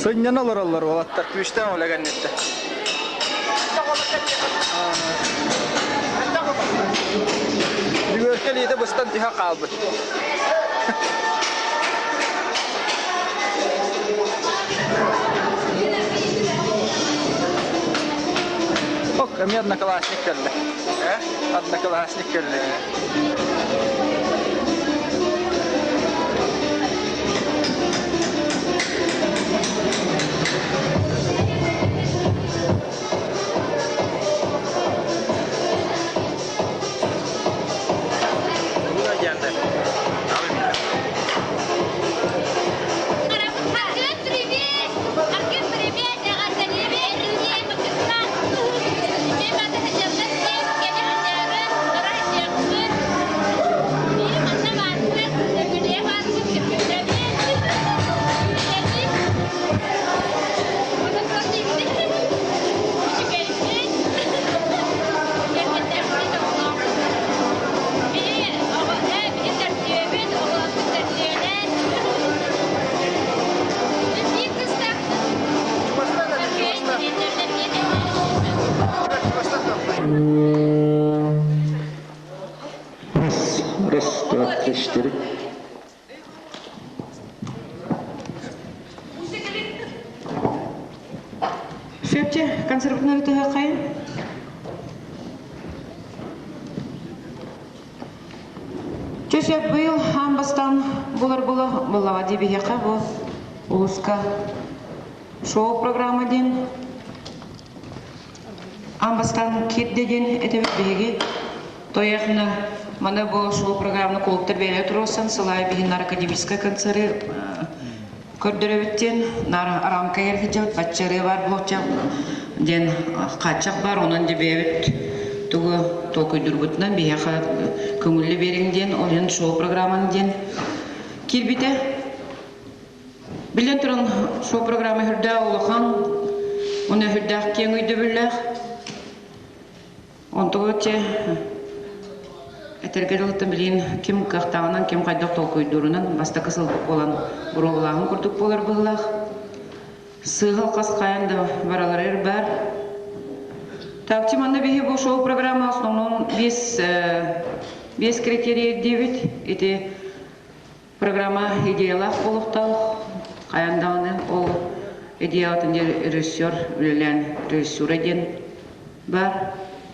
Сынньана олороллор уолаттар күүстээх үлэ кэнниттэн. Дүгүөркэ илиитэ быстан түһэ хаалбыт. Ок, эмиэ одноклассник кэллэ. Одноклассник кэллэ. Раз, раз, два, три, четыре. Сөпче, Концертны ытыһахайын. Чөсөп быйыл аан бастаан булар була буллаҕа дии биһиэхэ бу улууска шоу программа диэн аан бастаан киирдэ диэн этэбит биһиги Тояхна маны бу шоу программаны кулуптар бэйэлэрэ туруорсан сылай биһин академическай концеры көрдөрөбүт диэн наар арамка сылдьабыт бачча ырыа баар буолча диэн хааччах баар онон дьэ бэйэбит тугу толкуйдуурбутунан биһиэхэ көҥүллү биэриҥ диэн ол иһин шоу программаны диэн киирбитэ. Билэн туран шоу программа үрдээх улахан, уонна үрдээх киэҥ өйдөбүллээх. Онтугу чэ этэргэ дылыттан билигин ким кыахтааҕынан, ким хайдах толкуйдуурунан бастакы сылбыт буолан боруобалааһын курдук буолар быһыылаах. Сыыһа хас хайан да бараларыгар баар. Так, манна биһи бу шоу программа основном биэс биэс критерий ирдиибит. Ити программа идеялаах буолуохтаах. Хайан даҕаны ол идеялатын режиссер үлэлээн режиссура диэн бар.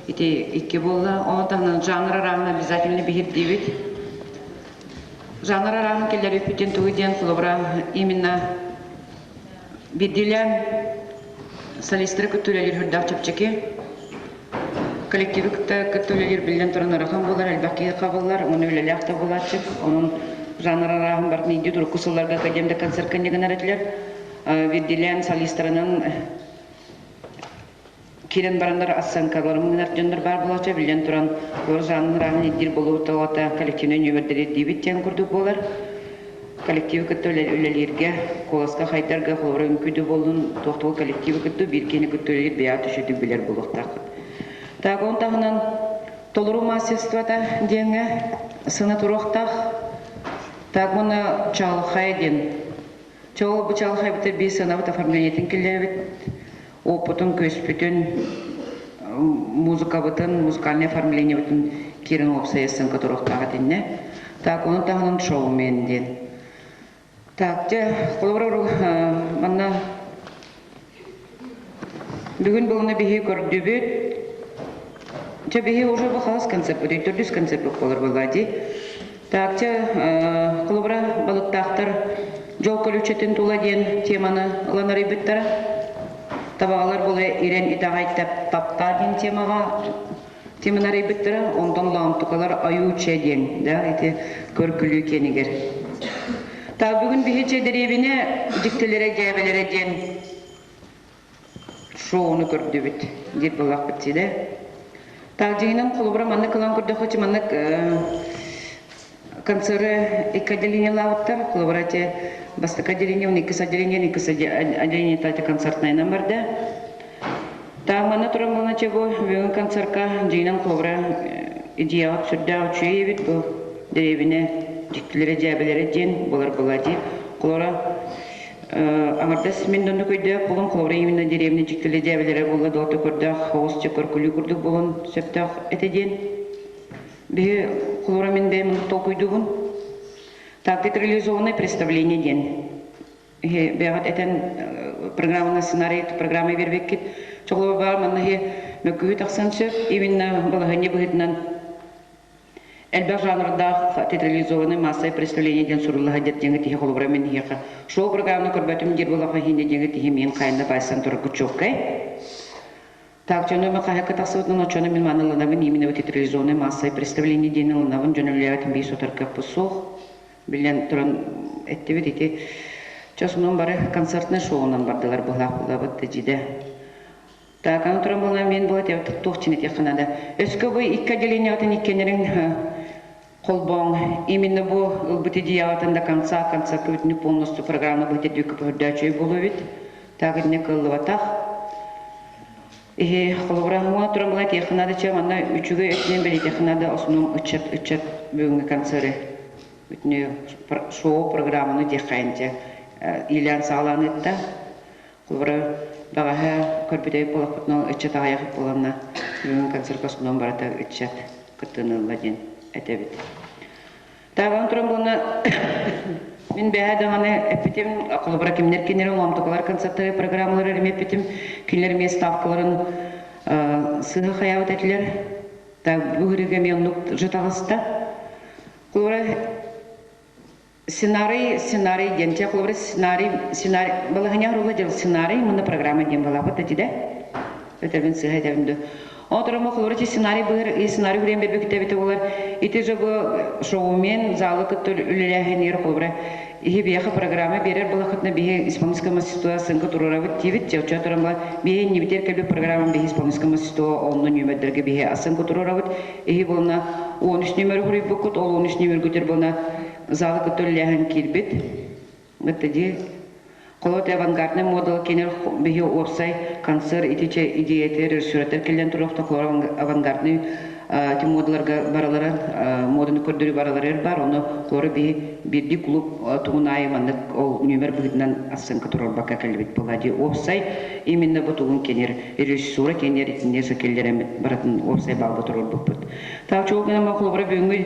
Ити икки буолла. Ону таһынан жанр арааһын обязательно биһирдиибит. Жанр арааһын киллэриппитин тугу диэн холобура именно биирдиилээн солистары кытта үлэлиир үрдээх чэпчэки. Коллективы кытта кытта үлэлиир биллэн туран ыарахан буолар, элбэх киһи хабыллар, уонна үлэлээх да буолааччы. Онон жанр арааһын барытын индии урукку сылларга академ да концертка гынар этилэр. Биирдиилээн солистарынан киирэн бараннар оценкаларын гынар дьоннор баар буолааччы, биллэн туран олор жанрын арааһын ирдиир буолуота коллективнай нүөмэрдэри ирдиибит диэн курдук буолар. Коллективы кытта үлэлииргэ, куоласка хайдарга, холобура үҥкүү буоллун, туох тугу коллективы кытта биир киһини кытта үлэлиир бэйэҕэ түшүтүк билэр буолуохтааххыт. Так, он таһынан толору мастерствота диэҥҥэ сына туруохтаах. Так, уонна чаалхай диэн. Чоол бу чаалхайбыта биир сыанабыт оформлениетин киллэрэбит. Опытын, көспүтүн, музыкабытын, музыкальное оформлениебытын киирэн уопсай сценка туруохтаах этиннэ. Так, ону таһынан шоумен диэн. Так, дьэ, холобура, манна бүгүн буолуна биһи көрдүбүт. Дьэ, биһи уже бу халас концерт төрдүс концерт буолар буолла дии. Так, дьэ, холобура, балыктаахтар дьол көлүччэтин тула диэн теманы ылан арыйбыттара. Табаҕалар була ирэн итэҕэй таптаа диэн темаҕа теманы арыйбыттара. Онтон лаамтукалар айууча диэн, да, ити көр-күлүү киэнигэр. Так, бүгүн биһи чэ дэриэбинэ дьиктилэрэ дьээбэлэрэ диэн шоуну көрдүбүт диир буоллахпыт дии Так, дьиҥинэн холобура маннык ылан көрдөххө, маннык концеры икки отделениелаабыттар. Холобура ити бастакы отделение, он иккис отделение, иккис отделение эти концертнайынан барда. Так, манна туран буолан бу бүгүн концертка дьиҥинэн холобура идеяҕа сүрдээх үчүгэй эбит бу дэриэбинэ дьиктилэрэ дьээбэлэрэ диэн буолар буолаа дии. Холобура Аҥардас мин донно көйдөөх буолан, холобура именно деревня дьиктилэ дьээбэлэрэ буолла дуота көрдөөх, оҕус чэ көркүлүү курдук буолан сөптөөх этэ диэн. Биһи холобура мин бэйэм оннук толкуйдуубун. Так, театрализованное представление диэн. Бэйэҕит этэн программаны сценарий программа биэрбиккит. Чоҕулуба баар манна мөккүһүү тахсан сөп. Именно балаһыанньа быһыытынан Элбэх жанрдаах театрализованный массовое представление диэн сурулла сылдьар диэҥҥэ тиһи холобура мин иһиэхэ шоу программаны көрбөтүм диир буоллахха иһиинэ диэҥҥэ тиһи миин хайанда баайсан тураргы чуолкай. Так, дьону мен хаһыакка тахсыбытынан оччону мин маны ылынабын, именно театрализованное массовое представление диэни ылынабын, дьон үлэлээбитин биир сотор кыахпыт суох. Билэн туран эттибит ити чосунун бары концертный шоунан бардылар быһаах булабыт дьиде. Так, аны туран буолан мин бу туох чин этиэххэ наада. Өскө бу икки отделениеҕытын иккиэннэрин холбооҥ именно бу ылбыт идеяҕытын до конца, конца бүтүнү полностью программа быһыта дүкү көһөрдөөчү буолуо эбит. Так, итинне кыаллыбатах. Иһи холобура уона туран буолан этиэххэ наада чэ манна үчүгэй өттүнэн бэлиэтиэххэ наада основном ыччат ыччат бүгүҥҥү концеры бүтүнү шоу программаны диэххэйинчэ иилээн саҕалаан ыытта. Холобура, бэҕэһээ көрбүтэй буоллахпытына ыччат аҕыйах буоланна бүгүн концертка основном барыта ыччат кыттыыны ылла диэн этэбит. Таабан туран буолна Мин бэһэ даҕаны эппитим, холобура кимнэр кинилэр оҥоомтукалар концерттары программалары эмиэ эппитим, кинилэр эмиэ ставкаларын сыыһа хайаабыт этилэр. Бу ырыга эмиэ оннук же таҕыста. Холобура сценарий, сценарий диэн, чэ холобура сценарий, сценарий, балаһыня орула дьыл сценарий, мунна программа диэн балаабыт этидэ. Өтөбүн сыһа этэбин ду. Оторому холобура сценарий быһыр, и сценарий хүрен бербүктэбите болар. Ити же бу шоумен залы кытта үлэлээһинигэр холобура иһи биэхэ программа берер балахытна биһи исполнительское мастерство сынка турурабыт тиибит чэ туран ба биһи нибитер кэлбит программа биһи исполнительское мастерство онну нүмердерге биһи асынка турурабыт иһи болна 13 нүмер хуруйбуккут ол 13 нүмергүтер болна залы кытта үлэлээһин киирбит Ди Холот авангардный модал кенер биһи уопсай концерт итиче идеятер режиссердер келен туруохта холор авангардный ти модаларга баралара моданы көрдөрүү баралары бар ону холору биһи бирди клуб тугун айы маннык ол нүмер быһытынан ассынка турорбакка келбит була ди уопсай именно бу тугун кенер режиссура кенер итинне келлерем баратын уопсай балга турорбуппут так чоол гына холобура бүгүнгү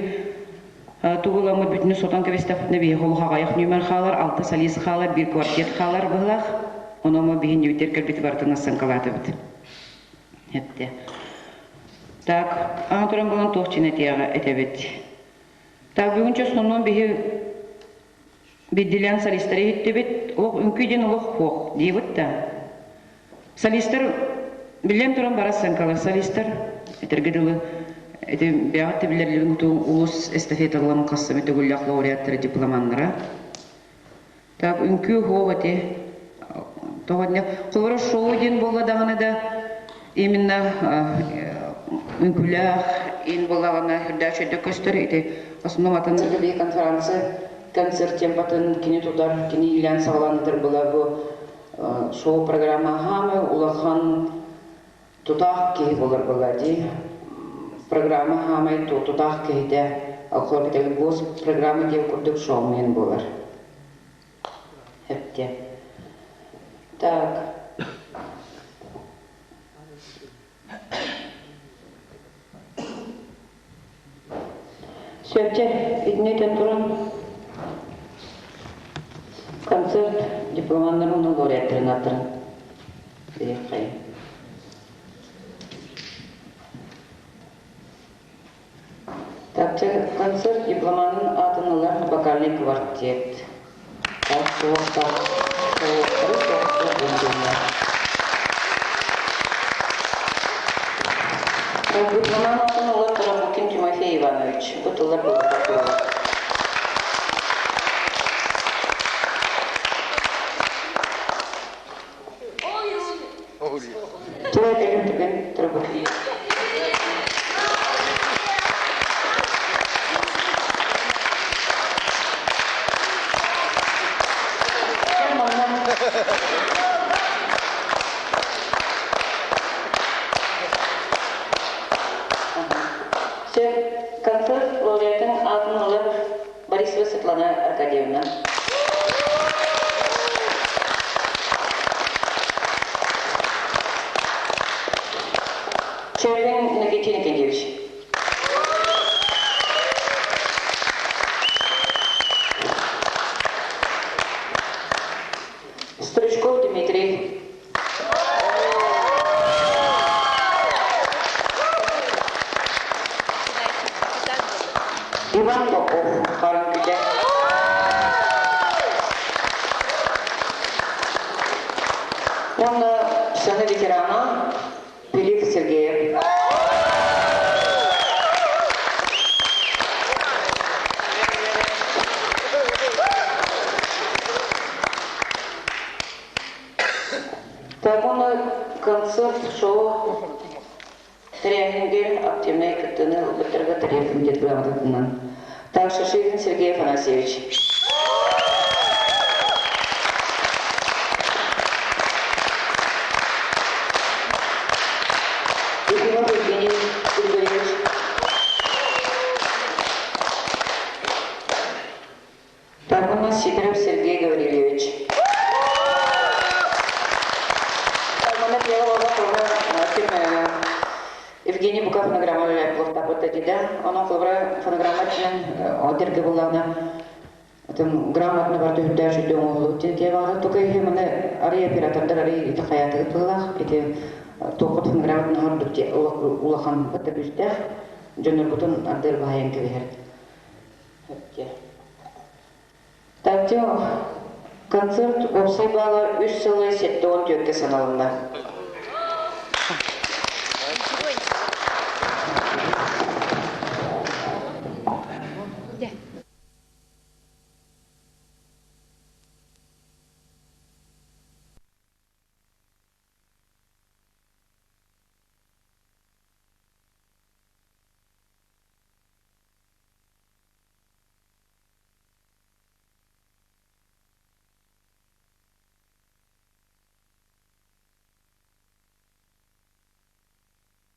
Тугуламмыт бүтүнү сотон кэбистэхпитинэ биһи холуха аҕыйах нүөмэр хаалар, алта солист хаалар, биир квартет хаалар быһылаах. Ону биһи нүбүтэр кэлбит барытын ассыҥкалаатыбыт. Эттэ. Так, аан туран булан туох чин этиэҕэ этэбит. Так, бүгүн чосуннуон биһи биддилээн солистары иһиттибит. Олох үҥкүү диэн олох хуох диибит да. Солистар биллэн туран бара сценкалар солистар этэргэ дылы ити бэйэҕит да билэргин улус эстафеталарын хас эмэ төгүллээх лауреаттара дипломаннара. Так үҥкүү уһуох ити тоҕо холобура шоу диэн буолла даҕаны да именно үҥкүүлээх ин буоллаҕына үрдээх үчүгэйдик көстөр ити основном атын конференция концерт темпатын кини тутар кини иилээн саҕалаан ытыр была бу шоу программа хаамай улахан тутаах киһи болар была дии программа хаамай тутаах киһитэ алхор гос программа диэн курдук шоумен буолар Эпте. Так. Сөпчө итиннитен туран концерт дипломаннарын уонна лауреаттарын аттарын бириэххэйин. Так, концерт дипломанын атын ылар вокальный квартет. Так, суохтаах, суохтары суохтар Дипломан атын ылар Тарабукин Тимофей Иванович. Бу тыллар буолар. Түгэн Тарабукин. Концерт лауреатын атын ылар Борисова Светлана Аркадьевна. Черлин Никитин Никитьевич. Стручков Дмитрий. Иван Попов, Харанкүтэ. Уонна сцена ветерана Пилип Сергеев. Так, уонна концерт шоу тэрээһингер активнай кыттыны ылбыттарга тариф комитет грамотатынан. Так, Шашигин Сергей Афанасьевич. Ефимов Евгений Григорьевич. Так, у нас Сидоров Сергей Гаврильевич. Евгений Буков фонограмма плохта вот эти, да? Он холобра фонограмма чин одерге буллана. Грамотно бар түһүрдээх сүрдэ оҥоһуллубут диэн тиэ баҕар тука иһи маны арый оператордар арый ити хайаатыгыт быһылаах ити туоххутун грамотно ордук улахан бата күүстээх дьонноргутун ардыр баһайан кэбиһэр. Татья концерт уопсай баала үс сылы 74-кэ саналынна.